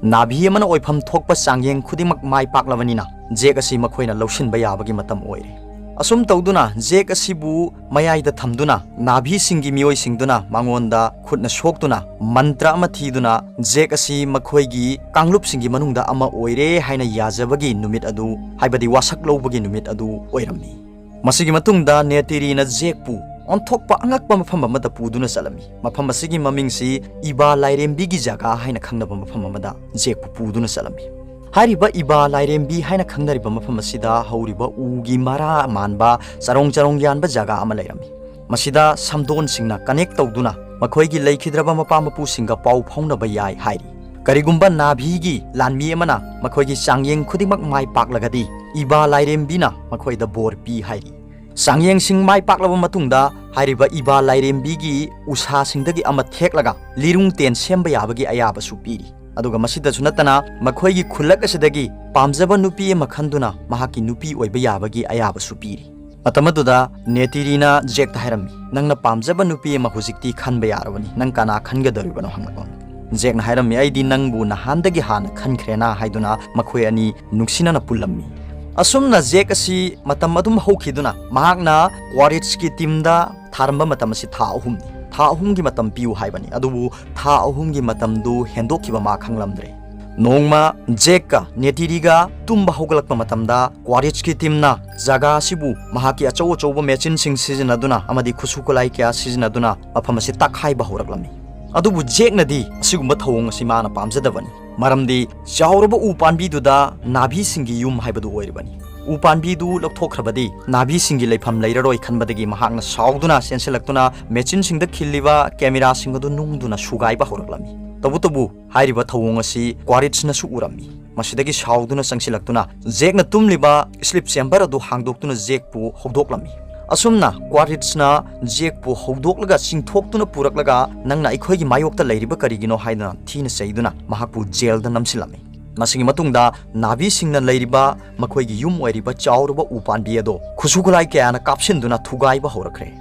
ꯅꯥꯚꯤ ꯑꯃꯅ ꯑꯣꯏꯐꯝ ꯊꯣꯛꯄ ꯆꯥꯡꯌꯦꯡ ꯈꯨꯗꯤꯡꯃꯛ ꯃꯥꯏ ꯄꯥꯛꯂꯕꯅꯤꯅ ꯖꯦꯛ ꯑꯁꯤ ꯃꯈꯣꯏꯅ ꯂꯧꯁꯤꯟꯕ ꯌꯥꯕꯒꯤ ꯃꯇꯝ ꯑꯣꯏꯔꯦ꯫ ꯑꯁꯨꯝ ꯇꯧꯗꯨꯅ ꯖꯦꯛ ꯑꯁꯤꯕꯨ ꯃꯌꯥꯏꯗ ꯊꯝꯗꯨꯅ ꯅꯥꯚꯤꯁꯤꯡꯒꯤ ꯃꯤꯑꯣꯏꯁꯤꯡꯗꯨꯅ ꯃꯉꯣꯟꯗ ꯈꯨꯠꯅ ꯁꯣꯛꯇꯨꯅ ꯃꯟꯇ꯭ꯔ ꯑꯃ ꯊꯤꯗꯨꯅ ꯖꯦꯛ ꯑꯁꯤ ꯃꯈꯣꯏꯒꯤ ꯀꯥꯡꯂꯨꯞꯁꯤꯡꯒꯤ ꯃꯅꯨꯡꯗ ꯑꯃ ꯑꯣꯏꯔꯦ ꯍꯥꯏꯅ ꯌꯥꯖꯕꯒꯤ ꯅꯨꯃꯤꯠ ꯑꯗꯨ, ꯍꯥꯏꯕꯗꯤ ꯋꯥꯁꯛ ꯂꯧꯕꯒꯤ ꯅꯨꯃꯤꯠ ꯑꯗꯨ ꯑꯣꯏꯔꯝꯃꯤ꯫ ꯃꯁꯤꯒꯤ ꯃꯇꯨꯡꯗ ꯅꯦꯇꯤꯔꯤꯅ ꯖꯦꯛꯄꯨ ꯑꯣꯟꯊꯣꯛꯄ ꯑꯉꯛꯄ ꯃꯐꯝ ꯑꯃꯗ ꯄꯨꯗꯨꯅ ꯆꯠꯂꯝꯃꯤ꯫ ꯃꯐꯝ ꯑꯁꯤꯒꯤ ꯃꯃꯤꯡꯁꯤ ꯏꯕꯥ ꯂꯥꯏꯔꯦꯝꯕꯤꯒꯤ ꯖꯒꯥ ꯍꯥꯏꯅ ꯈꯪꯅꯕ ꯃꯐꯝ ꯑꯃꯗ ꯖꯦꯛꯄꯨ ꯄꯨꯗꯨꯅ ꯆꯠꯂꯝꯃꯤ꯫ ꯍꯥꯏꯔꯤꯕ ꯏꯕꯥ ꯂꯥꯏꯔꯦꯝꯕꯤ ꯍꯥꯏꯅ ꯈꯪꯅꯔꯤꯕ ꯃꯐꯝ ꯑꯁꯤꯗ ꯍꯧꯔꯤꯕ ꯎꯒꯤ ꯃꯔꯥ ꯃꯥꯟꯕ ꯆꯔꯣꯡ ꯆꯔꯣꯡ ꯌꯥꯟꯕ ꯖꯒꯥ ꯑꯃ ꯂꯩꯔꯝꯃꯤ꯫ ꯃꯁꯤꯗ ꯁꯝꯗꯣꯟꯁꯤꯡꯅ ꯀꯅꯦꯛ ꯇꯧꯗꯨꯅ ꯃꯈꯣꯏꯒꯤ ꯂꯩꯈꯤꯗ꯭ꯔꯕ ꯃꯄꯥ ꯃꯄꯨꯁꯤꯡꯒ ꯄꯥꯎ ꯐꯥꯎꯅꯕ ꯌꯥꯏ ꯍꯥꯏꯔꯤ꯫ ꯀꯔꯤꯒꯨꯝꯕ ꯅꯥꯚꯤꯒꯤ ꯂꯥꯟꯃꯤ ꯑꯃꯅ ꯃꯈꯣꯏꯒꯤ ꯆꯥꯡꯌꯦꯡ ꯈꯨꯗꯤꯡꯃꯛ ꯃꯥꯏ ꯄꯥꯛꯂꯒꯗꯤ ꯏꯕꯥ ꯂꯥꯏꯔꯦꯝꯕꯤꯅ ꯃꯈꯣꯏꯗ ꯕꯣꯔ ꯄꯤ ꯍꯥꯏꯔꯤ꯫ ꯆꯥꯡꯌꯦꯡꯁꯤꯡ ꯃꯥꯏ ꯄꯥꯛꯂꯕ ꯃꯇꯨꯡꯗ, ꯍꯥꯏꯔꯤꯕ ꯏꯕꯥ ꯂꯥꯏꯔꯦꯝꯕꯤꯒꯤ ꯎꯁꯥꯁꯤꯡꯗꯒꯤ ꯑꯃ ꯊꯦꯛꯂꯒ ꯂꯤꯔꯨꯡ ꯇꯦꯟ ꯁꯦꯝꯕ ꯌꯥꯕꯒꯤ ꯑꯌꯥꯕꯁꯨ ꯄꯤꯔꯤ꯫ ꯑꯗꯨꯒ ꯃꯁꯤꯗꯁꯨ ꯅꯠꯇꯅ, ꯃꯈꯣꯏꯒꯤ ꯈꯨꯜꯂꯛ ꯑꯁꯤꯗꯒꯤ ꯄꯥꯝꯖꯕ ꯅꯨꯄꯤ ꯑꯃ ꯈꯟꯗꯨꯅ ꯃꯍꯥꯛꯀꯤ ꯅꯨꯄꯤ ꯑꯣꯏꯕ ꯌꯥꯕꯒꯤ ꯑꯌꯥꯕꯁꯨ ꯄꯤꯔꯤ꯫ ꯃꯇꯝ ꯑꯗꯨꯗ ꯅꯦꯇꯤꯔꯤꯅ ꯖꯦꯛꯇ ꯍꯥꯏꯔꯝꯃꯤ, "ꯅꯪꯅ ꯄꯥꯝꯖꯕ ꯅꯨꯄꯤ ꯑꯃ ꯍꯧꯖꯤꯛꯇꯤ ꯈꯟꯕ ꯌꯥꯔꯕꯅꯤ, ꯅꯪ ꯀꯅꯥ ꯈꯟꯒꯗꯧꯔꯤꯕꯅꯣ?" ꯍꯪꯂꯛꯂꯝꯃꯤ꯫ ꯖꯦꯛꯅ ꯍꯥꯏꯔꯝꯃꯤ, "ꯑꯩꯗꯤ ꯅꯪꯕꯨ ꯅꯍꯥꯟꯗꯒꯤ ꯍꯥꯟꯅ ꯈꯟꯈ꯭ꯔꯦꯅ" ꯍꯥꯏꯗꯨꯅ ꯃꯈꯣꯏ ꯑꯅꯤ ꯅꯨꯡꯁꯤꯅꯅ ꯄꯨꯜꯂꯝꯃꯤ꯫ ꯑꯁꯨꯝꯅ ꯖꯦꯛ ꯑꯁꯤ ꯃꯇꯝ ꯑꯗꯨꯝ ꯍꯧꯈꯤꯗꯨꯅ ꯃꯍꯥꯛꯅ ꯀ꯭ꯋꯥꯔꯤꯠꯁꯀꯤ ꯇꯤꯝꯗ ꯊꯥꯔꯝꯕ ꯃꯇꯝ ꯑꯁꯤ ꯊꯥ ꯑꯍꯨꯝꯅꯤ꯫ ꯊꯥ ꯑꯍꯨꯝꯒꯤ ꯃꯇꯝ ꯄꯤꯌꯨ ꯍꯥꯏꯕꯅꯤ, ꯑꯗꯨꯕꯨ ꯊꯥ ꯑꯍꯨꯝꯒꯤ ꯃꯇꯝꯗꯨ ꯍꯦꯟꯗꯣꯛꯈꯤꯕ ꯃꯥ ꯈꯪꯂꯝꯗ꯭ꯔꯦ꯫ ꯅꯣꯡꯃ ꯖꯦꯛꯀ ꯅꯦꯇꯤꯔꯤꯒ ꯇꯨꯝꯕ ꯍꯧꯒꯠꯂꯛꯄ ꯃꯇꯝꯗ, ꯀ꯭ꯋꯥꯔꯤꯠꯁꯀꯤ ꯇꯤꯝꯅ ꯖꯒꯥ ꯑꯁꯤꯕꯨ ꯃꯍꯥꯛꯀꯤ ꯑꯆꯧ ꯑꯆꯧꯕ ꯃꯦꯆꯤꯟꯁꯤꯡ ꯁꯤꯖꯤꯟꯅꯗꯨꯅ ꯑꯃꯗꯤ ꯈꯨꯠꯁꯨ ꯈꯨꯠꯂꯥꯏ ꯀꯌꯥ ꯁꯤꯖꯤꯟꯅꯗꯨꯅ ꯃꯐꯝ ꯑꯁꯤ ꯇꯛꯈꯥꯏꯕ ꯍꯧꯔꯛꯂꯝꯃꯤ꯫ ꯑꯗꯨꯕꯨ ꯖꯦꯛꯅꯗꯤ ꯑꯁꯤꯒꯨꯝꯕ ꯊꯧꯑꯣꯡ ꯑꯁꯤ ꯃꯥꯅ ꯄꯥꯝꯖꯗꯕꯅꯤ, ꯃꯔꯝꯗꯤ ꯆꯥꯎꯔꯕ ꯎ ꯄꯥꯝꯕꯤꯗꯨꯗ ꯅꯥꯚꯤꯁꯤꯡꯒꯤ ꯌꯨꯝ ꯍꯥꯏꯕꯗꯨ ꯑꯣꯏꯔꯤꯕꯅꯤ꯫ ꯎ ꯄꯥꯝꯕꯤꯗꯨ ꯂꯧꯊꯣꯛꯈ꯭ꯔꯕꯗꯤ ꯅꯥꯚꯤꯁꯤꯡꯒꯤ ꯂꯩꯐꯝ ꯂꯩꯔꯔꯣꯏ ꯈꯟꯕꯗꯒꯤ ꯃꯍꯥꯛꯅ ꯁꯥꯎꯗꯨꯅ ꯆꯦꯟꯁꯤꯜꯂꯛꯇꯨꯅ ꯃꯦꯆꯤꯟꯁꯤꯡꯗ ꯈꯤꯜꯂꯤꯕ ꯀꯦꯃꯦꯔꯥꯁꯤꯡ ꯑꯗꯨ ꯅꯨꯡꯗꯨꯅ ꯁꯨꯒꯥꯏꯕ ꯍꯧꯔꯛꯂꯝꯃꯤ꯫ ꯇꯧꯕꯇꯕꯨ ꯍꯥꯏꯔꯤꯕ ꯊꯧꯑꯣꯡ ꯑꯁꯤ ꯀ꯭ꯋꯥꯔꯤꯠꯁꯅꯁꯨ ꯎꯔꯝꯃꯤ꯫ ꯃꯁꯤꯗꯒꯤ ꯁꯥꯎꯗꯨꯅ ꯆꯪꯁꯤꯜꯂꯛꯇꯨꯅ ꯖꯦꯛꯅ ꯇꯨꯝꯂꯤꯕ ꯁ꯭ꯂꯤꯞ ꯆꯦꯝꯕꯔ ꯑꯗꯨ ꯍꯥꯡꯗꯣꯛꯇꯨꯅ ꯖꯦꯛꯄꯨ ꯍꯧꯗꯣꯛꯂꯝꯃꯤ꯫ ꯑꯁꯨꯝꯅ ꯀ꯭ꯋꯥꯔꯤꯠꯁꯅ ꯖꯦꯛꯄꯨ ꯍꯧꯗꯣꯛꯂꯒ ꯆꯤꯡꯊꯣꯛꯇꯨꯅ ꯄꯨꯔꯛꯂꯒ, "ꯅꯪꯅ ꯑꯩꯈꯣꯏꯒꯤ ꯃꯥꯌꯣꯛꯇ ꯂꯩꯔꯤꯕ ꯀꯔꯤꯒꯤꯅꯣ?" ꯍꯥꯏꯗꯨꯅ ꯊꯤꯅ ꯆꯩꯗꯨꯅ ꯃꯍꯥꯛꯄꯨ ꯖꯦꯜꯗ ꯅꯝꯁꯤꯜꯂꯝꯃꯤ꯫ ꯃꯁꯤꯒꯤ ꯃꯇꯨꯡꯗ ꯅꯥꯚꯤꯁꯤꯡꯅ ꯂꯩꯔꯤꯕ ꯃꯈꯣꯏꯒꯤ ꯌꯨꯝ ꯑꯣꯏꯔꯤꯕ ꯆꯥꯎꯔꯕ ꯎ ꯄꯥꯝꯕꯤ ꯑꯗꯣ ꯈꯨꯠꯁꯨ ꯈꯨꯠꯂꯥꯏ ꯀꯌꯥꯅ ꯀꯥꯞꯁꯤꯟꯗꯨꯅ ꯊꯨꯒꯥꯏꯕ ꯍꯧꯔꯛꯈ꯭ꯔꯦ꯫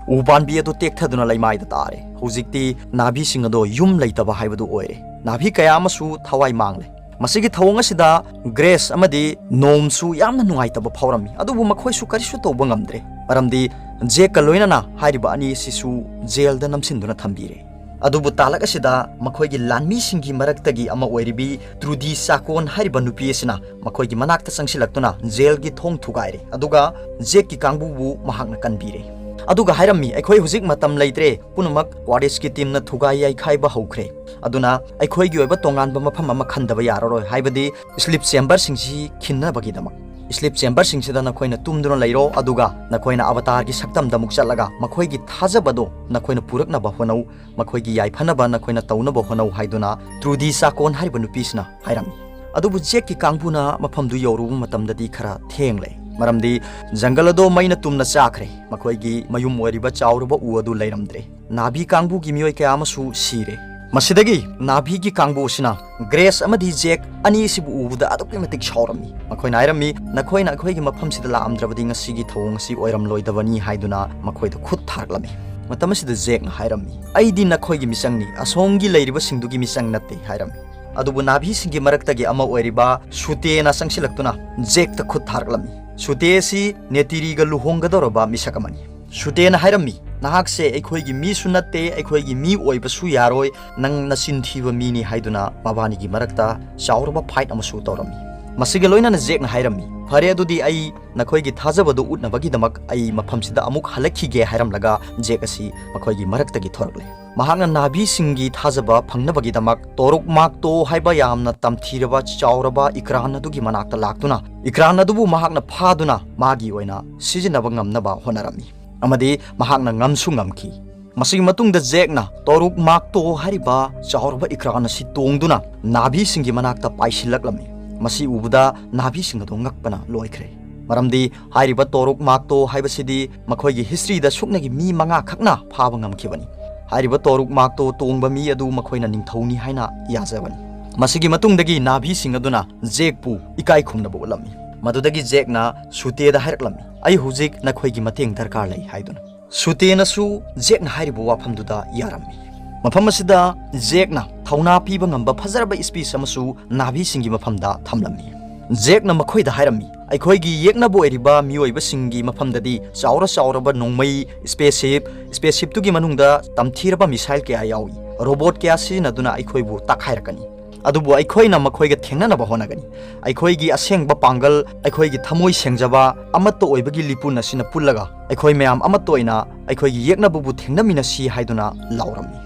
ꯎ ꯄꯥꯝꯕꯤ ꯑꯗꯨ ꯇꯦꯛꯊꯗꯨꯅ ꯂꯩꯃꯥꯏꯗ ꯇꯥꯔꯦ꯫ ꯍꯧꯖꯤꯛꯇꯤ ꯅꯥꯚꯤꯁꯤꯡ ꯑꯗꯣ ꯌꯨꯝ ꯂꯩꯇꯕ ꯍꯥꯏꯕꯗꯨ ꯑꯣꯏꯔꯦ꯫ ꯅꯥꯚꯤ ꯀꯌꯥ ꯑꯃꯁꯨ ꯊꯋꯥꯏ ꯃꯥꯡꯂꯦ꯫ ꯃꯁꯤꯒꯤ ꯊꯧꯑꯣꯡ ꯑꯁꯤꯗ ꯒ꯭ꯔꯦꯁ ꯑꯃꯗꯤ ꯅꯣꯝꯁꯨ ꯌꯥꯝꯅ ꯅꯨꯡꯉꯥꯏꯇꯕ ꯐꯥꯎꯔꯝꯃꯤ, ꯑꯗꯨꯕꯨ ꯃꯈꯣꯏꯁꯨ ꯀꯔꯤꯁꯨ ꯇꯧꯕ ꯉꯝꯗ꯭ꯔꯦ, ꯃꯔꯝꯗꯤ ꯖꯦꯛꯀ ꯂꯣꯏꯅꯅ ꯍꯥꯏꯔꯤꯕ ꯑꯅꯤ ꯑꯁꯤꯁꯨ ꯖꯦꯜꯗ ꯅꯝꯁꯤꯟꯗꯨꯅ ꯊꯝꯕꯤꯔꯦ꯫ ꯑꯗꯨꯕꯨ ꯇꯥꯂꯛ ꯑꯁꯤꯗ ꯃꯈꯣꯏꯒꯤ ꯂꯥꯟꯃꯤꯁꯤꯡꯒꯤ ꯃꯔꯛꯇꯒꯤ ꯑꯃ ꯑꯣꯏꯔꯤꯕꯤ ꯇ꯭ꯔꯨꯗꯤ ꯆꯥꯀꯣꯟ ꯍꯥꯏꯔꯤꯕ ꯅꯨꯄꯤ ꯑꯁꯤꯅ ꯃꯈꯣꯏꯒꯤ ꯃꯅꯥꯛꯇ ꯆꯪꯁꯤꯜꯂꯛꯇꯨꯅ ꯖꯦꯜꯒꯤ ꯊꯣꯡ ꯊꯨꯒꯥꯏꯔꯦ, ꯑꯗꯨꯒ ꯖꯦꯛꯀꯤ ꯀꯥꯡꯕꯨꯕꯨ ꯃꯍꯥꯛꯅ ꯀꯟꯕꯤꯔꯦ꯫ ꯑꯗꯨꯒ ꯍꯥꯏꯔꯝꯃꯤ, "ꯑꯩꯈꯣꯏ ꯍꯧꯖꯤꯛ ꯃꯇꯝ ꯂꯩꯇ꯭ꯔꯦ, ꯄꯨꯝꯅꯃꯛ ꯀ꯭ꯋꯥꯔꯤꯠꯁꯀꯤ ꯇꯤꯝꯅ ꯊꯨꯒꯥꯏ ꯌꯩꯈꯥꯏꯕ ꯍꯧꯈ꯭ꯔꯦ꯫ ꯑꯗꯨꯅ ꯑꯩꯈꯣꯏꯒꯤ ꯑꯣꯏꯕ ꯇꯣꯉꯥꯟꯕ ꯃꯐꯝ ꯑꯃ ꯈꯟꯗꯕ ꯌꯥꯔꯔꯣꯏ, ꯍꯥꯏꯕꯗꯤ ꯁ꯭ꯂꯤꯞ ꯆꯦꯝꯕꯔꯁꯤꯡꯁꯤ ꯈꯤꯟꯅꯕꯒꯤꯗꯃꯛ꯫ ꯁ꯭ꯂꯤꯞ ꯆꯦꯝꯕꯔꯁꯤꯡꯁꯤꯗ ꯅꯈꯣꯏꯅ ꯇꯨꯝꯗꯨꯅ ꯂꯩꯔꯣ, ꯑꯗꯨꯒ ꯅꯈꯣꯏꯅ ꯑꯕꯇꯥꯔꯒꯤ ꯁꯛꯇꯝꯗ ꯑꯃꯨꯛ ꯆꯠꯂꯒ ꯃꯈꯣꯏꯒꯤ ꯊꯥꯖꯕꯗꯣ ꯅꯈꯣꯏꯅ ꯄꯨꯔꯛꯅꯕ ꯍꯣꯠꯅꯧ, ꯃꯈꯣꯏꯒꯤ ꯌꯥꯏꯐꯅꯕ ꯅꯈꯣꯏꯅ ꯇꯧꯅꯕ ꯍꯣꯠꯅꯧ" ꯍꯥꯏꯗꯨꯅ ꯇ꯭ꯔꯨꯗꯤ ꯆꯥꯀꯣꯟ ꯍꯥꯏꯔꯤꯕ ꯅꯨꯄꯤꯁꯤꯅ ꯍꯥꯏꯔꯝꯃꯤ꯫ ꯑꯗꯨꯕꯨ ꯖꯦꯛꯀꯤ ꯀꯥꯡꯕꯨꯅ ꯃꯐꯝꯗꯨ ꯌꯧꯔꯨꯕ ꯃꯇꯝꯗꯗꯤ ꯈꯔ ꯊꯦꯡꯂꯦ꯫ ꯃꯔꯝꯗꯤ ꯖꯪꯒꯜ ꯑꯗꯣ ꯃꯩꯅ ꯇꯨꯝꯅ ꯆꯥꯈ꯭ꯔꯦ꯫ ꯃꯈꯣꯏꯒꯤ ꯃꯌꯨꯝ ꯑꯣꯏꯔꯤꯕ ꯆꯥꯎꯔꯕ ꯎ ꯑꯗꯨ ꯂꯩꯔꯝꯗ꯭ꯔꯦ꯫ ꯅꯥꯚꯤ ꯀꯥꯡꯕꯨꯒꯤ ꯃꯤꯑꯣꯏ ꯀꯌꯥ ꯑꯃꯁꯨ ꯁꯤꯔꯦ꯫ ꯃꯁꯤꯗꯒꯤ ꯅꯥꯚꯤꯒꯤ ꯀꯥꯡꯕꯨ ꯑꯁꯤꯅ ꯒ꯭ꯔꯦꯁ ꯑꯃꯗꯤ ꯖꯦꯛ ꯑꯅꯤꯁꯤꯕꯨ ꯎꯕꯗ ꯑꯗꯨꯛꯀꯤ ꯃꯇꯤꯛ ꯁꯥꯎꯔꯝꯃꯤ꯫ ꯃꯈꯣꯏꯅ ꯍꯥꯏꯔꯝꯃꯤ, "ꯅꯈꯣꯏꯅ ꯑꯩꯈꯣꯏꯒꯤ ꯃꯐꯝꯁꯤꯗ ꯂꯥꯛꯑꯝꯗ꯭ꯔꯕꯗꯤ ꯉꯁꯤꯒꯤ ꯊꯧꯑꯣꯡ ꯑꯁꯤ ꯑꯣꯏꯔꯝꯂꯣꯏꯗꯕꯅꯤ" ꯍꯥꯏꯗꯨꯅ ꯃꯈꯣꯏꯗ ꯈꯨꯠ ꯊꯥꯔꯛꯂꯝꯃꯤ꯫ ꯃꯇꯝ ꯑꯁꯤꯗ ꯖꯦꯛꯅ ꯍꯥꯏꯔꯝꯃꯤ, "ꯑꯩꯗꯤ ꯅꯈꯣꯏꯒꯤ ꯃꯤꯆꯪꯅꯤ, ꯑꯁꯣꯝꯒꯤ ꯂꯩꯔꯤꯕꯁꯤꯡꯗꯨꯒꯤ ꯃꯤꯆꯪ ꯅꯠꯇꯦ" ꯍꯥꯏꯔꯝꯃꯤ꯫ ꯑꯗꯨꯕꯨ ꯅꯥꯚꯤꯁꯤꯡꯒꯤ ꯃꯔꯛꯇꯒꯤ ꯑꯃ ꯑꯣꯏꯔꯤꯕ ꯁꯨꯇꯦꯅ ꯆꯪꯁꯤꯜꯂꯛꯇꯨꯅ ꯖꯦꯛꯇ ꯈꯨꯠ ꯊꯥꯔꯛꯂꯝꯃꯤ꯫ ꯁꯨꯇꯦ ꯑꯁꯤ ꯅꯦꯇꯤꯔꯤꯒ ꯂꯨꯍꯣꯡꯒꯗꯧꯔꯕ ꯃꯤꯁꯛ ꯑꯃꯅꯤ꯫ ꯁꯨꯇꯦꯅ ꯍꯥꯏꯔꯝꯃꯤ, "ꯅꯍꯥꯛꯁꯦ ꯑꯩꯈꯣꯏꯒꯤ ꯃꯤꯁꯨ ꯅꯠꯇꯦ, ꯑꯩꯈꯣꯏꯒꯤ ꯃꯤ ꯑꯣꯏꯕꯁꯨ ꯌꯥꯔꯣꯏ, ꯅꯪ ꯅꯆꯤꯟ ꯊꯤꯕ ꯃꯤꯅꯤ" ꯍꯥꯏꯗꯨꯅ ꯃꯕꯥꯅꯤꯒꯤ ꯃꯔꯛꯇ ꯆꯥꯎꯔꯕ ꯐꯥꯏꯠ ꯑꯃꯁꯨ ꯇꯧꯔꯝꯃꯤ꯫ ꯃꯁꯤꯒ ꯂꯣꯏꯅꯅ ꯖꯦꯛꯅ ꯍꯥꯏꯔꯝꯃꯤ, "ꯐꯔꯦ, ꯑꯗꯨꯗꯤ ꯑꯩ ꯅꯈꯣꯏꯒꯤ ꯊꯥꯖꯕꯗꯨ ꯎꯠꯅꯕꯒꯤꯗꯃꯛ ꯑꯩ ꯃꯐꯝꯁꯤꯗ ꯑꯃꯨꯛ ꯍꯜꯂꯛꯈꯤꯒꯦ" ꯍꯥꯏꯔꯝꯂꯒ ꯖꯦꯛ ꯑꯁꯤ ꯃꯈꯣꯏꯒꯤ ꯃꯔꯛꯇꯒꯤ ꯊꯣꯔꯛꯂꯦ꯫ ꯃꯍꯥꯛꯅ ꯅꯥꯚꯤꯁꯤꯡꯒꯤ ꯊꯥꯖꯕ ꯐꯪꯅꯕꯒꯤꯗꯃꯛ ꯇꯣꯔꯨꯛ ꯃꯥꯛꯇꯣ ꯍꯥꯏꯕ ꯌꯥꯝꯅ ꯇꯝꯊꯤꯔꯕ ꯆꯥꯎꯔꯕ ꯏꯀ꯭ꯔꯥꯟ ꯑꯗꯨꯒꯤ ꯃꯅꯥꯛꯇ ꯂꯥꯛꯇꯨꯅ ꯏꯀ꯭ꯔꯥꯟ ꯑꯗꯨꯕꯨ ꯃꯍꯥꯛꯅ ꯐꯥꯗꯨꯅ ꯃꯥꯒꯤ ꯑꯣꯏꯅ ꯁꯤꯖꯤꯟꯅꯕ ꯉꯝꯅꯕ ꯍꯣꯠꯅꯔꯝꯃꯤ꯫ ꯑꯃꯗꯤ ꯃꯍꯥꯛꯅ ꯉꯝꯁꯨ ꯉꯝꯈꯤ꯫ ꯃꯁꯤꯒꯤ ꯃꯇꯨꯡꯗ ꯖꯦꯛꯅ ꯇꯣꯔꯨꯛ ꯃꯥꯛꯇꯣ ꯍꯥꯏꯔꯤꯕ ꯆꯥꯎꯔꯕ ꯏꯀ꯭ꯔꯥꯟ ꯑꯁꯤ ꯇꯣꯡꯗꯨꯅ ꯅꯥꯚꯤꯁꯤꯡꯒꯤ ꯃꯅꯥꯛꯇ ꯄꯥꯏꯁꯤꯜꯂꯛꯂꯝꯃꯤ꯫ ꯃꯁꯤ ꯎꯕꯗ ꯅꯥꯚꯤꯁꯤꯡ ꯑꯗꯨ ꯉꯛꯄꯅ ꯂꯣꯏꯈ꯭ꯔꯦ꯫ ꯃꯔꯝꯗꯤ ꯍꯥꯏꯔꯤꯕ ꯇꯣꯔꯨꯛ ꯃꯥꯛꯇꯣ ꯍꯥꯏꯕꯁꯤꯗꯤ ꯃꯈꯣꯏꯒꯤ ꯍꯤꯁꯇ꯭ꯔꯤꯗ ꯁꯨꯞꯅꯒꯤ ꯃꯤ ꯃꯉꯥ ꯈꯛꯅ ꯐꯥꯕ ꯉꯝꯈꯤꯕꯅꯤ꯫ ꯍꯥꯏꯔꯤꯕ ꯇꯣꯔꯨꯛ ꯃꯥꯛꯇꯣ ꯇꯣꯡꯕ ꯃꯤ ꯑꯗꯨ ꯃꯈꯣꯏꯅ ꯅꯤꯡꯊꯧꯅꯤ ꯍꯥꯏꯅ ꯌꯥꯖꯕꯅꯤ꯫ ꯃꯁꯤꯒꯤ ꯃꯇꯨꯡꯗꯒꯤ ꯅꯥꯚꯤꯁꯤꯡ ꯑꯗꯨꯅ ꯖꯦꯛꯄꯨ ꯏꯀꯥꯏ ꯈꯨꯝꯅꯕ ꯎꯠꯂꯝꯃꯤ꯫ ꯃꯗꯨꯗꯒꯤ ꯖꯦꯛꯅ ꯁꯨꯇꯦꯗ ꯍꯥꯏꯔꯛꯂꯝꯃꯤ, "ꯑꯩ ꯍꯧꯖꯤꯛ ꯅꯈꯣꯏꯒꯤ ꯃꯇꯦꯡ ꯗꯔꯀꯥꯔ ꯂꯩ" ꯍꯥꯏꯗꯨꯅ꯫ ꯁꯨꯇꯦꯅꯁꯨ ꯖꯦꯛꯅ ꯍꯥꯏꯔꯤꯕ ꯋꯥꯐꯝꯗꯨꯗ ꯌꯥꯔꯝꯃꯤ꯫ ꯃꯐꯝ ꯑꯁꯤꯗ ꯖꯦꯛꯅ ꯊꯧꯅꯥ ꯄꯤꯕ ꯉꯝꯕ ꯐꯖꯔꯕ ꯏꯁꯄꯤꯁ ꯑꯃꯁꯨ ꯅꯥꯚꯤꯁꯤꯡꯒꯤ ꯃꯐꯝꯗ ꯊꯝꯂꯝꯃꯤ꯫ ꯖꯦꯛꯅ ꯃꯈꯣꯏꯗ ꯍꯥꯏꯔꯝꯃꯤ, "ꯑꯩꯈꯣꯏꯒꯤ ꯌꯦꯛꯅꯕ ꯑꯣꯏꯔꯤꯕ ꯃꯤꯑꯣꯏꯕꯁꯤꯡꯒꯤ ꯃꯐꯝꯗꯗꯤ ꯆꯥꯎꯔ ꯆꯥꯎꯔꯕ ꯅꯣꯡꯃꯩ, ꯏꯁꯄꯦꯁꯁꯤꯞ, ꯏꯁꯄꯦꯁꯁꯤꯞꯇꯨꯒꯤ ꯃꯅꯨꯡꯗ ꯇꯝꯊꯤꯔꯕ ꯃꯤꯁꯥꯏꯜ ꯀꯌꯥ ꯌꯥꯎꯏ꯫ ꯔꯣꯕꯣꯠ ꯀꯌꯥ ꯁꯤꯖꯤꯟꯅꯗꯨꯅ ꯑꯩꯈꯣꯏꯕꯨ ꯇꯛꯈꯥꯏꯔꯛꯀꯅꯤ꯫ ꯑꯗꯨꯕꯨ ꯑꯩꯈꯣꯏꯅ ꯃꯈꯣꯏꯒ ꯊꯦꯡꯅꯅꯕ ꯍꯣꯠꯅꯒꯅꯤ꯫ ꯑꯩꯈꯣꯏꯒꯤ ꯑꯁꯦꯡꯕ ꯄꯥꯡꯒꯜ, ꯑꯩꯈꯣꯏꯒꯤ ꯊꯃꯣꯏ ꯁꯦꯡꯖꯕ, ꯑꯃꯠꯇ ꯑꯣꯏꯕꯒꯤ ꯂꯤꯄꯨꯟ ꯑꯁꯤꯅ ꯄꯨꯜꯂꯒ ꯑꯩꯈꯣꯏ ꯃꯌꯥꯝ ꯑꯃꯠꯇ ꯑꯣꯏꯅ ꯑꯩꯈꯣꯏꯒꯤ ꯌꯦꯛꯅꯕꯕꯨ ꯊꯦꯡꯅꯃꯤꯟꯅꯁꯤ" ꯍꯥꯏꯗꯨꯅ ꯂꯥꯎꯔꯝꯃꯤ꯫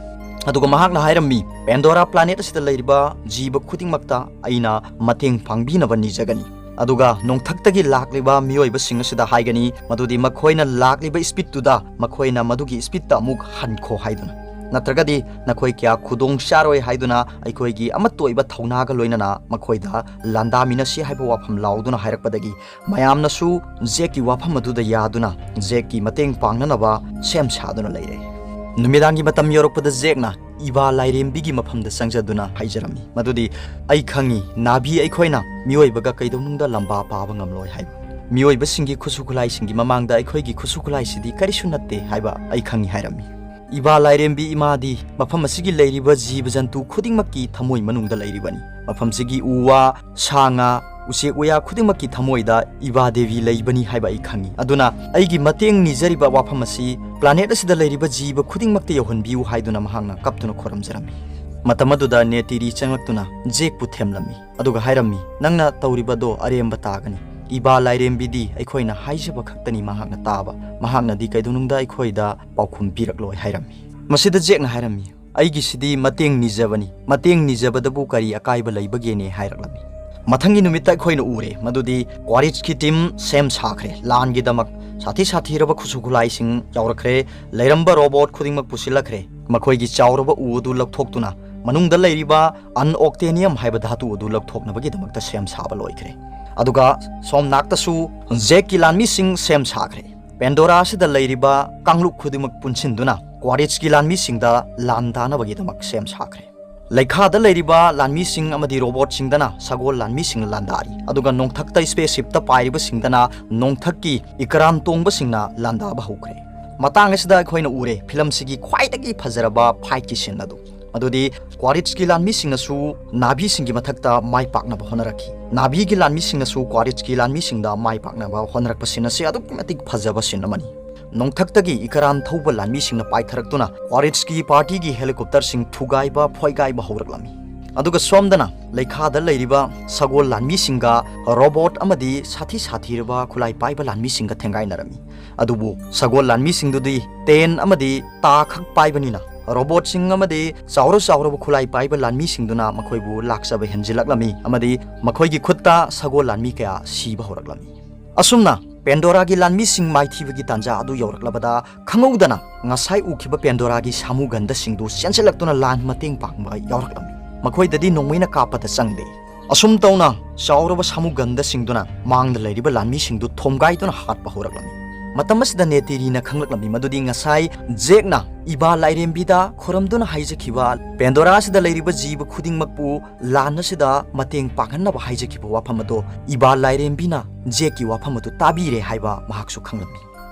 ꯑꯗꯨꯒ ꯃꯍꯥꯛꯅ ꯍꯥꯏꯔꯝꯃꯤ, "ꯄꯦꯟꯗꯣꯔꯥ ꯄ꯭ꯂꯥꯅꯦꯠ ꯑꯁꯤꯗ ꯂꯩꯔꯤꯕ ꯖꯤꯕ ꯈꯨꯗꯤꯡꯃꯛꯇ ꯑꯩꯅ ꯃꯇꯦꯡ ꯄꯥꯡꯕꯤꯅꯕ ꯅꯤꯖꯒꯅꯤ꯫ ꯑꯗꯨꯒ ꯅꯣꯡꯊꯛꯇꯒꯤ ꯂꯥꯛꯂꯤꯕ ꯃꯤꯑꯣꯏꯕꯁꯤꯡ ꯑꯁꯤꯗ ꯍꯥꯏꯒꯅꯤ ꯃꯗꯨꯗꯤ ꯃꯈꯣꯏꯅ ꯂꯥꯛꯂꯤꯕ ꯏꯁꯄꯤꯠꯇꯨꯗ ꯃꯈꯣꯏꯅ ꯃꯗꯨꯒꯤ ꯏꯁꯄꯤꯠꯇ ꯑꯃꯨꯛ ꯍꯟꯈꯣ" ꯍꯥꯏꯗꯨꯅ꯫ ꯅꯠꯇ꯭ꯔꯒꯗꯤ ꯅꯈꯣꯏ ꯀꯌꯥ ꯈꯨꯗꯣꯡ ꯆꯥꯔꯣꯏ ꯍꯥꯏꯗꯨꯅ ꯑꯩꯈꯣꯏꯒꯤ ꯑꯃꯠꯇ ꯑꯣꯏꯕ ꯊꯧꯅꯥꯒ ꯂꯣꯏꯅꯅ ꯃꯈꯣꯏꯗ ꯂꯥꯟꯗꯥꯃꯤꯟꯅꯁꯤ ꯍꯥꯏꯕ ꯋꯥꯐꯝ ꯂꯥꯎꯗꯨꯅ ꯍꯥꯏꯔꯛꯄꯗꯒꯤ ꯃꯌꯥꯝꯅꯁꯨ ꯖꯦꯛꯀꯤ ꯋꯥꯐꯝ ꯑꯗꯨꯗ ꯌꯥꯗꯨꯅ ꯖꯦꯛꯀꯤ ꯃꯇꯦꯡ ꯄꯥꯡꯅꯅꯕ ꯁꯦꯝ ꯁꯥꯗꯨꯅ ꯂꯩꯔꯦ꯫ ꯅꯨꯃꯤꯗꯥꯡꯒꯤ ꯃꯇꯝ ꯌꯧꯔꯛꯄꯗ ꯖꯦꯛꯅ ꯏꯕꯥ ꯂꯥꯏꯔꯦꯝꯕꯤꯒꯤ ꯃꯐꯝꯗ ꯆꯪꯖꯗꯨꯅ ꯍꯥꯏꯖꯔꯝꯃꯤ ꯃꯗꯨꯗꯤ, "ꯑꯩ ꯈꯪꯏ, ꯅꯥꯚꯤ ꯑꯩꯈꯣꯏꯅ ꯃꯤꯑꯣꯏꯕꯒ ꯀꯩꯗꯧꯅꯨꯡꯗ ꯂꯝꯕꯥ ꯄꯥꯕ ꯉꯝꯂꯣꯏ ꯍꯥꯏꯕ꯫ ꯃꯤꯑꯣꯏꯕꯁꯤꯡꯒꯤ ꯈꯨꯠꯁꯨ ꯈꯨꯠꯂꯥꯏꯁꯤꯡꯒꯤ ꯃꯃꯥꯡꯗ ꯑꯩꯈꯣꯏꯒꯤ ꯈꯨꯠꯁꯨ ꯈꯨꯠꯂꯥꯏꯁꯤꯗꯤ ꯀꯔꯤꯁꯨ ꯅꯠꯇꯦ ꯍꯥꯏꯕ ꯑꯩ ꯈꯪꯏ" ꯍꯥꯏꯔꯝꯃꯤ꯫ ꯏꯕꯥ ꯂꯥꯏꯔꯦꯝꯕꯤ ꯏꯃꯥꯗꯤ ꯃꯐꯝ ꯑꯁꯤꯒꯤ ꯂꯩꯔꯤꯕ ꯖꯤꯕ ꯖꯟꯇꯨ ꯈꯨꯗꯤꯡꯃꯛꯀꯤ ꯊꯃꯣꯏ ꯃꯅꯨꯡꯗ ꯂꯩꯔꯤꯕꯅꯤ꯫ ꯃꯐꯝꯁꯤꯒꯤ ꯎ ꯋꯥ, ꯁꯥ ꯉꯥ, ꯎꯆꯦꯛ ꯋꯥꯌꯥ ꯈꯨꯗꯤꯡꯃꯛꯀꯤ ꯊꯃꯣꯏꯗ ꯏꯕꯥ ꯗꯦꯕꯤ ꯂꯩꯕꯅꯤ ꯍꯥꯏꯕ ꯑꯩ ꯈꯪꯏ꯫ ꯑꯗꯨꯅ ꯑꯩꯒꯤ ꯃꯇꯦꯡ ꯅꯤꯖꯔꯤꯕ ꯋꯥꯐꯝ ꯑꯁꯤ planet ꯑꯁꯤꯗ ꯂꯩꯔꯤꯕ ꯖꯤꯕ ꯈꯨꯗꯤꯡꯃꯛꯇ ꯌꯧꯍꯟꯕꯤꯌꯨ ꯍꯥꯏꯗꯨꯅ ꯃꯍꯥꯛꯅ ꯀꯞꯇꯨꯅ ꯈꯣꯏꯔꯝꯖꯔꯝꯃꯤ꯫ ꯃꯇꯝ ꯑꯗꯨꯗ ꯅꯦꯇꯤꯔꯤ ꯆꯪꯂꯛꯇꯨꯅ ꯖꯦꯛꯄꯨ ꯊꯦꯝꯂꯝꯃꯤ꯫ ꯑꯗꯨꯒ ꯍꯥꯏꯔꯝꯃꯤ, "ꯅꯪꯅ ꯇꯧꯔꯤꯕꯗꯣ ꯑꯔꯦꯝꯕ ꯇꯥꯒꯅꯤ꯫ ꯏꯕꯥ ꯂꯥꯏꯔꯦꯝꯕꯤꯗꯤ ꯑꯩꯈꯣꯏꯅ ꯍꯥꯏꯖꯕ ꯈꯛꯇꯅꯤ ꯃꯍꯥꯛꯅ ꯇꯥꯕ꯫ ꯃꯍꯥꯛꯅꯗꯤ ꯀꯩꯗꯧꯅꯨꯡꯗ ꯑꯩꯈꯣꯏꯗ ꯄꯥꯎꯈꯨꯝ ꯄꯤꯔꯛꯂꯣꯏ" ꯍꯥꯏꯔꯝꯃꯤ꯫ ꯃꯁꯤꯗ ꯖꯦꯛꯅ ꯍꯥꯏꯔꯝꯃꯤ, "ꯑꯩꯒꯤꯁꯤꯗꯤ ꯃꯇꯦꯡ ꯅꯤꯖꯕꯅꯤ, ꯃꯇꯦꯡ ꯅꯤꯖꯕꯗꯕꯨ ꯀꯔꯤ ꯑꯀꯥꯏꯕ ꯂꯩꯕꯒꯦꯅꯦ?" ꯍꯥꯏꯔꯛꯂꯝꯃꯤ꯫ ꯃꯊꯪꯒꯤ ꯅꯨꯃꯤꯠꯇ ꯑꯩꯈꯣꯏꯅ ꯎꯔꯦ ꯃꯗꯨꯗꯤ ꯀ꯭ꯋꯥꯔꯤꯠꯁꯀꯤ ꯇꯤꯝ ꯁꯦꯝ ꯁꯥꯈ꯭ꯔꯦ ꯂꯥꯟꯒꯤꯗꯃꯛ꯫ ꯁꯥꯊꯤ ꯁꯥꯊꯤꯔꯕ ꯈꯨꯠꯁꯨ ꯈꯨꯠꯂꯥꯏꯁꯤꯡ ꯌꯥꯎꯔꯛꯈ꯭ꯔꯦ꯫ ꯂꯩꯔꯝꯕ ꯔꯣꯕꯣꯠ ꯈꯨꯗꯤꯡꯃꯛ ꯄꯨꯁꯤꯜꯂꯛꯈ꯭ꯔꯦ꯫ ꯃꯈꯣꯏꯒꯤ ꯆꯥꯎꯔꯕ ꯎ ꯑꯗꯨ ꯂꯧꯊꯣꯛꯇꯨꯅ ꯃꯅꯨꯡꯗ ꯂꯩꯔꯤꯕ ꯑꯟꯑꯣꯛꯇꯦꯅꯤꯌꯝ ꯍꯥꯏꯕ ꯙꯥꯇꯨ ꯑꯗꯨ ꯂꯧꯊꯣꯛꯅꯕꯒꯤꯗꯃꯛꯇ ꯁꯦꯝ ꯁꯥꯕ ꯂꯣꯏꯈ꯭ꯔꯦ꯫ ꯑꯗꯨꯒ ꯁꯣꯝ ꯅꯥꯛꯇꯁꯨ ꯖꯦꯛꯀꯤ ꯂꯥꯟꯃꯤꯁꯤꯡ ꯁꯦꯝ ꯁꯥꯈ꯭ꯔꯦ꯫ ꯄꯦꯟꯗꯣꯔꯥ ꯑꯁꯤꯗ ꯂꯩꯔꯤꯕ ꯀꯥꯡꯂꯨꯞ ꯈꯨꯗꯤꯡꯃꯛ ꯄꯨꯟꯁꯤꯟꯗꯨꯅ ꯀ꯭ꯋꯥꯔꯤꯠꯁꯀꯤ ꯂꯥꯟꯃꯤꯁꯤꯡꯗ ꯂꯥꯟꯗꯥꯅꯕꯒꯤꯗꯃꯛ ꯁꯦꯝ ꯁꯥꯈ꯭ꯔꯦ꯫ ꯂꯩꯈꯥꯗ ꯂꯩꯔꯤꯕ ꯂꯥꯟꯃꯤꯁꯤꯡ ꯑꯃꯗꯤ ꯔꯣꯕꯣꯠꯁꯤꯡꯗꯅ ꯁꯒꯣꯜ ꯂꯥꯟꯃꯤꯁꯤꯡꯅ ꯂꯥꯟꯗꯥꯔꯤ, ꯑꯗꯨꯒ ꯅꯣꯡꯊꯛꯇ ꯁ꯭ꯄꯦꯁ ꯁꯤꯞꯇ ꯄꯥꯏꯔꯤꯕꯁꯤꯡꯗꯅ ꯅꯣꯡꯊꯛꯀꯤ ꯏꯀꯔꯥꯟ ꯇꯣꯡꯕꯁꯤꯡꯅ ꯂꯥꯟꯗꯥꯕ ꯍꯧꯈ꯭ꯔꯦ꯫ ꯃꯇꯥꯡ ꯑꯁꯤꯗ ꯑꯩꯈꯣꯏꯅ ꯎꯔꯦ ꯐꯤꯂꯝꯁꯤꯒꯤ ꯈ꯭ꯋꯥꯏꯗꯒꯤ ꯐꯖꯔꯕ ꯐꯥꯏꯠꯀꯤ ꯁꯤꯟ ꯑꯗꯨ꯫ ꯑꯗꯨꯗꯤ ꯀ꯭ꯋꯥꯔꯤꯠꯁꯀꯤ ꯂꯥꯟꯃꯤꯁꯤꯡꯅꯁꯨ ꯅꯥꯚꯤꯁꯤꯡꯒꯤ ꯃꯊꯛꯇ ꯃꯥꯏ ꯄꯥꯛꯅꯕ ꯍꯣꯠꯅꯔꯛꯈꯤ꯫ ꯅꯥꯚꯤꯒꯤ ꯂꯥꯟꯃꯤꯁꯤꯡꯅꯁꯨ ꯀ꯭ꯋꯥꯔꯤꯠꯁꯀꯤ ꯂꯥꯟꯃꯤꯁꯤꯡꯗ ꯃꯥꯏ ꯄꯥꯛꯅꯕ ꯍꯣꯠꯅꯔꯛꯄ ꯁꯤꯟ ꯑꯁꯤ ꯑꯗꯨꯛꯀꯤ ꯃꯇꯤꯛ ꯐꯖꯕ ꯁꯤꯟ ꯑꯃꯅꯤ꯫ ꯅꯣꯡꯊꯛꯇꯒꯤ ꯏꯀꯔꯥꯟ ꯊꯧꯕ ꯂꯥꯟꯃꯤꯁꯤꯡꯅ ꯄꯥꯏꯊꯔꯛꯇꯨꯅ ꯀ꯭ꯋꯥꯔꯤꯠꯁꯀꯤ ꯄꯥꯔꯇꯤꯒꯤ ꯍꯦꯂꯤꯀꯣꯞꯇꯔꯁꯤꯡ ꯊꯨꯒꯥꯏꯕ ꯐꯣꯏꯒꯥꯏꯕ ꯍꯧꯔꯛꯂꯝꯃꯤ꯫ ꯑꯗꯨꯒ ꯁꯣꯝꯗꯅ ꯂꯩꯈꯥꯗ ꯂꯩꯔꯤꯕ ꯁꯒꯣꯜ ꯂꯥꯟꯃꯤꯁꯤꯡꯒ ꯔꯣꯕꯣꯠ ꯑꯃꯗꯤ ꯁꯥꯊꯤ ꯁꯥꯊꯤꯔꯕ ꯈꯨꯠꯂꯥꯏ ꯄꯥꯏꯕ ꯂꯥꯟꯃꯤꯁꯤꯡꯒ ꯊꯦꯡꯒꯥꯏꯅꯔꯝꯃꯤ꯫ ꯑꯗꯨꯕꯨ ꯁꯒꯣꯜ ꯂꯥꯟꯃꯤꯁꯤꯡꯗꯨꯗꯤ ꯇꯦꯟ ꯑꯃꯗꯤ ꯇꯥ ꯈꯛ ꯄꯥꯏꯕꯅꯤꯅ ꯔꯣꯕꯣꯠꯁꯤꯡ ꯑꯃꯗꯤ ꯆꯥꯎꯔ ꯆꯥꯎꯔꯕ ꯈꯨꯠꯂꯥꯏ ꯄꯥꯏꯕ ꯂꯥꯟꯃꯤꯁꯤꯡꯗꯨꯅ ꯃꯈꯣꯏꯕꯨ ꯂꯥꯛꯆꯕ ꯍꯦꯟꯖꯤꯜꯂꯛꯂꯝꯃꯤ ꯑꯃꯗꯤ ꯃꯈꯣꯏꯒꯤ ꯈꯨꯠꯇ ꯁꯒꯣꯜ ꯂꯥꯟꯃꯤ ꯀꯌꯥ ꯁꯤꯕ ꯍꯧꯔꯛꯂꯝꯃꯤ꯫ ꯑꯁꯨꯝꯅ ꯄꯦꯟꯗꯣꯔꯥꯒꯤ ꯂꯥꯟꯃꯤꯁꯤꯡ ꯃꯥꯏꯊꯤꯕꯒꯤ ꯇꯥꯟꯖꯥ ꯑꯗꯨ ꯌꯧꯔꯛꯂꯕꯗ, ꯈꯪꯍꯧꯗꯅ ꯉꯁꯥꯏ ꯎꯈꯤꯕ ꯄꯦꯟꯗꯣꯔꯥꯒꯤ ꯁꯥꯃꯨꯒꯟꯗꯁꯤꯡꯗꯨ ꯆꯦꯟꯁꯤꯜꯂꯛꯇꯨꯅ ꯂꯥꯟ ꯃꯇꯦꯡ ꯄꯥꯡꯕ ꯌꯥꯎꯔꯛꯂꯝꯃꯤ꯫ ꯃꯈꯣꯏꯗꯗꯤ ꯅꯣꯡꯃꯩꯅ ꯀꯥꯞꯄꯗ ꯆꯪꯗꯦ꯫ ꯑꯁꯨꯝ ꯇꯧꯅ ꯆꯥꯎꯔꯕ ꯁꯥꯃꯨꯒꯟꯗꯁꯤꯡꯗꯨꯅ ꯃꯥꯡꯗ ꯂꯩꯔꯤꯕ ꯂꯥꯟꯃꯤꯁꯤꯡꯗꯨ ꯊꯣꯝꯒꯥꯏꯗꯨꯅ ꯍꯥꯠꯄ ꯍꯧꯔꯛꯂꯝꯃꯤ꯫ ꯃꯇꯝ ꯑꯁꯤꯗ ꯅꯦꯇꯤꯔꯤꯅ ꯈꯪꯂꯛꯂꯝꯃꯤ ꯃꯗꯨꯗꯤ ꯉꯁꯥꯏ ꯖꯦꯛꯅ ꯏꯕꯥ ꯂꯥꯏꯔꯦꯝꯕꯤꯗ ꯈꯨꯔꯨꯝꯗꯨꯅ ꯍꯥꯏꯖꯈꯤꯕ, ꯄꯦꯟꯗꯣꯔꯥ ꯑꯁꯤꯗ ꯂꯩꯔꯤꯕ ꯖꯤꯕ ꯈꯨꯗꯤꯡꯃꯛꯄꯨ ꯂꯥꯟ ꯑꯁꯤꯗ ꯃꯇꯦꯡ ꯄꯥꯡꯍꯟꯅꯕ ꯍꯥꯏꯖꯈꯤꯕ ꯋꯥꯐꯝ ꯑꯗꯣ ꯏꯕꯥ ꯂꯥꯏꯔꯦꯝꯕꯤꯅ ꯖꯦꯛꯀꯤ ꯋꯥꯐꯝ ꯑꯗꯨ ꯇꯥꯕꯤꯔꯦ ꯍꯥꯏꯕ ꯃꯍꯥꯛꯁꯨ ꯈꯪꯂꯝꯃꯤ꯫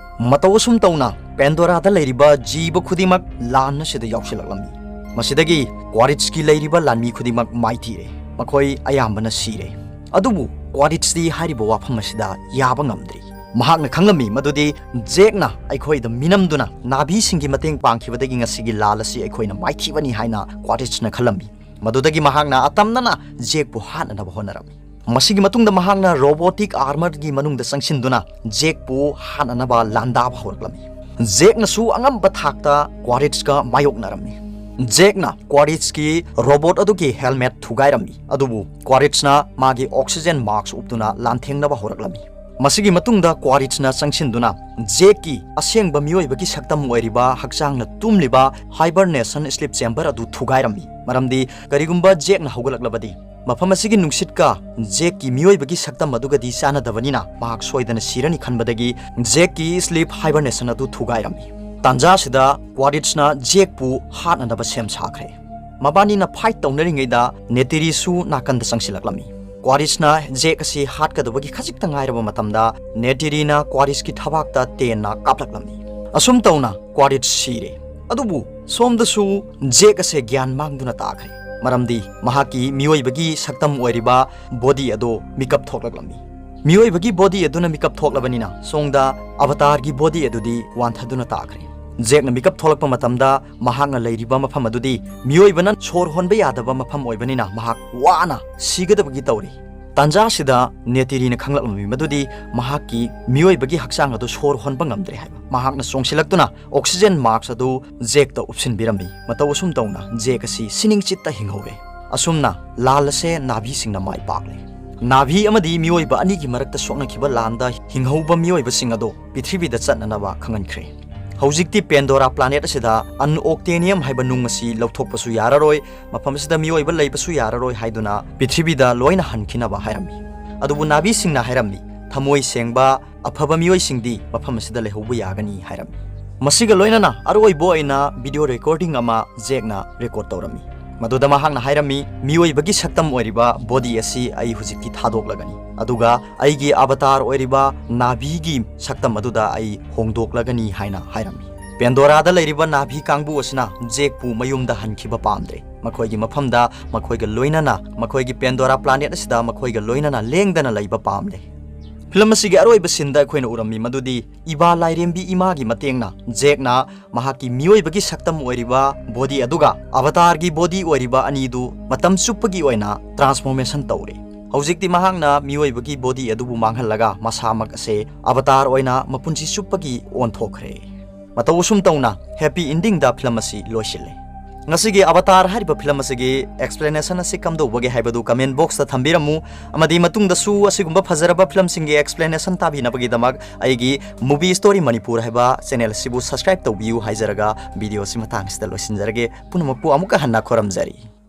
ꯃꯇꯧ ꯑꯁꯨꯝ ꯇꯧꯅ ꯄꯦꯟꯗꯣꯔꯥꯗ ꯂꯩꯔꯤꯕ ꯖꯤꯕ ꯈꯨꯗꯤꯡꯃꯛ ꯂꯥꯟ ꯑꯁꯤꯗ ꯌꯥꯎꯁꯤꯜꯂꯛꯂꯝꯃꯤ꯫ ꯃꯁꯤꯗꯒꯤ ꯀ꯭ꯋꯥꯔꯤꯠꯁꯀꯤ ꯂꯩꯔꯤꯕ ꯂꯥꯟꯃꯤ ꯈꯨꯗꯤꯡꯃꯛ ꯃꯥꯏꯊꯤꯔꯦ꯫ ꯃꯈꯣꯏ ꯑꯌꯥꯝꯕꯅ ꯁꯤꯔꯦ꯫ ꯑꯗꯨꯕꯨ ꯀ꯭ꯋꯥꯔꯤꯠꯁꯇꯤ ꯍꯥꯏꯔꯤꯕ ꯋꯥꯐꯝ ꯑꯁꯤꯗ ꯌꯥꯕ ꯉꯝꯗ꯭ꯔꯤ꯫ ꯃꯍꯥꯛꯅ ꯈꯪꯂꯝꯃꯤ ꯃꯗꯨꯗꯤ ꯖꯦꯛꯅ ꯑꯩꯈꯣꯏꯗ ꯃꯤꯅꯝꯗꯨꯅ ꯅꯥꯚꯤꯁꯤꯡꯒꯤ ꯃꯇꯦꯡ ꯄꯥꯡꯈꯤꯕꯗꯒꯤ ꯉꯁꯤꯒꯤ ꯂꯥꯜ ꯑꯁꯤ ꯑꯩꯈꯣꯏꯅ ꯃꯥꯏꯊꯤꯕꯅꯤ ꯍꯥꯏꯅ ꯀ꯭ꯋꯥꯔꯤꯠꯁꯅ ꯈꯜꯂꯝꯃꯤ꯫ ꯃꯗꯨꯗꯒꯤ ꯃꯍꯥꯛꯅ ꯑꯇꯝꯅꯅ ꯖꯦꯛꯄꯨ ꯍꯥꯠꯅꯅꯕ ꯍꯣꯠꯅꯔꯝꯃꯤ꯫ ꯃꯁꯤꯒꯤ ꯃꯇꯨꯡꯗ ꯃꯍꯥꯛꯅ ꯔꯣꯕꯣꯇꯤꯛ ꯑꯥꯔꯃꯔꯒꯤ ꯃꯅꯨꯡꯗ ꯆꯪꯁꯤꯟꯗꯨꯅ ꯖꯦꯛꯄꯨ ꯍꯥꯠꯅꯅꯕ ꯂꯥꯟꯗꯥꯕ ꯍꯧꯔꯛꯂꯝꯃꯤ꯫ ꯖꯦꯛꯅꯁꯨ ꯑꯉꯝꯕ ꯊꯥꯛꯇ ꯀ꯭ꯋꯥꯔꯤꯠꯁꯀ ꯃꯥꯌꯣꯛꯅꯔꯝꯃꯤ꯫ ꯖꯦꯛꯅ ꯀ꯭ꯋꯥꯔꯤꯠꯁꯀꯤ ꯔꯣꯕꯣꯠ ꯑꯗꯨꯒꯤ ꯍꯦꯜꯃꯦꯠ ꯊꯨꯒꯥꯏꯔꯝꯃꯤ, ꯑꯗꯨꯕꯨ ꯀ꯭ꯋꯥꯔꯤꯠꯁꯅ ꯃꯥꯒꯤ ꯑꯣꯛꯁꯤꯖꯦꯟ ꯃꯥꯛꯁ ꯎꯞꯇꯨꯅ ꯂꯥꯟꯊꯦꯡꯅꯕ ꯍꯧꯔꯛꯂꯝꯃꯤ꯫ ꯃꯁꯤꯒꯤ ꯃꯇꯨꯡꯗ ꯀ꯭ꯋꯥꯔꯤꯠꯁꯅ ꯆꯪꯁꯤꯟꯗꯨꯅ ꯖꯦꯛꯀꯤ ꯑꯁꯦꯡꯕ ꯃꯤꯑꯣꯏꯕꯒꯤ ꯁꯛꯇꯝ ꯑꯣꯏꯔꯤꯕ ꯍꯛꯆꯥꯡꯅ ꯇꯨꯝꯂꯤꯕ ꯍꯥꯏꯕꯔꯅꯦꯁꯟ ꯁ꯭ꯂꯤꯞ ꯆꯦꯝꯕꯔ ꯑꯗꯨ ꯊꯨꯒꯥꯏꯔꯝꯃꯤ, ꯃꯔꯝꯗꯤ ꯀꯔꯤꯒꯨꯝꯕ ꯖꯦꯛꯅ ꯍꯧꯒꯠꯂꯛꯂꯕꯗꯤ ꯃꯐꯝ ꯑꯁꯤꯒꯤ ꯅꯨꯡꯁꯤꯠꯀ ꯖꯦꯛꯀꯤ ꯃꯤꯑꯣꯏꯕꯒꯤ ꯁꯛꯇꯝ ꯑꯗꯨꯒꯗꯤ ꯆꯥꯟꯅꯗꯕꯅꯤꯅ ꯃꯍꯥꯛ ꯁꯣꯏꯗꯅ ꯁꯤꯔꯅꯤ ꯈꯟꯕꯗꯒꯤ ꯖꯦꯛꯀꯤ ꯁ꯭ꯂꯤꯞ ꯍꯥꯏꯕꯔꯅꯦꯁꯟ ꯑꯗꯨ ꯊꯨꯒꯥꯏꯔꯝꯃꯤ꯫ ꯇꯥꯟꯖꯥ ꯑꯁꯤꯗ ꯀ꯭ꯋꯥꯔꯤꯠꯁꯅ ꯖꯦꯛꯄꯨ ꯍꯥꯠꯅꯅꯕ ꯁꯦꯝ ꯁꯥꯈ꯭ꯔꯦ꯫ ꯃꯕꯥꯅꯤꯅ ꯐꯥꯏꯠ ꯇꯧꯅꯔꯤꯉꯩꯗ ꯅꯦꯇꯤꯔꯤꯁꯨ ꯅꯥꯀꯟꯗ ꯆꯪꯁꯤꯜꯂꯛꯂꯝꯃꯤ꯫ ꯀ꯭ꯋꯥꯔꯤꯠꯁꯅ ꯖꯦꯛ ꯑꯁꯤ ꯍꯥꯠꯀꯗꯕꯒꯤ ꯈꯖꯤꯛꯇ ꯉꯥꯏꯔꯕ ꯃꯇꯝꯗ ꯅꯦꯇꯤꯔꯤꯅ ꯀ꯭ꯋꯥꯔꯤꯠꯁꯀꯤ ꯊꯕꯥꯛꯇ ꯇꯦꯟꯅ ꯀꯥꯞꯂꯛꯂꯝꯃꯤ꯫ ꯑꯁꯨꯝ ꯇꯧꯅ ꯀ꯭ꯋꯥꯔꯤꯠꯁ ꯁꯤꯔꯦ꯫ ꯑꯗꯨꯕꯨ ꯁꯣꯝꯗꯁꯨ ꯖꯦꯛ ꯑꯁꯦ ꯒ꯭ꯌꯥꯟ ꯃꯥꯡꯗꯨꯅ ꯇꯥꯈ꯭ꯔꯦ, ꯃꯔꯝꯗꯤ ꯃꯍꯥꯛꯀꯤ ꯃꯤꯑꯣꯏꯕꯒꯤ ꯁꯛꯇꯝ ꯑꯣꯏꯔꯤꯕ ꯕꯣꯗꯤ ꯑꯗꯨ ꯃꯤꯀꯞ ꯊꯣꯛꯂꯛꯂꯝꯃꯤ꯫ ꯃꯤꯑꯣꯏꯕꯒꯤ ꯕꯣꯗꯤ ꯑꯗꯨꯅ ꯃꯤꯀꯞ ꯊꯣꯛꯂꯕꯅꯤꯅ ꯁꯣꯝꯗ ꯑꯕꯇꯥꯔꯒꯤ ꯕꯣꯗꯤ ꯑꯗꯨꯗꯤ ꯋꯥꯟꯊꯗꯨꯅ ꯇꯥꯈ꯭ꯔꯦ꯫ ꯖꯦꯛꯅ ꯃꯤꯀꯞ ꯊꯣꯛꯂꯛꯄ ꯃꯇꯝꯗ ꯃꯍꯥꯛꯅ ꯂꯩꯔꯤꯕ ꯃꯐꯝ ꯑꯗꯨꯗꯤ ꯃꯤꯑꯣꯏꯕꯅ ꯁꯣꯔ ꯍꯣꯟꯕ ꯌꯥꯗꯕ ꯃꯐꯝ ꯑꯣꯏꯕꯅꯤꯅ ꯃꯍꯥꯛ ꯋꯥꯅ ꯁꯤꯒꯗꯕꯒꯤ ꯇꯧꯔꯤ꯫ ꯇꯥꯟꯖꯥ ꯑꯁꯤꯗ ꯅꯦꯇꯤꯔꯤꯅ ꯈꯪꯂꯛꯂꯝꯃꯤ ꯃꯗꯨꯗꯤ ꯃꯍꯥꯛꯀꯤ ꯃꯤꯑꯣꯏꯕꯒꯤ ꯍꯛꯆꯥꯡ ꯑꯗꯨ ꯁꯣꯔ ꯍꯣꯟꯕ ꯉꯝꯗ꯭ꯔꯦ ꯍꯥꯏꯕ꯫ ꯃꯍꯥꯛꯅ ꯆꯣꯡꯁꯤꯜꯂꯛꯇꯨꯅ ꯑꯣꯛꯁꯤꯖꯦꯟ ꯃꯥꯛꯁ ꯑꯗꯨ ꯖꯦꯛꯇ ꯎꯞꯁꯤꯟꯕꯤꯔꯝꯃꯤ꯫ ꯃꯇꯧ ꯑꯁꯨꯝ ꯇꯧꯅ ꯖꯦꯛ ꯑꯁꯤ ꯁꯤꯅꯤꯡꯆꯤꯠꯇ ꯍꯤꯡꯍꯧꯔꯦ꯫ ꯑꯁꯨꯝꯅ ꯂꯥꯜ ꯑꯁꯦ ꯅꯥꯚꯤꯁꯤꯡꯅ ꯃꯥꯏ ꯄꯥꯛꯂꯦ꯫ ꯅꯥꯚꯤ ꯑꯃꯗꯤ ꯃꯤꯑꯣꯏꯕ ꯑꯅꯤꯒꯤ ꯃꯔꯛꯇ ꯁꯣꯛꯅꯈꯤꯕ ꯂꯥꯟꯗ ꯍꯤꯡꯍꯧꯕ ꯃꯤꯑꯣꯏꯕꯁꯤꯡ ꯑꯗꯣ ꯄ꯭ꯔꯤꯊꯤꯕꯤꯗ ꯆꯠꯅꯅꯕ ꯈꯪꯍꯟꯈ꯭ꯔꯦ꯫ ꯍꯧꯖꯤꯛꯇꯤ ꯄꯦꯟꯗꯣꯔꯥ ꯄ꯭ꯂꯥꯅꯦꯠ ꯑꯁꯤꯗ unobtainium ꯍꯥꯏꯕ ꯅꯨꯡ ꯑꯁꯤ ꯂꯧꯊꯣꯛꯄꯁꯨ ꯌꯥꯔꯔꯣꯏ, ꯃꯐꯝ ꯑꯁꯤꯗ ꯃꯤꯑꯣꯏꯕ ꯂꯩꯕꯁꯨ ꯌꯥꯔꯔꯣꯏ ꯍꯥꯏꯗꯨꯅ ꯄ꯭ꯔꯤꯊꯤꯕꯤꯗ ꯂꯣꯏꯅ ꯍꯟꯈꯤꯅꯕ ꯍꯥꯏꯔꯝꯃꯤ꯫ ꯑꯗꯨꯕꯨ ꯅꯥꯚꯤꯁꯤꯡꯅ ꯍꯥꯏꯔꯝꯃꯤ, ꯊꯃꯣꯏ ꯁꯦꯡꯕ ꯑꯐꯕ ꯃꯤꯑꯣꯏꯁꯤꯡꯗꯤ ꯃꯐꯝ ꯑꯁꯤꯗ ꯂꯩꯍꯧꯕ ꯌꯥꯒꯅꯤ ꯍꯥꯏꯔꯝꯃꯤ꯫ ꯃꯁꯤꯒ ꯂꯣꯏꯅꯅ ꯑꯔꯣꯏꯕ ꯑꯣꯏꯅ video recording ꯑꯃ ꯖꯦꯛꯅ record ꯇꯧꯔꯝꯃꯤ꯫ ꯃꯗꯨꯗ ꯃꯍꯥꯛꯅ ꯍꯥꯏꯔꯝꯃꯤ, ꯃꯤꯑꯣꯏꯕꯒꯤ ꯁꯛꯇꯝ ꯑꯣꯏꯔꯤꯕ body ꯑꯁꯤ ꯑꯩ ꯍꯧꯖꯤꯛꯇꯤ ꯊꯥꯗꯣꯛꯂꯒꯅꯤ, ꯑꯗꯨꯒ ꯑꯩꯒꯤ avatar ꯑꯣꯏꯔꯤꯕ ꯅꯥꯚꯤꯒꯤ ꯁꯛꯇꯝ ꯑꯗꯨꯗ ꯑꯩ ꯍꯣꯡꯗꯣꯛꯂꯒꯅꯤ ꯍꯥꯏꯅ ꯍꯥꯏꯔꯝꯃꯤ꯫ ꯄꯦꯟꯗꯣꯔꯥꯗ ꯂꯩꯔꯤꯕ ꯅꯥꯚꯤ ꯀꯥꯡꯕꯨ ꯑꯁꯤꯅ ꯖꯦꯛꯄꯨ ꯃꯌꯨꯝꯗ ꯍꯟꯈꯤꯕ ꯄꯥꯝꯗ꯭ꯔꯦ꯫ ꯃꯈꯣꯏꯒꯤ ꯃꯐꯝꯗ ꯃꯈꯣꯏꯒ ꯂꯣꯏꯅꯅ, ꯃꯈꯣꯏꯒꯤ ꯄꯦꯟꯗꯣꯔꯥ ꯄ꯭ꯂꯥꯅꯦꯠ ꯑꯁꯤꯗ ꯃꯈꯣꯏꯒ ꯂꯣꯏꯅꯅ ꯂꯦꯡꯗꯅ ꯂꯩꯕ ꯄꯥꯝꯂꯦ꯫ ꯐꯤꯂꯝ ꯑꯁꯤꯒꯤ ꯑꯔꯣꯏꯕ ꯁꯤꯟꯗ ꯑꯩꯈꯣꯏꯅ ꯎꯔꯝꯃꯤ ꯃꯗꯨꯗꯤ ꯏꯚꯥ ꯂꯥꯏꯔꯦꯝꯕꯤ ꯏꯃꯥꯒꯤ ꯃꯇꯦꯡꯅ ꯖꯦꯛꯅ ꯃꯍꯥꯛꯀꯤ ꯃꯤꯑꯣꯏꯕꯒꯤ ꯁꯛꯇꯝ ꯑꯣꯏꯔꯤꯕ body ꯑꯗꯨꯒ avatarꯒꯤ body ꯑꯣꯏꯔꯤꯕ ꯑꯅꯤꯗꯨ ꯃꯇꯝ ꯆꯨꯞꯄꯒꯤ ꯑꯣꯏꯅ transformation ꯇꯧꯔꯦ꯫ ꯍꯧꯖꯤꯛꯇꯤ ꯃꯍꯥꯛꯅ ꯃꯤꯑꯣꯏꯕꯒꯤ body ꯑꯗꯨꯕꯨ ꯃꯥꯡꯍꯜꯂꯒ ꯃꯁꯥꯃꯛ ꯑꯁꯦ avatar ꯑꯣꯏꯅ ꯃꯄꯨꯟꯁꯤ ꯆꯨꯞꯄꯒꯤ ꯑꯣꯟꯊꯣꯛꯈ꯭ꯔꯦ꯫ ꯃꯇꯧ ꯑꯁꯨꯝ ꯇꯧꯅ happy endingꯗ ꯐꯤꯂꯝ ꯑꯁꯤ ꯂꯣꯏꯁꯤꯜꯂꯦ꯫ ꯉꯁꯤꯒꯤ Avatar ꯍꯥꯏꯔꯤꯕ ꯐꯤꯂꯝ ꯑꯁꯤꯒꯤ explanation ꯑꯁꯤ ꯀꯝꯗꯧꯕꯒꯦ ꯍꯥꯏꯕꯗꯨ comment boxꯇ ꯊꯝꯕꯤꯔꯝꯃꯨ, ꯑꯃꯗꯤ ꯃꯇꯨꯡꯗꯁꯨ ꯑꯁꯤꯒꯨꯝꯕ ꯐꯖꯔꯕ ꯐꯤꯂꯝꯁꯤꯡꯒꯤ explanation ꯇꯥꯕꯤꯅꯕꯒꯤꯗꯃꯛ ꯑꯩꯒꯤ Movie Story Manipur ꯍꯥꯏꯕ channel ꯑꯁꯤꯕꯨ subscribe ꯇꯧꯕꯤꯌꯨ ꯍꯥꯏꯖꯔꯒ video ꯑꯁꯤ ꯃꯇꯥꯡ ꯑꯁꯤꯗ ꯂꯣꯏꯁꯤꯟꯖꯔꯒꯦ꯫ ꯄꯨꯝꯅꯃꯛꯄꯨ ꯑꯃꯨꯛꯀ ꯍꯟꯅ ꯈꯨꯔꯨꯝꯖꯔꯤ꯫